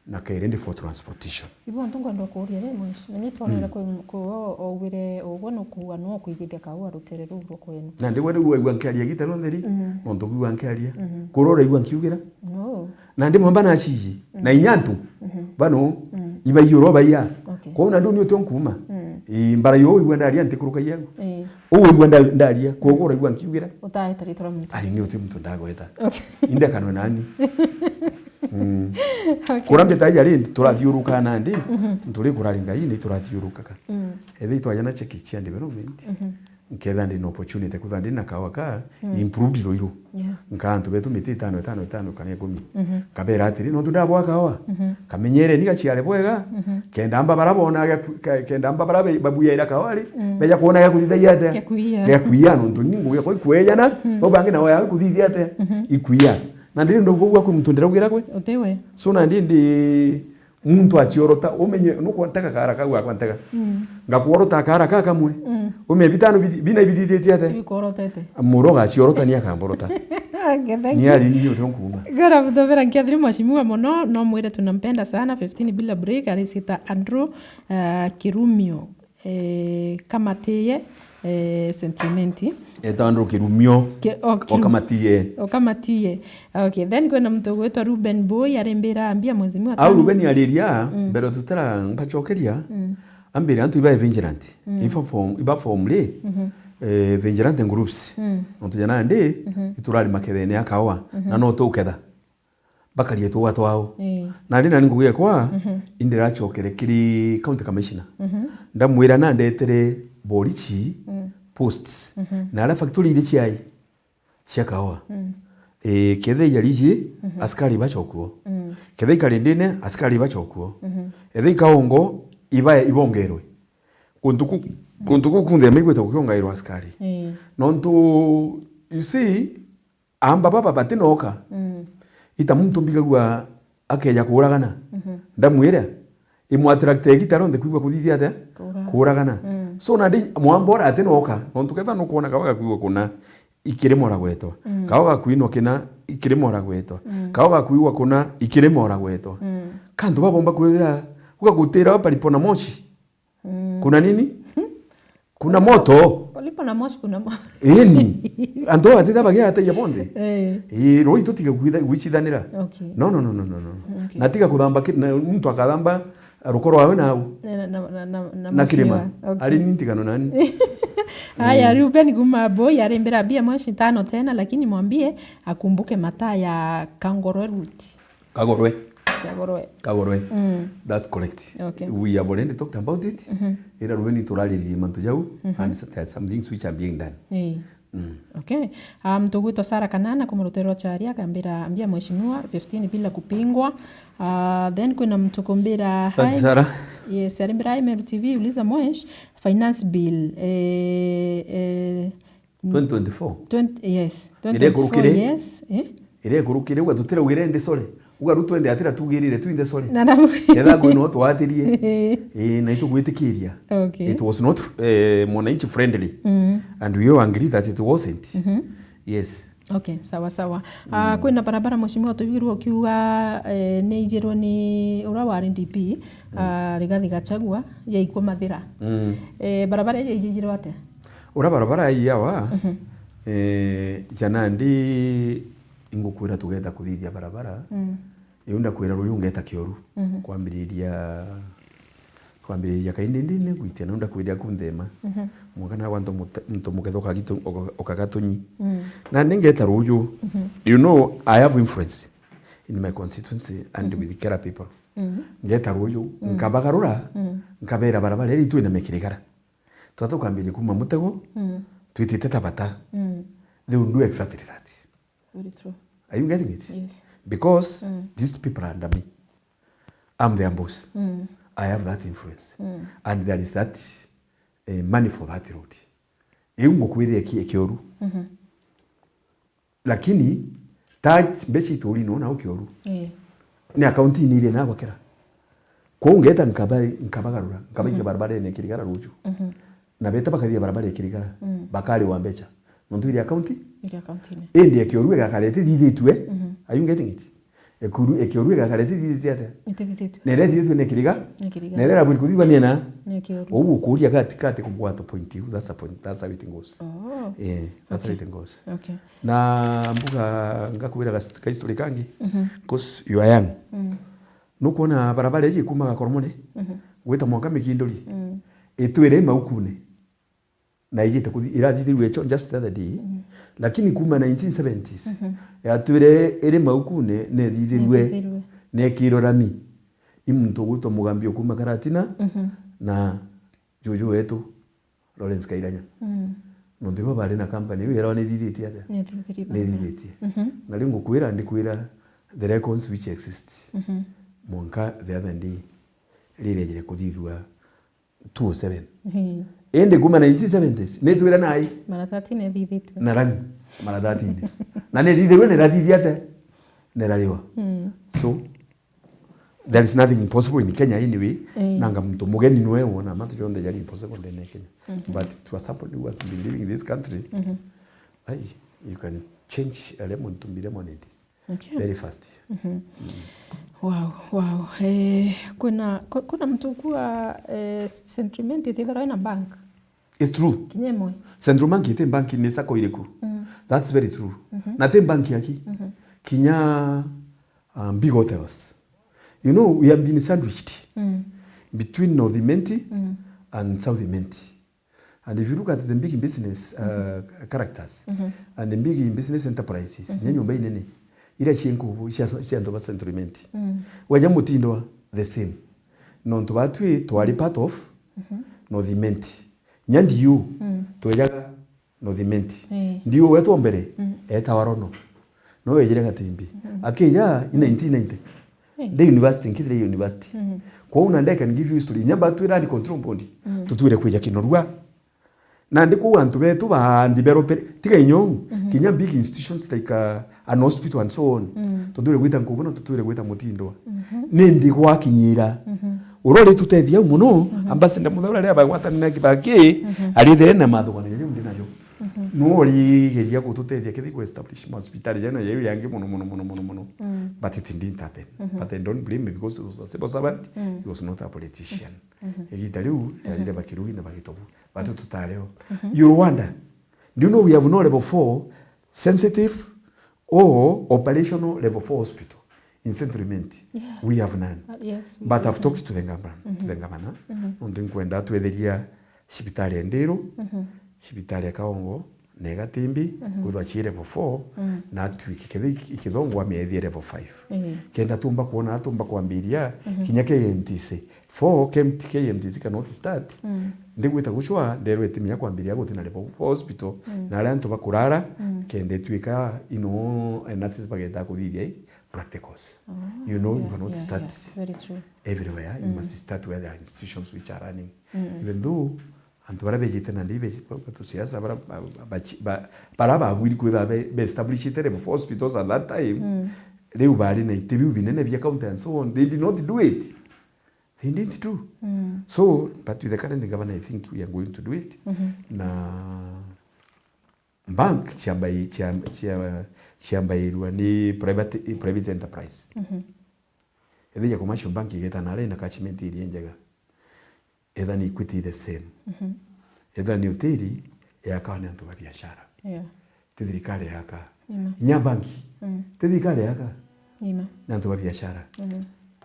na keri ndi for transportation. Ibu antu ngwenda kuuria ri, mwishi. Menya itwonere ku-, ku-, o-, owire ugwe nukuuga no kwigithia kaua rutere ruu rwa kwenu. Na ndigwe riu waigua nkiaria gita rionthe ri, nontu kwigua nkiaria. Kuru uraigua nkiugira? No. Na ndi mwamba na ciji, na inya antu, bano, ibaiyuro baiya. Okay. Kwou na nduni utio nkuuma. Ii, mbara yo igua ndaria nti kuruka yagu. Ii. Uu igua nda-, ndaria, kwoguo uraigua nkiugira? Utaeta ritwa ria muntu. Ari ni uti muntu ndagweta. Okay. Inde kanwe nani. Mm. Okay. Kura mbita ija ri, turathiuruka nandi, nturi kurari Ngai ni turathiurukaga. Ethi twaja na cheki chia development. Nketha ndi na opportunity, kwithwa ndi na kawa ka improved ruiru. Yeah. Nkaa antu betu miti itano, itano, itano kana ikumi. Nkabera atiri, nontu ndabwa kawa, kamenyereni gaciare bwega, kenda amba bara bona gakwi-, ke-, kenda amba bara be-, babuyaira kawa ri, beja kwona gakuthithagia atia? Gakuiya. Gakuiya, nontu ni ngugi yakwa ikuejana, bau bangi nao yao ikuthithia atia? Ikuiya. Na ndiri ndauga uguo kwi muntu ndiraugira gwe. Utiwe. So na ndi ndi Muntu aciorota, umenye, nukwantega kaara kau gakwa ntega. Ngakworota kaara ka kamwe. Umenye bitano bithi-, bina ibithithitie ate? Ibikworotete. Muro gaciorota ni akamborota. Okay, thank you. Ni ari ni uti nkuuma. Ngora buthobera nkiathiri mheshimiwa mono, no mwire tunampenda sana, fifteen bila break, arisita Andrew, uh, Kirumio. Eh, Kamatiye, eh, Saint Clement. Etagwa Andrew Kirumio. Ki-, o, Kiru-, Okamatie. Okamatie. Okay, then kwina muntu ugwitwa Ruben Boy, arimbira ambia mwezi mwa. Au tano. Ruben ariria, mbere tutara mbacokeria, ambire antu iba vigilant. Iba form, iba form ri. Eh, vigilant groups. Nontu jana ndi, iturari makethene ya kawa. Na no tuketha. Bakaria tuga twao. Ii. Na ndi nani ngugi ekwa, indiracokere kiri county commissioner. Ndamwira na ndetere borichi posts. Na aria factory iri ciai cia kaoa. Ii, kethira ijariji, askari ibacokuo. Kethira ikarindine, askari ibacokuo. Ethira ikaongo, iba-, ibongerwe. Kuntu ku-, kuntu kuu kunthe maigwite gukiongairwa askari. Ii. Nontu, you see, Amba baba batinoka. Ita muntu mbigagua akeja kuuragana. Ndamwira, imwattract igita rionthe kwigua kuthithia atia? Kuuragana. Kuuragana. Mm. So, nandi mwamba uria ati nooka, nontu ketha nukwona kawa gakwigua kuna, ikirima uragwetwa. Mm. Kawa gakwinwa kina, ikirima uragwetwa. Mm. Kawa gakwigua kuna, ikirima uragwetwa. Mm. Kantu babomba kwithira, ugagutira palipo na moshi. Mm. Kuna nini? Kuna moto. Palipo na moshi kuna mo- Eni. Antu ati thabagia ataia bonthe. Eh. Ii, roi tutiga gwitha-, gwicithanira. Okay. No, no, no, no, no, no. Okay. Na tiga kuthamba ki-, na muntu akathamba rukoro wawe nau. Na, na, na, na, na, na kirima. Okay. Ari ni ntigano nani? Haya, mm. Ruben Gumabo, yarimbira mbia moshi tano tena, lakini mwambie akumbuke mataa ya Kangorwe Route. Kagorwe. Kagorwe. Kagorwe. Mm. That's correct. Okay. We have already talked about it. Mhm. Ira rueni turariririe mantu jau, mhm, and there are some things which are being done. Eh. Mm. Okay. Ah, mtu ugwitwa Sarah Kanana kuma Rutero Charia akambira, ambia mheshimiwa, fifteen bila kupingwa. Ah, then kwina mtu kumbira, asante, hi. Sarah. Yes, arimbira, "Hi Meru T V, uliza Mwesh, finance bill, eh, eh, twenty twenty-four? Twenty, yes. Ire kurukire? Twenty twenty-four, yes. Eh? Ire kurukire, uga tutiraugire ndi sore. Uga ru twende atira tugirire twinthe sore. Na na. Ketha kwina utwatirie. Eh, na itugwitikiria. Okay. It was not, eh, mwananchi friendly. Mm. And we all agree that it wasn't. Mhm. Yes. Okay, sawa sawa. Ah, mm, kwina barabara mheshimiwa tuigirwe ukiuga, eh, ni ijirwe ni ura wari D P, mm, ah, Rigathi Gachagua, yaikwa Mathira. Mm. Eh, barabara iji ijirwe atia? Ura barabara ii yawa, mhm, eh, ja nandi ingukwira tugeta kuthithia barabara, mm, iu ndakwira ruyu ngeta Kioru, mhm, kwambiriria, kwambiriria Kaindindini gwitia nau ndakwira ku Nthema. Mhm. Mwanka nawe antu mute-, muntu muketha ukagitu-, uka-, ukagatunyi. Mm. Na ningeta ruyu, mhm, you know, I have influence in my constituency and, mhm, with Kera people. Mm. Ngeta ruyu, mm, nkabagarura, mm, nkabera barabara iri itwina mekirigara. Twatha tukambiria kuma Mutego, mm, twitite Tabata. Mm. They will do exactly that. Very true. Are you getting it? Yes. Because, mm, these people are under me. I'm their boss. Mm. I have that influence. Mm. And there is that, eh, money for that road. Iu ngukwirire ki-, Kioru. Mhm. Lakini, ta mbeca ituri no nau Kioru. Eh. Ni akaunti-ini iria nagwa Kera. Kwou ngeta nkaba-, nkabagarura, nkabaikia, mhm, barabara ene Kirigara ruju. Mhm. Na beta bakathia barabara ya Kirigara, mm, bakariwa mbeca. Nontu iri akaunti? Iri akaunti-ini. Indi ya Kioru igakara itithithitue. Mhm. Are you getting it? Ekuru-, ekioru igakara itithithitie atia? Itithithitie. Na iria ithithithitie ni Kiriga? Ni Kiriga. Na iria irabwiri kuthithua ni ena? Ni Kioru. Ou ukuria kati, kati kugwata point iu. That's a point. That's how it goes. Oh. Eh, that's how, okay, it goes. Okay. Na mbuga ngakwira ga st-, ka history kangi, mhm, 'cause you are young. Mm. Nukwona barabara iji kuma Gakoromone, mhm, gwita mwanka Mikinduri, mm, itwire maukune. Na ijite kuthi-, irathithirue echo just the other day. Mhm. Lakini kuma nineteen seventies, mhm, yatwire iri maukune, nethithirue, nethithirue, nekirwe rami. I muntu ugwitwa Mugambi ukuma Karatina, mhm, na juju wetu Lawrence Kairanya. Mm. Nontu ibo bari na company iu, yarawa nithithitie atia? Nithithirie. Nithithitie. Mhm. Na riu ngukwira, ndikwira the records which exist. Mhm. Mwanka the other day, rirejire kuthithua two oh seven. Ehe. Indi kuma nineteen seventies, nitwira nai? Mara thirteen ethithitue. Na rami, mara thirteen. Na nithithirue, nirathithia atia? Nirariwa. Mm. So, there is nothing impossible in Kenya anyway. Eh. Nanga muntu mugeni nwe wona mantu jonthe jari impossible ndene ya Kenya. Mhm. But to a somebody who has been living in this country, mhm, ai, you can change a lemon to be lemonade. Okay. Very fast. Mhm. Mm. Wow, wow. Eh, kuna, ku-, kuna mtu kuwa, eh, Central Bank itithirwa ina bank? It's true. Kinya imwe. Central Bank iti bank ni sacco iriku? Mm. That's very true. Mhm. Na ti bank yaki. Mhm. Kinya, um, big hotels. You know, we have been sandwiched, mm, between North Imenti, mm, and South Imenti. And if you look at the big business, uh, mhm, characters, mhm, and the big business enterprises, mhm, nya nyomba inene, iria cie nkubu, cia, cia antu ba Central Imenti. Mm. Waja Mutindwa, the same. Nontu batwi twari part of, mhm, North Imenti. Nya Ndiu, mm, twejaga North Imenti. Eh. Ndiu wetwa mbere, mm, etawa Rono. No wejire Gatimbi. Mhm. Akija in nineteen ninety. Eh. Ndi university, nkithire university. Mhm. Kwou nandi I can give you history. Inya batwira ni control board. Mm. Tutwire kwija Kinorua. Nandi kwou antu betu ba develop, tiga inya uu, mhm, kinya big institutions like, uh, an hospital and so on. Mm. Tutwire gwita Nkubuna, tutwire gwita Mutindwa. Mhm. Nindi gwakinyira. Mhm. Uria uritutethia au mono, Ambassador Muthaura, riria bagwatana na Kibaki, arithire na mathugano jau ndi najo. No urigeria gututethia kethi ku establish mahospitali jana jau yangi mono, mono, mono, mono, mono. But it didn't happen. But I don't blame him because he was a civil servant, he was not a politician. Igita riu, riarire bakirugi na bagitobu. Batu tutari o. You wonder, do you know we have no level four sensitive or operational level four hospital in Central Imenti? Yeah. We have none. Uh, yes, we But do. I've talked to the governor, to the governor. Nontu nkwenda twetheria cibitari ya Ndiru, cibitari ya Kaongo, na Igatimbi, kwithwa ci level four, na atwiki kethi ikithongwa miethie level five. Kenda tumba kwona, tumba kwambiria, kinya K M T C. Four, K M T C cannot start. Ndigwita gucwa, nderwe itimi ya kwambiria gutina level four hospital, na aria antu bakurara, kenda itwika, you know, nurses bageta kuthithia i practicals. You know, you cannot start everywhere. You must start where there are institutions which are running. Even though antu baria bejite nandi be, ba, ba, siasa, bara, ba, ba, ba, ba, bara bagwiri kwithira be, be establishite level four hospitals at that time, riu bari na iti biu binene bia county and so on, they did not do it. They didn't do. So, but with the current governor, I think we are going to do it. Na bank ciambai-, ciam-, cia-, ciambairua ni private, private enterprise. Ethia commercial bank igeta nari na catchment iria njega. Etha ni Equity the same. Etha ni hoteli, yakawa ni antu ba biashara. Yeah. Ti thirikari yaka. Inya banki. Ti thirikari yaka. Ni antu ba biashara.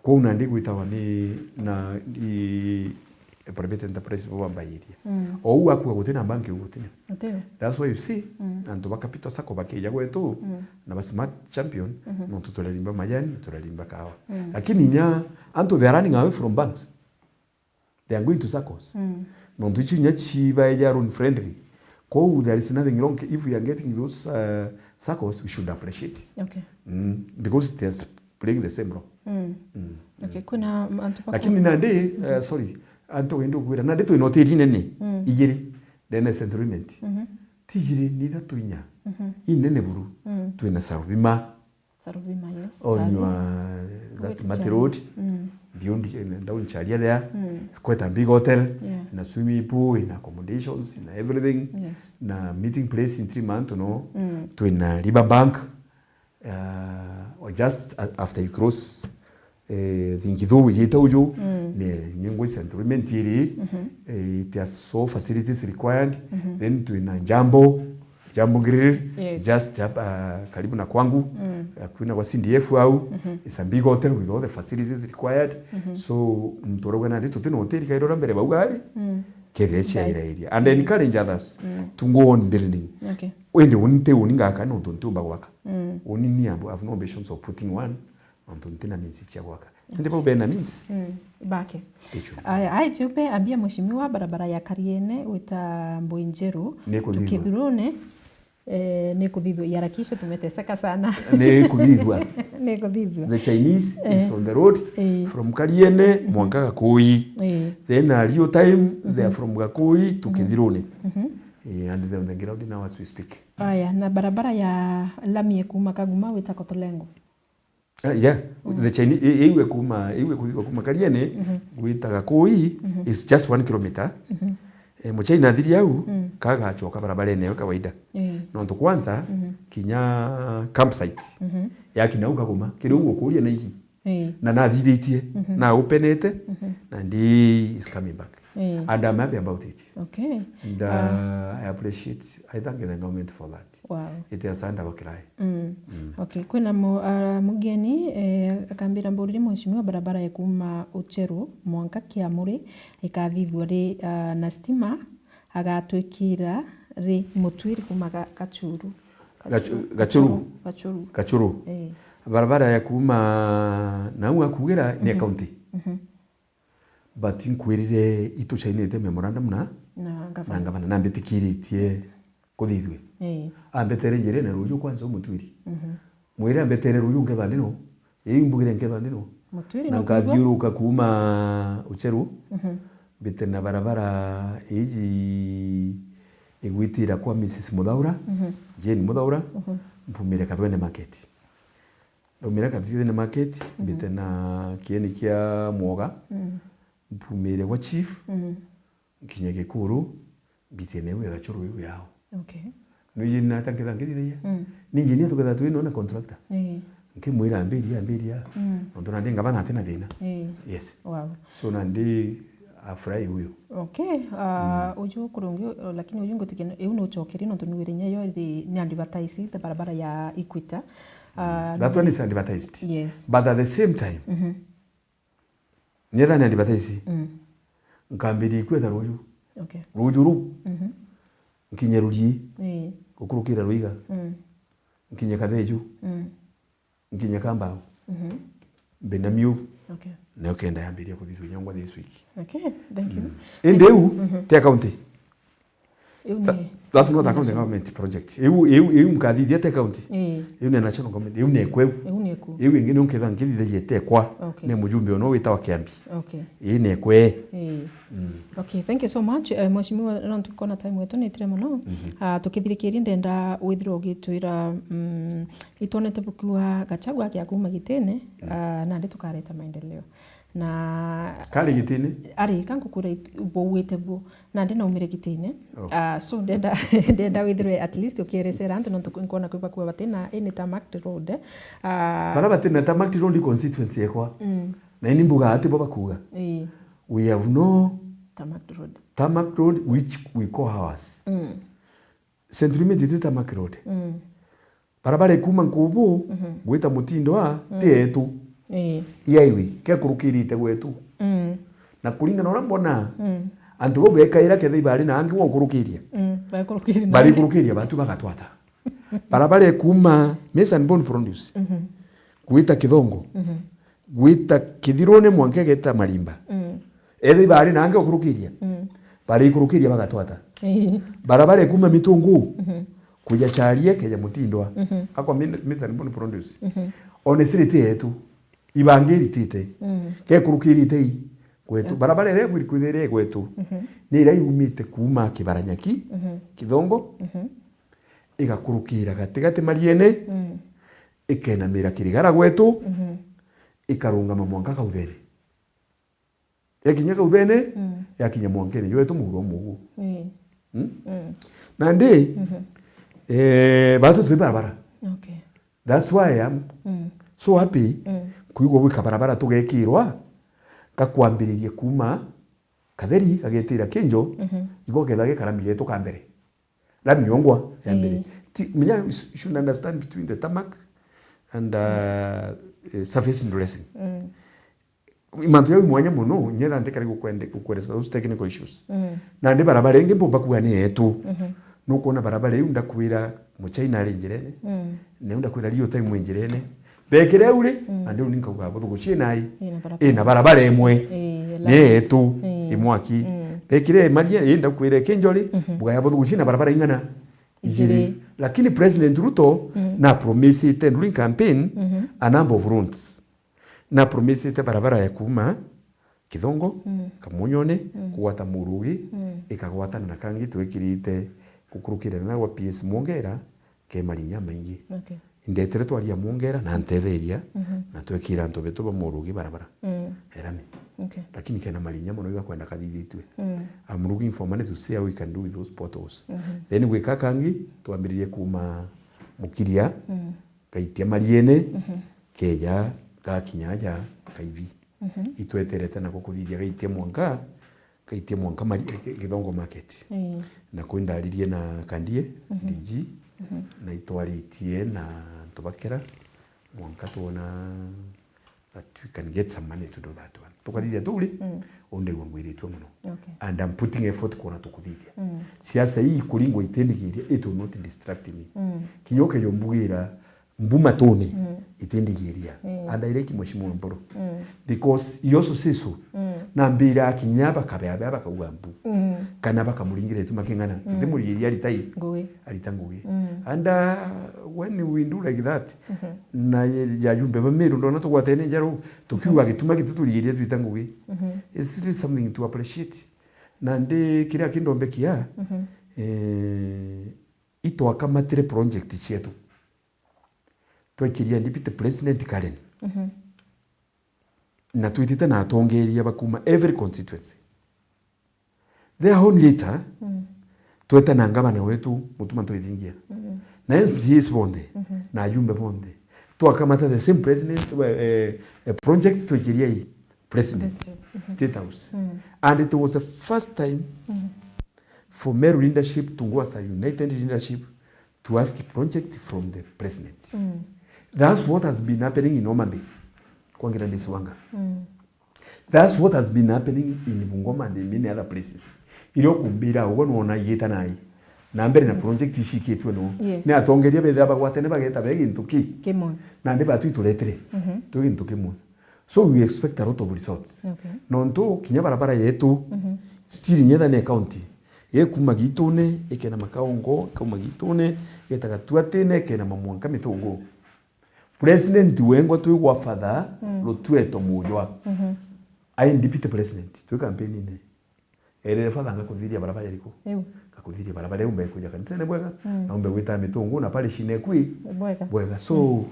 Kwou nandi gwitawa ni na i, private enterprise bo bambairia. Ou akua gutina banki, ou gutina. That's why you see, antu ba Capital Sacco bakija gwetu, na ba Smart Champion, nontu turarimba majani, turarimba kawa. Lakini inya antu they are running away from banks. They are going to saccos. Nontu icio inya cibaeja loan friendly. Kwou there is nothing wrong if we are getting those, uh, saccos, we should appreciate. Okay. Because they are playing the same role. Okay, kwina antu ba Lakini nandi, uh, sorry, antu wendi ukwira, nandi twina hoteli nene igiri ndene Central Imenti. Ti igiri, ni ithatu, inya. Inene buru. Twina Saruvima. Saruvima, yes. On your, that Mati Road. Beyond, eh, down Charia there. It's quite a big hotel. Yeah. Na swimming pool, na accommodations, na everything. Yes. Na meeting place in three months, no? Twina River Bank. Uh, or just a-, after you cross, eh, Thingithu wijite uju, ni nyungu Central Imenti iri, eh, it has all facilities required. Then twina Jambo, Jambo Grill, yes, just hapa, uh, karibu na kwangu, uh, kwina kwa C D F au. It's a big hotel with all the facilities required. So, muntu urauga nandi tutina hoteli kairora mbere bau gari, kethire ciairairia. And encourage others to go on building. Okay. Indi uni ti uni ngaka nontu ntiumba gwaka. Uni ni ambu, I have no ambitions of putting one, nontu ntina means cia gwaka. Indi bau bena means. Bake. Ichu. Aya, ai, tiupe, ambia mheshimiwa, barabara ya Kariene gwita Mbui Njeru, Ni kuthithua. Tukithurune, eh, ni kuthithua. Iharakishe, tumeteseka sana. Ni kuthithua. Ni kuthithua. The Chinese is on the road from Kariene mwanka Gakui. Eh. Then a real time, they are from Gakui to Kithirune. Eh, and they're on the ground now as we speak. Aya, na barabara ya lami ekuma Kaguma gwita Kotolengo. Ah, yeah. The Chinese, i-, iwe kuma, iwe kuthithua kuma Kariene, gwita Gakui is just one kilometer. Eh, Muchina athiri au, kagachoka barabarene yo kawaida. Eh. Nontu kwanza, kinya campsite, ya kinau Kaguma, kiri uguo kuria na igi. Eh. Na nathithitie, na upenete, na ndi is coming back. Eh. And I'm happy about it. Okay. And, uh, I appreciate, I thank the government for that. Wow. It has under our cry. Okay, kwina mu-, ah, mugeni, eh, akambira, mburire mheshimiwa, barabara ya kuma Ucheru mwanka Kiamuri ikathithua ri, ah, na stima, agatwikira ri Mutwiri kuma Ga-, Gachuru. Gachu-, Gachuru. Gachuru. Gachuru. Eh. Barabara ya kuma nau akugira ni ya county. But nkwirire itucainite memorandum na, na gavana, na gavana, na mbitikiritie kuthithue. Ii. Ambetere njirene ruju kwanza umutwiri. Mwire ambetere ruju nketha ndino. Ii mbugire nketha ndino. Mutwiri na no kuthithua? Nkathiuruka kuma Ucheru. Mbite na barabara iji igwitira kwa Missus Muthaura, Jane Muthaura, mpumire Kathwene Market. Ndaumire Kathithini Market, mbite na kieni kia mwoga, Mpumire gwa chief, mm, nkinye Gikuru, mbitene iu ya Gachuru iu yao. Okay. Nwiji nata nketha nkithithagia? Mm. Ni engineer tuketha twi no na contractor. Ii. Nkimwira, "Ambiria, ambiria." Mm. Nontu nandi ngavana atina thina. Ii. Yes. Wow. So nandi afurahi huyo. Okay. Ah, mm, uju kurungi, lakini uju ngutikia, iu ni ucokeri nontu ni wira inya yo iri ni advertise ta barabara ya Equator. Ah, that one is advertised. Yes. But at the same time, mhm, nyetha ni advertise. Mm. Nkambiria ikwetha ruju. Okay. Ruju ru. Mhm. Nkinye Rurii. Ii. Gukurukira Ruiga. Mm. Nkinye Katheju. Mm. Nkinye Kambao. Mhm. Mbina miu. Okay. Nayo kenda yambiria kuthithua nyongwa this week. Okay, thank you. Mm. Indi iu, mhm, ti county. Iu ni Tha-, that's not a county national government project. Iu, iu, iu nkathithia ti county. Ii. Iu ni national government. Iu ni ekwa iu. Iu ni eku. Iu ingi ni nketha nkithithagia itekwa. Okay. Ni mujumbe ono witawa Kiambi. Okay. Ii ni ekwa. Ii. Mm. Okay, thank you so much. Eh, Mheshimiwa, no tukona time yetu ni itire muno. Mhm. Ah, tukithirikiria ndenda withirwa ugitwira, mm, itwonete bukiuga Gachagua akia kuma gitine, mm, ah, nandi tukareta maendeleo. Na kari gitine? Ari, ka ngukura it-, bouite bu. Nandi naumire gitine. Oh. Ah, so ndenda, ndenda withirwe at least ukierecera antu nontu nkwona kwi bakua batina ini tarmac road. Ah, bara batina tarmac road constituency ekwa. Mm. Na ini mbuga ati bo bakuga. Ii. We have no tarmac road. Tarmac road which we call ours. Mm. Century Miti ti tarmac road. Mm. Barabara ikuma Nkubu, mhm, gwita Mutindwa, mm, ti yetu. Ii. I highway, kekurukirite gwetu. Mm. Na kuringana uria mbona, mm, antu bau bekaira ketha ibari na angi gwa ukurukiria. Mm, baikurukiria na angi. Barikurukiria batu bagatwata. Barabara ikuma Maize and Bone Produce, mhm, gwita Kithongo, mhm, gwita Kithirune mwanka igeta Marimba. Mm. Etha ibari na angi ukurukiria. Mm. Barikurukiria bagatwata. Ii. Barabara ikuma Mitungu, mhm, kuja Charie, keja Mutindwa. Mhm. Akwa Maize and Bone Produce. Mhm. Honestly, ti yetu. Ibangi iritite. Mm. Kekurukirite i gwetu. Yeah. Barabara iria ikwithire gwetu, mhm, ni iria yumite kuma Kibaranyaki, mhm, Kithongo, mhm, igakurukira gatigati Mariene, mm, ikenamira Kirigara gwetu, mhm, ikarungama mwanka Kauthene. Yakinya Kauthene, mm, yakinya mwankene jwetu muuro mugu. Ii. Mm? Mm. Nandi, mhm, eh, batu twi barabara. Okay. That's why I am, mm, so happy, mm, kwigua gwika barabara tugekirwa, gakwambiriria kuma Katheri, gagetira Kinjo, mhm, igo ketha gikara migetu ka mbere. Lami yongwa ya mbere. Ii. Ti, menya, you should understand between the tarmac and, uh, eh, surface dressing. Mm. Mantu jau i mwanya mono, nyetha ntikari gukwende-, gukweresa those technical issues. Mm. Nandi barabara ingi mpumba kuga ni yetu. Mhm. Nukwona barabara iu ndakwira Muchina ari njirene, mm, na iu ndakwira Rio Time i njirene. Bekire au ri, mm, na ndiu ni nkauga buthuguchi inai, ina barabara, ina barabara imwe. Ii, ni yetu, ii, imwaki. Mm. Bekire Maria, ii, ndakwire Kinjori, mhm, bugaya buthuguchi na barabara ing'ana? Ijiri. Ijiri. Lakini President Ruto, mm, na promisite during campaign, mhm, a number of roads. Na promisite barabara ya kuma Kithongo, mm, Kamunyone, mm, kugwata Murugi, mm, ikagwatana na kangi twikirite gukurukira na gwa P S Mwongera, ke marinya maingi. Okay. Ndetire twaria Mwongera na ntetheria, mhm, na twekira antu betu ba Murugi barabara. Mm. Erami. Okay. Lakini kena marinya mono igakwenda kathithitue. Mm. I'm looking for money to see how we can do with those potholes. Mhm. Then gwika kangi, twambiririe kuma Mukiria, mm, gaitia Mariene, mhm, keja gakinya aja Kaibi. Mhm. Itweterete nako kuthithia gaitia mwanka, gaitia mwanka Mari-, Githongo Market. Ii. Na kwi ndaririe na Kandie, mhm, D G, mhm, na itwaritie na antu bakira mwanka twona that we can get some money to do that one. Tukathithia tu ri, mm, undigwa ngwiritue mono. Okay. And I'm putting effort kwona tukuthithia. Mm. Siasa ii ikuringwa itindigiria, it will not distract me. Mm. Kinya ukeja umbugira mbu matune, mm, itindigiria. Mm. And I like Mheshimiwa Mburu. Mm. Because he also says so. Mm. Na mbira akinya bakabea bea bakauga mbu. Mm. Kana bakamuringira itu making'ana. Mm. Ntimurigiria aritai. Ngugi. Arita ngugi. Mm. And, uh, when we do like that, mhm, na ye-, ya jumbe ba Meru ndona tugwatene njeru, tukiuga, mhm, gituma gituturigiria twita ngugi. Mhm. It's really something to appreciate. Na ndi kiria kindombekia, mhm, eh, itwakamatire project cietu. Twaikiria Deputy President Karen. Mhm. Na twitite na atongeria ba kuma every constituency. Their own leader, mm, tweta na ngavana wetu, Mutuma Ntoithingia. Mm. Na M C As bonthe, mm-hmm, na ajumbe bonthe. Twakamata the same president, eh, eh, project twikiria i president, president, mm-hmm, State House. Mm. And it was the first time, mm, for Meru leadership to go as a united leadership to ask project from the president. Mm. That's what has been happening in Homa Bay. Kwa Gladys Wanga. Mm. That's what has been happening in Bungoma and in many other places. Irio kumbira ugo nuona igita nai. Na mbere na, mm, project ici ikitwe no. Yes. Ni atongeria bethira bagwatene bageta be gintu ki. Kimwe. Na ndi batu ituretere. Mhm. Tu gintu kimwe. So we expect a lot of results. Okay. Nontu kinya barabara yetu, mhm, still nyetha ne county. Ye kuma Gitune, ikena Makaongo, kuma Gitune, geta Gatuatine, ikena Mamwanka Mitungu. President wengwa twi gwa father, mm, Rutweto Mujwa. Mhm. Ai deputy president, twi campaign-ine. Erere father ngakuthiria barabara iriku? Iu. Ngakuthiria barabara iu mbe kuja kanisene bwega, mm, na umbe gwita Mitungu na parish-ine kwi bwega. Bwega. So, mm,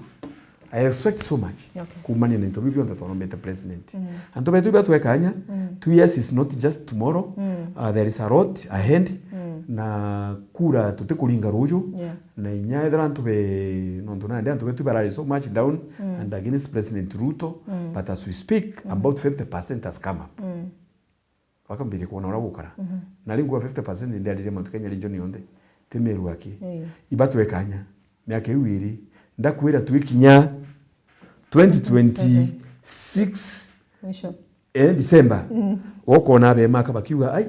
I expect so much, okay, kumania na into biu bionthe twarombete president. Mm. Antu betu iba twekanya, mm, two years is not just tomorrow. Mm. Uh, there is a lot ahead. Mm. Na kura tutikuringa ruju. Yeah. Na inya ethira antu be, nontu nandi antu betu barari so much down, mm, and against President Ruto, mm, but as we speak, mm, about fifty percent has come up. Mm. Bakambiria kwona uria gukara. Mhm. Na ringu fifty percent ndiaririe mantu Kenya region yonthe. Ti Meru aki. Eh. Iba twekanya. Miaka iu iri. Ndakwira twikinya twenty twenty-six. Mwisho. Eh, December. Mm. Ukona abemaka bakiuga, "Ai,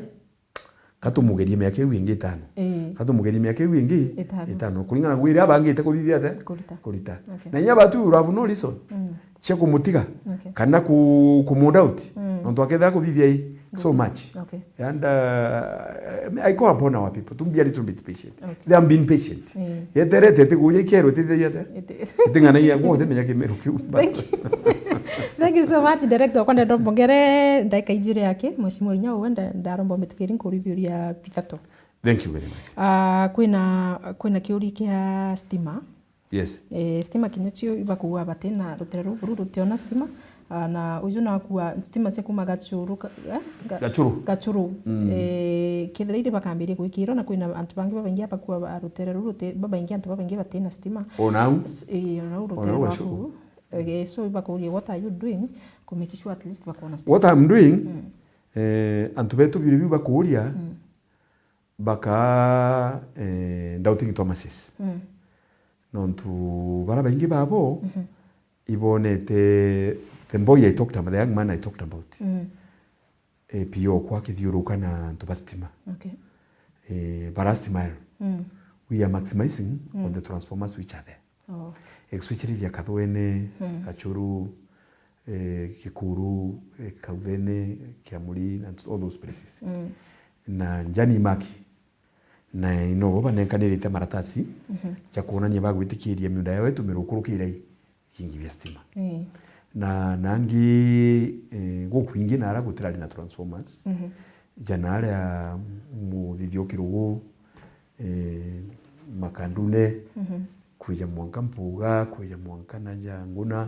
katumugerie miaka iu ingi itano." Eh. Katumugerie miaka iu ingi itano. Itano. Kuringana na gwira abangite kuthithia ate? Kurita. Kurita. Okay. Na inya batu you have no reason, mm, cia kumutiga, okay, kana ku-, kumudoubt. Mm. Nontu akethira kuthithia i so much. Okay. And, uh, I call upon our people to be a little bit patient. Okay. They have been patient. Mm. Yeterete ati kuja ikerwe iti thei ate? Iti. Iti ng'ana iya gwo, utimenya kimeru kiu. Thank you. Thank you so much, director. Kwa ndenda mbongere ndagika ijiri yake, Mheshimiwa Inya uwe nda-, ndaromba umitikiri nkuri biuria bithatu. Thank you very much. Ah, kwina, kwina kiuri kia stima. Yes. Eh, stima kinya cio ibakuuga batina rutere ruru rutiona stima. Ah, na uju nakua stima cia kuma Gachuru, ka-, eh, Ga-, Gachuru. Gachuru. Mm. Eh, kethira iri bakambiria gwikirwa na kwina antu bangi babaingi abakua ba-, rutere ruru ruti-, babaingi antu babaingi batina stima. O nau? S-, eh, o nau rutere rwaku. O nau Gachuru. Eh, so ibakuuria, what are you doing to make sure at least bakona stima? What I'm doing, mm, eh, antu betu biri biu bakuuria, mm, baka, eh, doubting Thomases. Mm. Nontu bara baingi babo, mhm, ibonete the boy I talked about, the young man I talked about. Mm. Eh, P O kwa akithiuruka na antu ba stima. Okay. Eh, bara stima ero. Mm. We are maximizing, mm, on the transformers which are there. Oh. Especially ya Kathwene, mm, Kachuru, eh, Kikuru, eh, Kauthene, Kiamuri, and all those places. Mm. Na Njani Maki, na ino bo banenkanirite maratasi, mhm, ja kuonania bagwitikiria miunda yao itumirwe kurukira i kingi bia stima. Mm. Na nangi, eh, gukwingi nara gutirari na transformers. Mhm. Ja naria muthithio kirugu, eh, Makandune, mhm, kwija mwanka Mpuga, kwija mwanka na ja Nguna,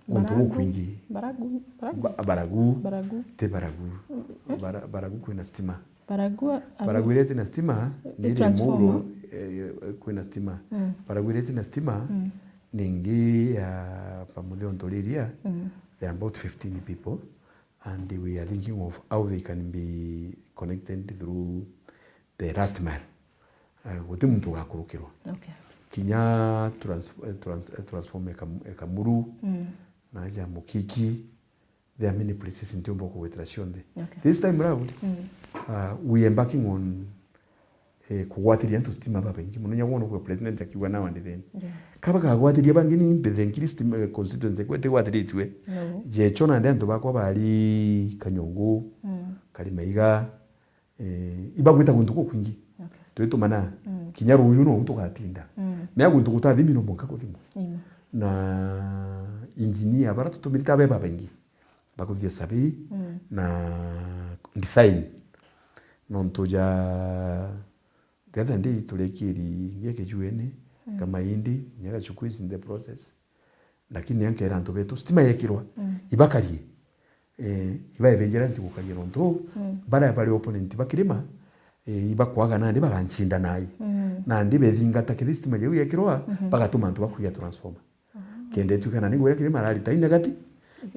guntu Baragu, gukwingi. Baragu, Baragu. Ba-, Baragu. Baragu. Ti Baragu. Mm, eh? Bara-, Baragu kwina stima. Baragu, a-, Baragu iria itina stima, ni iri transformer. Muru, eh, kwina stima. Mm. Baragu iria itina stima, mm, ningi ya Pamuthio Ntoriria, mm, there are about fifteen people. And we are thinking of how they can be connected through the last mile. Eh, guti muntu ugakurukirwa. Okay. Kinya trans-, eh, trans-, eh, transform e Kam-, e Kamuru, mm, na ja Mukiki, there are many places ntiumba kugwetera cionthe. Okay. This time round, mm, uh, we are embarking on eh, kugwatiria antu stima babaingi mono. Nya wona kwa president akiuga now and then. Yeah. Kaba kagwatiria bangi ni mbethe nkiri stima, eh, constituency kwe tigwatiritue. No. Jecho nandi antu bakwa bari Kanyongo, mm, Karimaiga, eh, ibagwita guntu gukwingi. Okay. Twitumana, mm, kinya ruyu no tugatinda. Mm. Mea guntu gutathimi no mwanka kuthimwa. Amen. Na engineer bara tutumirite abe babaingi. Bakuthithia survey, mm, na design. Nontu ja the other day turekiri ngia Kijueni, mm, Kamaindi, nyaga Chuku is in the process. Lakini ankera antu betu, stima yekirwa, mm, ibakarie. Eh, iba evengerant gukaria nontu uu, mm, baria bari opponent ba Kirima, eh, ibakwaga nandi bagancinda nai. Mm. Nandi bethingata kethira stima jau yekirwa, mhm, bagatuma antu bakuya transformer. Ah. Kenda itwika nandi ngwira Kirima ararita i negative,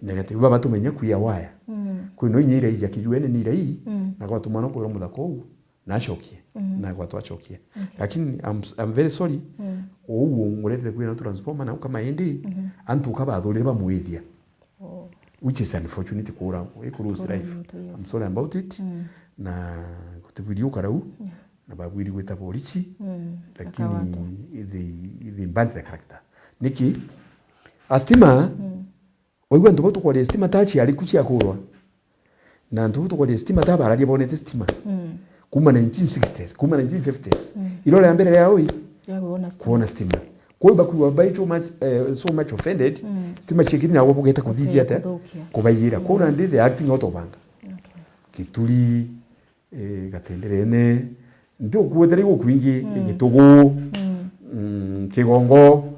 negative. Iba batumenya kuya waya. Mm. Kwina inya irai ja kijuene ni irai, mm, na gwatuma no kwirwa muthaka uu, nacokie. Mm. Na gwatwa acokie. Okay. Lakini I'm, I'm very sorry, mm, uu nguretete kwina transformer na kama indi, mhm, antu ka bathurire bamwithia. Oh. Which is unfortunate kura, ikurusi life. Muntu, yes. I'm sorry about it. Mm. Na gutibwiri ukara u, yeah, na babwiri gwita borichi, mm, lakini they, they burnt the character. Niki? A stima, mm, waigua antu bau tukwaria stima ta ciari ku cia kurwa. Na antu bau tukwaria stima ta bararia bonete stima. Mm. Kuma nineteen sixties, kuma nineteen fifties. Mm. Irore ya mbere ya ui? Ya kuona stima. Kuona stima. Kwa hiyo bakuwa by so much, eh, so much offended, mm, stima ciekiri na wabugeta kuthithia ate? Kuthukia. Kubaiyira. Mm. Kwa hiyo nandi they are acting out of anger. Okay. Gituri, eh, Gatenderene, nti ukuetera igu kwingi, mm, Gitugu, mm, mm, Kigongo,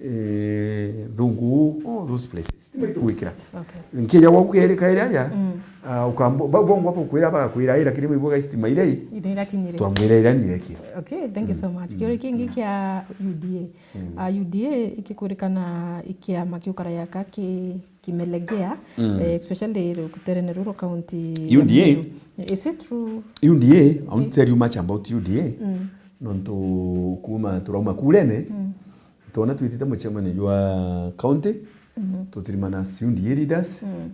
eh, Thungu, all those places. Stima itugwikira. Okay. Nkija gwaku keri kairi aja, mm, ah, ukambo-, ba-, bongwa bukwira bagakwira, "Ira kiri mwibuga stima ire i." Ire irakinyire. Twamwira ira ni irekire. Okay, thank you so much. Mm. Kiuria kingi kia U D A. Mm. Ah, U D A ikikwirikana ikiama kiukara yaka ki kimelegea, mm, eh, especially rukuterene ruru county ya U D A. Meru. Is it true? U D A, I won't tell you much about U D A. Mm. Nontu kuma turauma kurene, mm, twona twitite mucemanio jwa county, mm-hmm, tutirimana as U D A leaders, mm,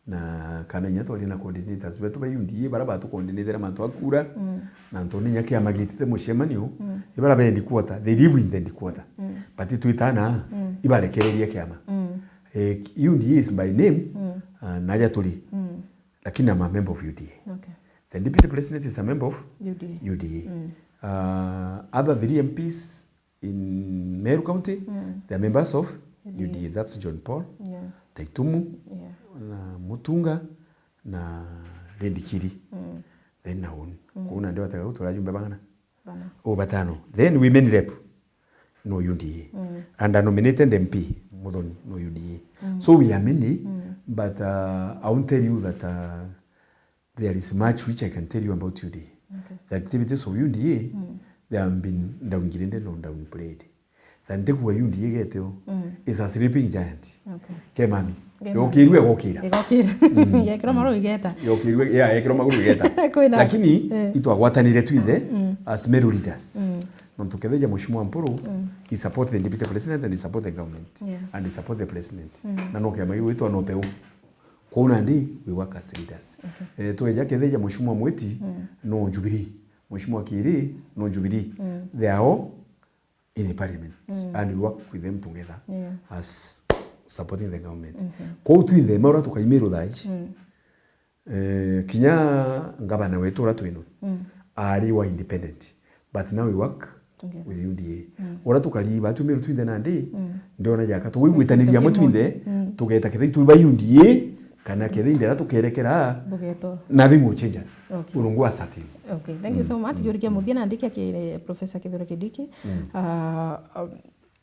na kana inya twari na coordinators betu ba U D A, bara batu coordinatera mantu a kura, mm, na ntoni inya kiama gitite mucemanio, mm, ibara be headquarter, they live in the headquarter. Mm. But twitana, mm, ibarekereria kiama. Mm. Eh, U D A is by name, mm, ah, naja turi. Mm. Lakini I'm a member of U D A. Okay. The deputy president is a member of U D A. U D A. Mm. Ah, other three M Ps in Meru County, mm, they are members of U D A. U D A. That's John Paul, yeah, Taitumu, yeah, na Mutunga, na Lady Kiri. Mm. Then Naun. Mm. Kuu nandi watega gutura ajumbe bang'ana? Bana. Oh, batano. Then women rep, no U D A. Mm. And a nominated M P, Muthoni, no U D A. Mm. So we are many, mm, but, uh, I won't tell you that, uh, there is much which I can tell you about U D A. Okay. The activities of U D A, mm, they have been downgraded or downplayed. Tha ntikua U D A igete o. Mm. Is a sleeping giant. Okay. Ke mami. Ke mami. Yokirue igokira. Igokira. Mm. Yekirwa maguru igeta. Yokirue, yeah, yekirwa maguru igeta. Kwina. Lakini, eh, itwagwatanire twinthe, mm, as Meru leaders. Mm. Nontu ketheja Mheshimiwa Mpuru, mm, he support the deputy president and he support the government. Yeah. And he support the president. Mm. Na no kiama giu gitwa no peu. Kwou nandi we work as leaders. Okay. Eh, tweja ketheja Mheshimiwa Mwiti, mm, no Jubilee. Mheshimiwa Kiri, no Jubilee. Mm. They are all in the parliament, mm, and we work with them together, yeah, as supporting the government. Mm-hmm. Kwou twinthe, maura tukaimirwo thaa ici. Mm. Eh, kinya ngavana wetu ura twinwe, mm, ari wa independent, but now we work together with U D A. Mm. Ura tukari ba tumirwo twinthe nandi, mm, ndiona jaka tugwigwitaniria amwe twinthe, mm, tugeta kethira itwi ba U D A, kana kethira indera tukerekera, bugeto, nothing will change us. Okay. Urungu wa certain. Okay, thank you so much. Mm. Kiuria kia muthia nandi kia ki-, Professor Kithure Kindiki. Mm. Ah, ah,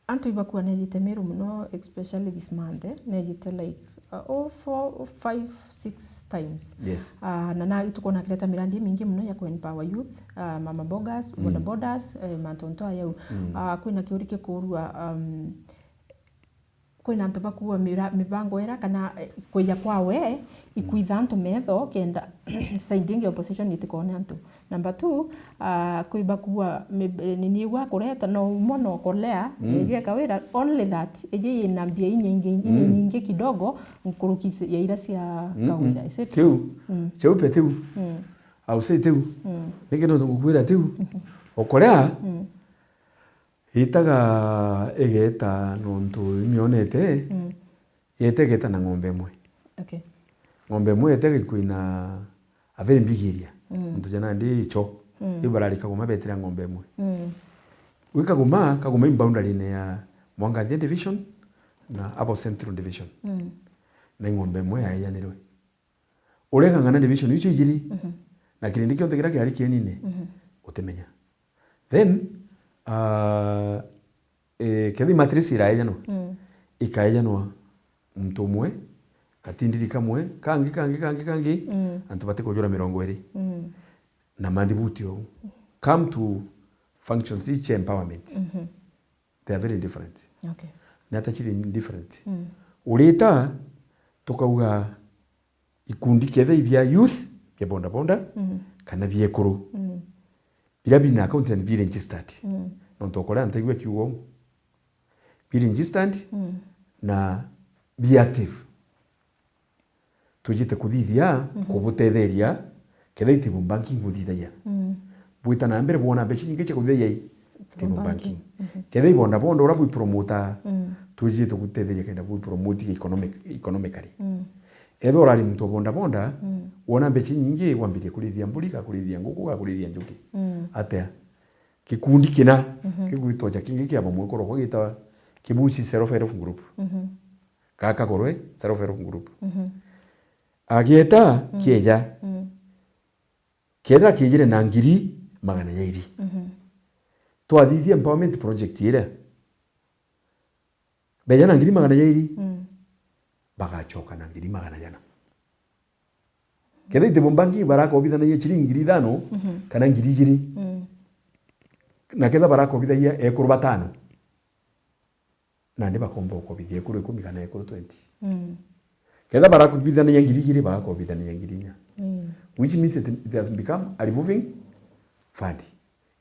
antu ibakua nejite Meru muno, especially this month, eh, nejite like, uh, oh, four, five, six times. Yes. Ah, na, na tukona kireta mirandi mingi muno ya ku empower youth, ah, mama bogas, mm, boda bodas, eh, mantu nto ayau. Mm. Ah, kwina kiuria kikurua, um, kwina antu bakuua mira-, mibango ira kana, eh, kwija kwa we, ikwitha antu metho kenda side ingi opposition itikone antu. Number two, ah, kwi bakuua mi-, nini igwa kureta no umwe no kolea, mm, igeka wira only that iji ina mbia inyingi, mm, inyingi kidogo nkuruki ya ira cia, mm, kawaida. Is it? Tiu. Mm. Cheupe tiu. Mm. Au sei tiu. Mm. Niki no ngukwira tiu. Mm-hmm. Okolea, mm. Itaga igeta nontu imionete, mm, yete igeta na ng'ombe imwe. Okay. Ng'ombe imwe yete gikuina a very big area. Mm. Nontu ja nandi icho, mm, iu barari Kagoma betira ng'ombe imwe. Mm. Wi Kagoma, Kagoma i boundary-ine ya Mwanganthia Division na Abo Central Division. Mm. Na i ng'ombe imwe yaejanirwe. Uria Kang'ana Division icio ijiri, mhm, na kirindi kionthe kiria kiari kienine, mhm, utimenya. Then, ah, eh, kethi matrix iraejanwa, mm, ikaejanwa muntu umwe, Gatindiri kamwe, kangi, kangi, kangi, kangi, mm, antu batikujura mirongo iri. Mm. Na mandibuti ou. Come to functions ici cia empowerment. Mhm. They are very different. Okay. Ni ata ciri different? Mm. Urita, tukauga ikundi kethira ibia youth, bia bodaboda, mhm, kana bia ekuru. Mm. Biria bina account and be registered. Mm. Nontu ukora ntaigua kiugo. Be registered, mm, na be active. Twijite kuthithia, mhm, kubutetheria, kethira i table banking buthithagia. Mm. Bwita na mbere bwona mbeca nyingi cia kuthithagia i table banking. Mhm. Kethira i bodaboda uria bwipromotaa, mm, twijite kubutetheria kenda bwipromote economic-, economically. Mm. Ethira urari muntu wa bodaboda, mm, wona mbeca nyingi, wambirie kurithia mburi, ka kurithia nguku, ka kurithia njuki. Mm. Atia? Gikundi kina, mhm, gigwitwa ja kingi kia bamwe kurogwa gitawa Kibuchi Self Help Group. Mhm. Gaka gorwe Self Help Group. Mhm. Agieta, mm, kieja. Mm. Kethira kiejire na ngiri magana jairi. Mhm. Twathithia empowerment project iria. Beja na ngiri magana jairi, mm, bagacoka na ngiri magana jana. Kethira i table banking barakobithanagia ciringi ngiri ithano, mhm, kana ngiri igiri, mm, na kethira barakobithagia ekuru batano, nandi bakomba gukobithia ekuru ikumi kana ekuru twenty. Mm. Kethira barakobithanagia ngiri igiri, bagakobithanagia ngiri inya. Mm. Which means it, it has become a revolving fund.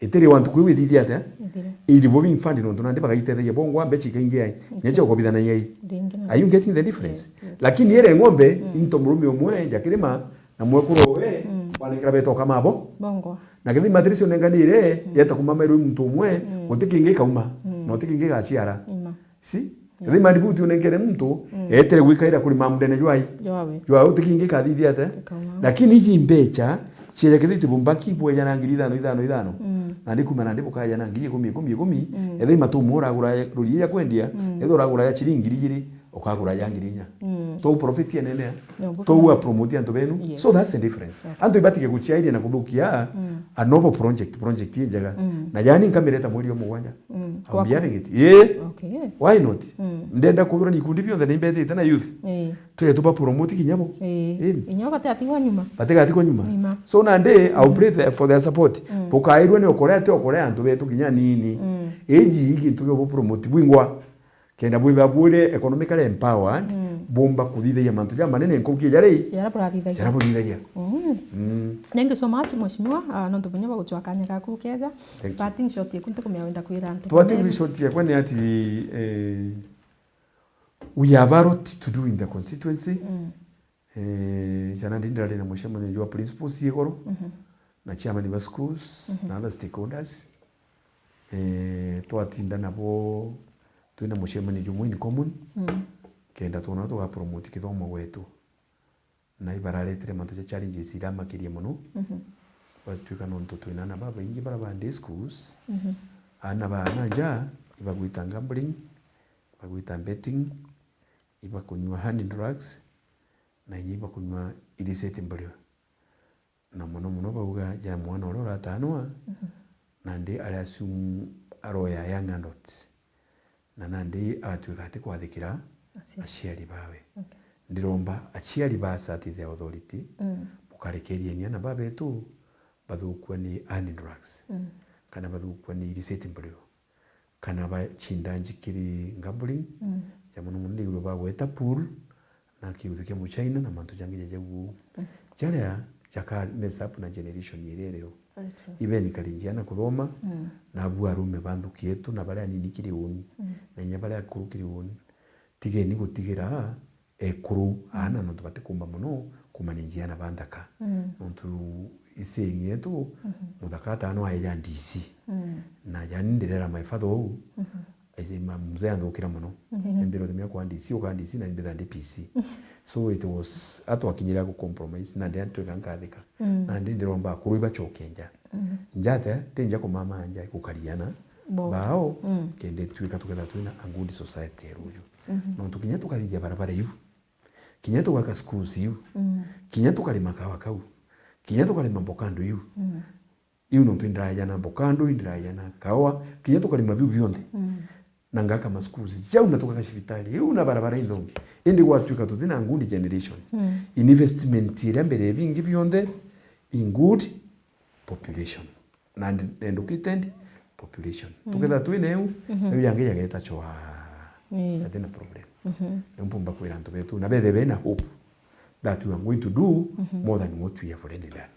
Itiri wantu kwi withithia atia? Ithire. I revolving fund nontu nandi bagaitethegia bongwa mbeca ikaingia ai. Nya cia gukobithanagia ai. Ringi na. Are you getting the difference? Yes, yes. Lakini ere ng'ombe, mm, into murume umwe ja kirima na mwekuru we, mm, wanengera beta ukamabo. Bongwa. Na kethi matrisi unenganire, mm, yeta kumama irwe muntu umwe, mm, guti kingi kauma, mm, na uti kingi gaciara. Ima. Si? Ethima ndibuti unenkere muntu, mm, etere gwikaira kuri mamudene jwai. Jwawe. Jwa uti kingi kathithia ate. Kauma. Lakini iji mbeca, ciejekethite bumba kibweja na ngiri ithano, ithano, ithano. Mm. Nandi kuma nandi bukaja na ngiri ikumi, ikumi, ikumi. Mm. Ethima tu umwe uragura ya, rori ya kwendia, mm, ethira uragura ya ciringi ngiri igiri, ukagura ya ngiri inya. Mm. Tou profit ya nene ya. No, tou a promote antu benu. Yes. So that's the difference. Okay. Antu ibatige guciairia na kuthukia, mm, a noble project, project injega. Mm. Na yani nkamireta mweri wa mugwanja. Mm. I'll be having it. Ii. Okay. Why not? Mm. Ndenda kuthurania ikundi bionthe ni mbetite na youth. Ii. Tuje tuba promote kinya bo. Ii. Ii. Inya batigatigwa nyuma. Batigatigwa nyuma. Nyuma. So nandi, I'll, mm, pray the, for their support. Mm. Bukairwe ni okore ati okore antu betu kinya nini. Mm. Iji gintu gio bu promote bwingwa. Kenda bwithwa bwire economically empowered, mm, bumba kuthithagia mantu jamanene nkuruki jari. Jara burathithagia. Jara buthithagia. Mm. Mm. Thank you so much, Mheshimiwa. Ah, nontu bunya bwa gucwa kanya gaku keza. Thank you. Parting shot yeku ntikumenya wenda kwira antu. Parting shot yakwa ni ati, eh, we have a lot to do in the constituency. Mm. Eh, jana ndi ndirari na mucemanio jwa principals igoro, mhm, na chairman ba schools, mhm, na other stakeholders. Eh, twatinda nabo twina mucemanio jumwe in common, mm, kenda twona tuga promote kithomo gwetu. Na ibararetire mantu ja challenges iramakirie mono. Mhm. Gwatuika nontu twina ana babaingi bara ba day schools, mhm, ana ba ana nja, ibagwita gambling, ibagwita betting, ibakunywa honey drugs, na inya ibakunywa illicit burial. Na mono mono bauga ja mwana uria uratanwa, mhm, nandi ari assume aroya young adults. Na nandi agatuika ati kwathikira aciari, aciari bawe. Okay. Ndiromba aciari ba assertive authority, mm, bukarekerieni ana babetu bathukua ni honey drugs, mm, kana bathukua ni illicit burial. Kana bacinda njikiri gambling, mm, ja mono mono ndigirwe bagweta pool, na kiuthu kia muchaina na mantu jangi ja jau. Mm. Jaria jaka mess up na generation iria irio. Very true. Even kari njiana kuthoma, mm, na abu arume ba nthuki yetu na baria anini kiri uni, mm, na inya baria akuru kiri uni. Tigeni gutigira ekuru, mm, aana nontu batikumba mono kumanage aana ba nthaka. Mm. Nontu i saying yetu, mhm, muthaka ataana aeja D C. Mm. Na yani ndirera my father ou, mhm, aje ma-, mzee anthukira mono. Mhm. Nambira utumia kwa D C, uka D C na mbitha ndi P C. So it was, atwakinyira ku compromise, na ndia tweka nkathika. Mm. Na ndi ndiromba akuru ibacoke nja. Mm. Njate, ti nja kumama nja, gukariana. Bo. Bao, mm, kende twika tuketha twina a good society ruju. Mhm. Nontu kinya tukathithia barabara iu, kinya tugaka schools iu, mm, kinya tukarima kawa kau, kinya tukarima mbokando iu, mm, iu nontu indiraeja na mbokando, indiraeja na kawa, kinya tukarima biu bionthe. Mm. na ngaka ma schools jau, na tukaka cibitari iu, na barabara inthongi. Indi gwatuika tutina good generation. Mm. Investment iria mbere ya bingi bionthe in good population. Na and educated population. Mm. Tukethira twina iu, mhm, iu yangi yageta chwa. Ii. Yatina problem. Mhm. Niu mpumba kwira antu betu, na bethe bena hope that we are going to do, mhm, more than what we have already done.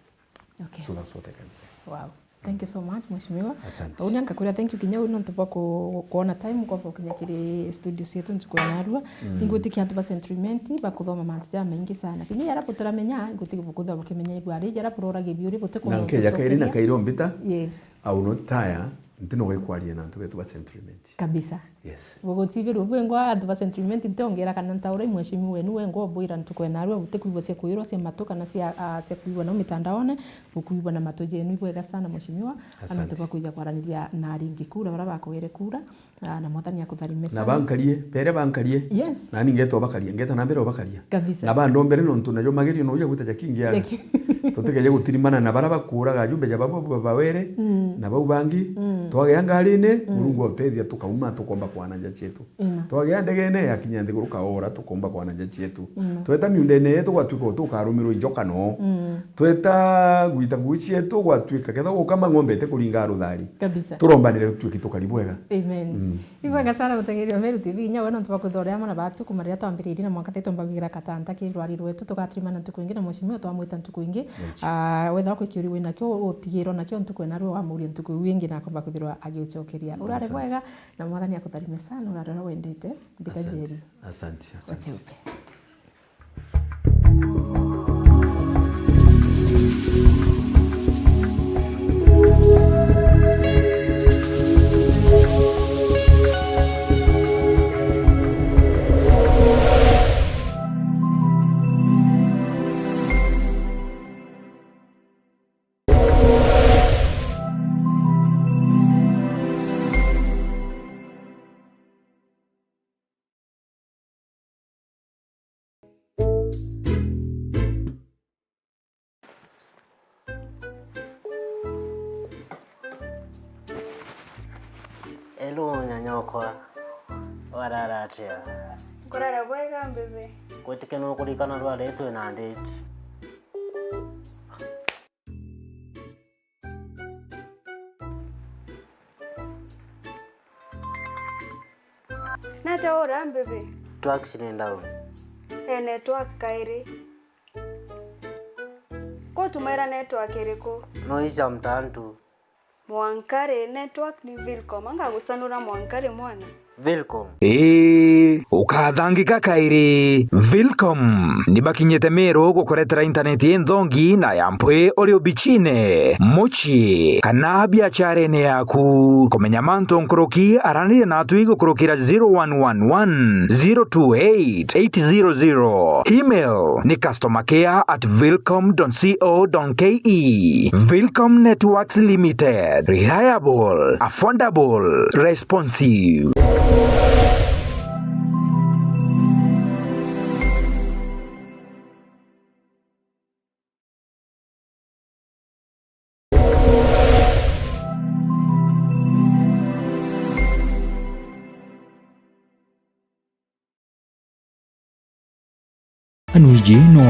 Okay. So that's what I can say. Wow. Thank you so much, Mheshimiwa. Asante. Uni ankakwira thank you kinya uni nontu bwa ku-, kuona time kwamba gukinya kiri studio cietu ntuku ya narua. Mm. Ningwitikia antu ba Century Mint bakuthoma mantu jamaingi sana. Kinya jaria butiramenya, ngwitikia bukuthoma bukimenya ibua ri, jaria burora gibiuri buti. Na nkeja kairi na kairi ombita. Yes. I will not tire, ntinoga ikwaria na antu betu ba Century Mint. Kabisa. Yes. Bugutibirwe bwengwa antu ba Century Mint, ntiongera kana ntaura i mheshimiwa wenu wengwa ubwira ntuku ya narua butikwigua cia kwirwa cia matu kana cia, ah, cia kwigua nau mitandaone, bukwigua na matu jenu. Ibwega sana mheshimiwa. Asante. Antu bakwija kwaraniria na aringi kura, baria bakwere kura, ah, na Mwathani akutharime sana. Na bankarie, bere bankarie. Yes. Nani ngeta obakaria, ngeta na mbere obakaria. Kabisa. Na bandombere nontu najo magerio no uja gwita jakingi aga. Jaki- Tutikeje gutirimana na baria bakuraga ajume ja babo bawere, mm, na bau bangi. Mm. Twagea ngarine, mm, Murungu autethia tukauma tukomba kwana nja cietu. Ina. Twagea ndegene yakinya nthiguru kaora tukomba kwana nja cietu. Ina. Tweta miundene yetu gwatuika tukarumirwo injoka no. Mm. Tweta gwita ngui cietu gwatuika ketha gukama ng'ombe ite kuringa ruthari. Kabisa. Turombanire tutuike tukari bwega. Amen. Mm. Ibwega sana gutegeria Meru T V, inya we nontu bwa kwithira uri amwe na batu kuma riria twambiririe na mwanka tetomba kwigira katanta ki rwari rwetu, tugatirimana ntuku ingi na mheshimiwa twamwita ntuku ingi. Yes. Ah, wethira kwi kiuri wina kio utigirwo nakio ntuku ena rwe wamuria ntuku iu ingi na akomba kwithirwa agiucokeria. Urare, asante, bwega na Mwathani akutharime sana, urare uria wendete. Mbita. Asante. Njeri. Asante, asante. Wacheupe. Hello, nyanyokwa. Warara atia? Nkurara bwega, mbibi. Ngwitikia nukurikana rwari twi na ndiji. Nate ura mbibi? Network ni down. E, network kairi. Ko tumaira network iriku? No icia mtantu. Mwankari, network ni Vilcom. Anga gucanura mwankari mwana? Vilcom. Ii, ukathangika kairi. Vilcom ni bakinyite Meru gukuretera intaneti inthongi na ya mpwi uri ubichine, mucii, kana biacharene yaku. Kumenya mantu nkuruki, araniria natwi gukurukira zero one one one, zero two eight, eight zero zero. Email ni customer care at vilcom dot co dot ke. Vilcom Networks Limited. Reliable, affordable, responsive. Anu iji no